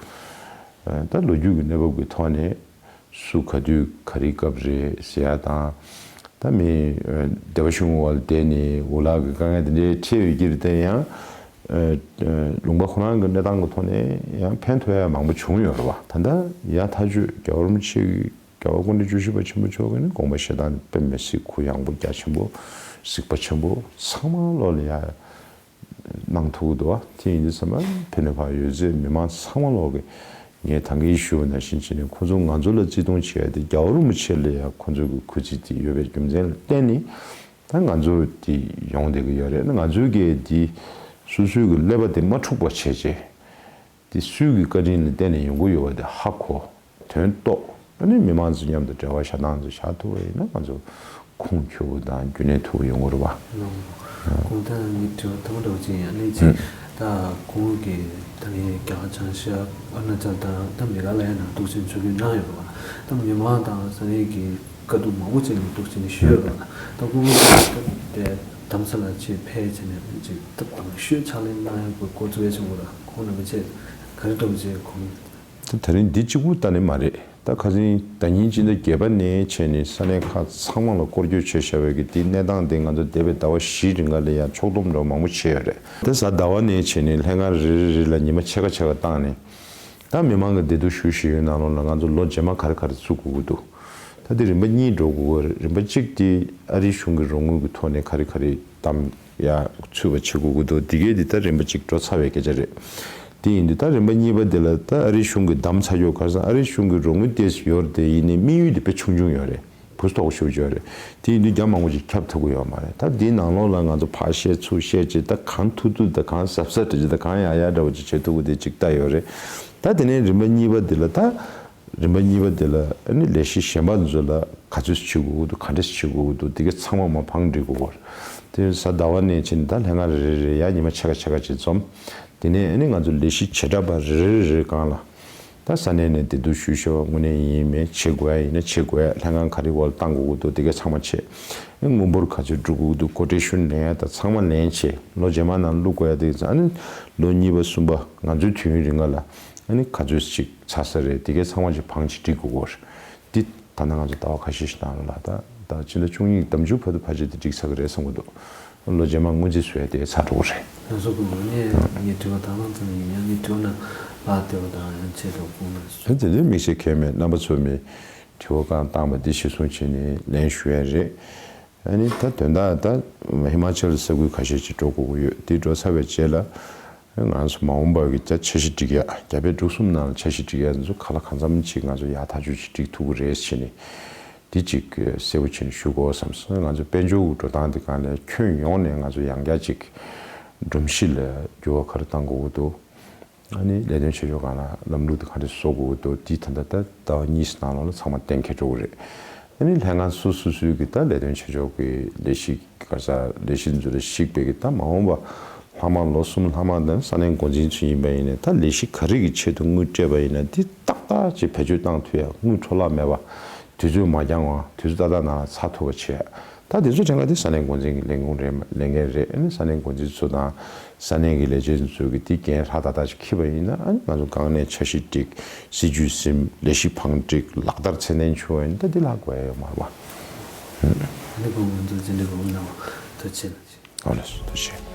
ད་ལོ་རྒྱུས་ཀྱི་གནས་བབ་ཀྱི་ཐོག་ནས། སུ་ག་དུས་ག་རེའི་སྐབས་རེད་ཟེར་ཡ་དང་། ད་མི་སྡེ་པ་གཞུང་འོག་ལ་བསྡད་ནས་འུ་ལག་གི་དཀའ་ངལ་དེ་འདྲའི་འཕྲད་ཡོད་ཀྱི་རེད་དེ། ཡང་ལུང་པ་ཁོ་རང་གི་གནས་སྟངས་ཀྱི་ཐོག་ནས་ཡང་ཕན་ཐོགས་ཡ་མང་པོ་བྱུང་ཡོད་རེད་བ། ད་ལྟ་ཡ་ཐག་ཆོད་རྒྱལ་བ་རིན་པོ་ཆེ་གི་རྒྱལ་བ་སྐུ་ཕྲེང་བཅུ་བཞི་པ་ཆེན་པོ་མཆོག་གིས་ནི་དགོངས་པ་བཞེས་སྟངས་དཔེ་མི་སྲིད་གུ་ཡངས་པོ་རྒྱ་ཆེན་པོ། གཟིགས་པ་ཆེན་པོ། ཚང་མ་ལོག་ལ་ཡ་གནང་ཐུབ་ཀྱི་འདུག་བ། དེ་ཡིན་དུས་ཙམ་པ་ཕ་ནས་ཕར་ཡོད་ཚད་མི་མང་ཚང་མ་ལོག་གི། ངས་ད་གིན་ཞུས་པ་ནང་བཞིན་བྱས་ནས་ཁོ་ཚོ་ང་ཚོ་ལ་བརྩི་མཐོང་བྱེད་ཡ་དེ་རྒྱལ་བ་རིན་པོ་ཆེ་ལ་ཡ་ཁོ་ཚོ་གི་གུས་བརྩི་དེ་ཡོད་པའི་རྒྱུ་མཚན་ལ་བརྟེན་ནས། ད་ང་ཚོ་དེ་ཡོང་བསྡད་ཀྱི་ཡོད་རེད། ང་ཚོའི་གི་དེ་སོ་སོའི་གི་ཀླད་པ་དེ་མ་འཁྲུགས་པ་བྱས་བྱས། དེ་སུའི་གི་བཀའ་དྲིན་ལ་བརྟེན་ནས་ཡོང་གི་ཡོད་པ་དེ་ཧ་གོ། དོན་རྟོགས། ཨ་ནི་མི་མང་ཚོ་མཉམ་དུ་འབྲེལ་བ་བྱ་སྟངས་ཚོ་བྱ་ཐུབ་པ་ཡིན་ན། ང་ཚོ་ཁུངས་འཁྱོལ་པོ་དང་རྒྱུན་གནས་ཐུབ་པ་ཡོང་གི་རེད་བ། ལགས། གོང་ད་ངས་དྲི་བ་ཐོག་མ་འདྲ་བོ་ཅིག་ཡང་སླེབས་ཅིག་ད་ཁོང་གིས་ད་ནི་རྒྱ་གར་བྱང་ཤར་ཨ་རུ་ན་ཅལ་དང་ད་མེ་གྷ་ལ་ཡ་ནང་འདུག་སེ་ཆོས་ལུགས་གནང་ཡོད་རེད་བ། ད་མི་མང་དང་ས་གནས་ཀྱི་དཀའ་སྡུག་མང་པོ་ཅིག་ལ་འདུག་སེ་ནས་ཞུས་ཡོད་རེད་བ། ད་ཁོང་གིས་ད་དེ་དྷ་རམ་ས་ལ་ཆེད་ཕེབས་བྱས་ནས་ཅིག་ད་དང་ཤོས་ཕྱག་ལས་གནང་ཡག་གི་འགོ་བཙུགས་ཡ་བྱུང་བ་རེད། ཁོང་རྣམ་པ་ཆེད་ག་རེ་འདྲ་བོ་ཅིག་ཁོང་། ད་ད་རིང་འདི་གཅིག་པུ་ལྟ་ནི་མ་རེད། ད་ཁ་སང་ཟླ་ཉིན་སྤྱི་ཟླ་བརྒྱད་པ་ནས་བྱས་ནས་ས་གནས་ཁག་ཚང་མ་ལ་སྐོར་སྐྱོད་བྱས་བཞག་པའི་གི་དེའི་གནས་སྟངས་དེ་ང་ཚོ་འདས་པའི་ཟླ་བ་བཞིའི་རིང་ག་ལ་ཡང་ཕྱོགས་བསྡོམས་འདྲ་བོ་མང་པོ་བྱས་ཡོད་རེད། ད་གཟའ་ཟླ་བ་ནས་བྱས་ནས་ལྷན་ཁང་རེ་རེ་རེ་ལ་ཉི་མ་ཕྱེད་ཀ་ཕྱེད་ཀ་བཏང་ནས། ད་མི་མང་གི་བདེ་སྡུག་ཞུ་བཞིན་ཡོད་ནང་ལོགས་ལ་ང་ཚོ་ལོ་རྗེས་མ་ག་རེ་ག་རེ་བཙུགས་དགོས་ཀྱི་འདུག་ད་དེ་རིམ་པ་གཉིས་འགྲོ་དགོས་ཀྱི་རེད། རིམ་པ་གཅིག་དེ་ཨ་རིའི་གཞུང་གི་རོགས་དངུལ་གྱི་ཐོག་ནས་ག་རེ་ག་རེ་གདམ་ཡ་ཚུད་པ་བྱེད་དགོས་ཀྱི་འདུག་འདི་གས་འདི་ད་རིམ་པ་གཅིག་འགྲོ་ཚར་བའི་སྐད་ཆ་རེད། དེ་ཡིན་དུས་ད་རིམ་པ་གཉིས་པ་དེ་ལ་ད་ཨ་རིའི་གཞུང་གིས་བདམས་ཚར་ཡོད། ཁ་སང་ཨ་རིའི་གཞུང་གི་རོགས་དངུལ་ཏོག་ཙམ་ཡོད་རེད་དེ། ཡིན་ནའི་དམིགས་ཡུལ་དེ་དཔེ་ཆུང་ཆུང་ཡོད་རེད། འབུ་སྟོགས་ཤོར་ཡོད་རེད། དེ་ཡིན་དུས་རྒྱ་མང་པོ་ཅིག་ཁྱབ་ཐུབ་ཀྱི་ཡོད་མ་རེད། ད་འདིའི་ནང་ལོགས་ལ་ང་ཚོ་ཕར་བཤད་ཚུར་བཤད་ཅིག་ད་གང་ཐུབ་ཐུབ་དང་གང་གཟབ་གཟབ་འདྲ་ཅིག་དང་གང་ཡག་ཡག་འདྲ་བོ་ཅིག་བྱེད་ཐུབ་ཀྱི་དེ་ཅིག་ལྟ་ཡོད་རེད། ད་དེ་ནས་རིམ་པ་གཉིས་པ་འདི་ལ་ད། རིམ་པ་གཉིས་པ་འདི་ལ་ཨ་ནི་ལས་གཞི་གཞན་པ་ཚོ་ལ་ག་ཚོད་བྱེད་དགོས་ཀྱི་འདུག་ག་འདྲས་བྱེད་དགོས་ཀྱི་འདུག་འདི་ག་ཚང་མ་མར་བང་སྒྲིག་དགོས་ཀྱི་རེད། དེ་གཟའ་ཟླ་བ་ནས་ཕྱིན་ད་ལྷན་ཁང་རེ་རེ་རེ་ཡ་ཉི་མ་ཕྱེད་ཀ་ཕྱེད་ཀ་ཅིག་འཛོམས། དེ་ནས་ཨ་ནི་ང་ཚོ་ལས་གཞི་བྱེ་བྲག་པ་རེ་རེ་རེ་སྒང་ལ། ད་ས་གནས་ནས་འདེམས་ཐོན་ཞུས་ཤོག་དངོས་གནས་ཡིན་མིན་བྱེད་དགོས་ཡ་ཡིན་ན་བྱེད་དགོས་ཡ། ལྷན་ཁང་ག་རེ་འོག་ལ་བཏང་དགོས་ཀྱི་འདུག་འདི་ག་ཚང་མ་བྱས། ཨ་ནི་དངུལ་འབོར་ག་ཚོད་སྒྲུབ་དགོས་ཀྱི་འདུག་ཀོ་ཊེ་ཤོན་ལེན་ཡ་ད་ཚང་མ་ལེན་བྱས། ལོ་རྗེས་མ་ནང་བླུག་དགོས་ཡ་དེ་ཚོ་ཨ་ནི་ལོ་གཉིས་པ་གསུམ་པ་ང་ཚོའི་དུས་ཡུན་རིང་ང་ལ་ཨ་ནི་ག་ཚོད་ཅིག་ཚར་ས་རེད། དེ་གའི་ཚང་མ་ཅིག་བང་ཅིག་སྒྲིག་དགོས་ཀྱི་རེད། འདི་ད་ལྟ་ང་ཚོ་ཟླ་བ་ཁ་ཤས་ཤིག་ནང་ལ་ད་ད་ཕྱི་ཟླ་བཅུ་གཉིས་ཟླ་མཇུག་བར་དུ་ཕལ་ཆེར་དེ་འགྲིག་ཚར་གི་རེད་བསམ་གྱི་འདུག་ལོ་རྗེས་མ་སྔོན་རྩིས་བཟོ་ཡ་དེ་ཚར་འགྲོ་གི་རེད། ལགས་སོ། སྐུ་ངོ་ངས་ངའི་དྲི་བ་དང་བླངས་ཙམ་ཡིན་ཡང་ངའི་དྲི་བ་ན་ལག་དེ་བ་དང་ཡང་ཆེད་དུ་དགོངས་གནང་ཞུ། ཨ་དེ་ནས་དམིགས་བསལ་གལ་མེད། རྣམ་པ་ཚོ་མི་དྲི་བ་གང་བཏང་པ་འདི་གཞིར་བཟུང་བྱས་ནས་ལན་ཞུ་ཡ་རེད། ཨ་ནི་ད་དོན་དག་ད་ཧི་མ་ཅལ་ས་ཁུལ་ཁ་ཤས་ཅིག་འགྲོ་དགོས་ཀྱི་ཡོད། དེ་འགྲོ་ཚར་བའི་རྗེས་ལ་ང་ཚོ་མ་འོངས་པ་གི་ད་འཆར་གཞི་སྒྲིག་ཡ་རྒྱ་བལ་འབྲུག་གསུམ་ནང་ལ་འཆར་གཞི་སྒྲིག་ཡ་ཚོ་ག་ལ་གང་འཚམ་ཅིག་ང་ཚོ་ཡག་ཐག་ཆོད་ཅིག་སྒྲིག་ཐུབ་ཀྱི་རེད་ཟེར་ནས་འདི་ཅིག་གསལ་པོ་བྱས་ནས་ཞུ་དགོས་བསམ་སོང་། ང་ཚོ་དཔལ་འབྱོར་གྱི་འགྲོ་སྟངས་འདི་སྒང་ལ་ཁྱོན་ཡོངས་ནས་ང་ཚོ་ཡང་བསྐྱར་ཅིག་སྒྲོམ་གཞི་ལ་འགྱུར་བ་ག་རེ་གཏང་དགོས་ཀྱི་འདུག་ཨ་ནི་ལས་དོན་བྱེད་ཕྱོགས་སྒང་ལ་ལམ་ལུགས་དེ་ག་འདྲ་བཟོ་དགོས་ཀྱི་འདུག་འདི་ད་ལྟ་ད་ཟླ་བ་གཉིས་ནང་ལོགས་ལ་ཚང་མ་གཏན་འཁེལ་འགྲོ་གི་རེད། ཨ་ནི་ལྷན་ཁང་སོ་སོ་སོའི་གི་ད་ལས་དོན་བྱེད་ཕྱོགས་ཀྱི་ལས་གཞི་ག་ས་ལས་གཞི་འཛུལ་ཞིག་པའི་གི་ད་མ་འོངས་པ་ལྷག་མ་ལོ་གསུམ་ལྷག་མ་དང་ས་གནས་འགོ་འཛིན་ཚོ་ཡིན་པ་ཡིན་ནའི་ད་ལས་གཞི་ག་རེ་གི་ཆེད་དུ་དངུལ་སྤྲད་པ་ཡིན་ན་འདི་ཏག་ཏག་ཅིག་བེད་སྤྱོད་བཏང་ཐུབ་ཡ། དངུལ་འཕྲོ་བརླག་མེད་པ། དུས་ཚོད་མ་འགྱངས་པ་དུས་ཚོད་ཏག་ཏག་ནང་ལ་ཚར་ཐུབ་པ་བྱེད་ཡ། ད་དེ་ཚོ་ཕྲན་ཁ་དེ་ས་གནས་འགོ་འཛིན་གྱི་ལས་ཁུངས་རེད་མ་ལས་འགན་རེད། ཨ་ནི་ས་གནས་འགོ་འཛིན་ཚོ་དང་ས་གནས་ཀྱི་ལས་བྱེད་ཚོ་གི་དེ་འགན་ལྷག་ཏག་ཏག་ཅིག་འཁྱེར་བ་ཡིན་ན་ཨ་ནི་ང་ཚོ་སྒང་ནས་འཆར་གཞི་སྒྲིག་སྲིད་ཇུས་ཟིན་ལས་གཞི་བང་སྒྲིག་ལག་བསྟར་ཚད་ལྡན་བྱུང་བ་ཡིན་ན་ད་འདི་ལྷག་དགོས་ཡ་ཡོད་མ་རེད་པ། ཨ་ནི་སྐུ་ངོ་ཚོ་འཛིན་གྲྭའི་གོང་གནང་བ་ཐུགས་རྗེ་ཆེ། ཨ་ལགས་སོ་ཐུགས་རྗེ་ཆེ།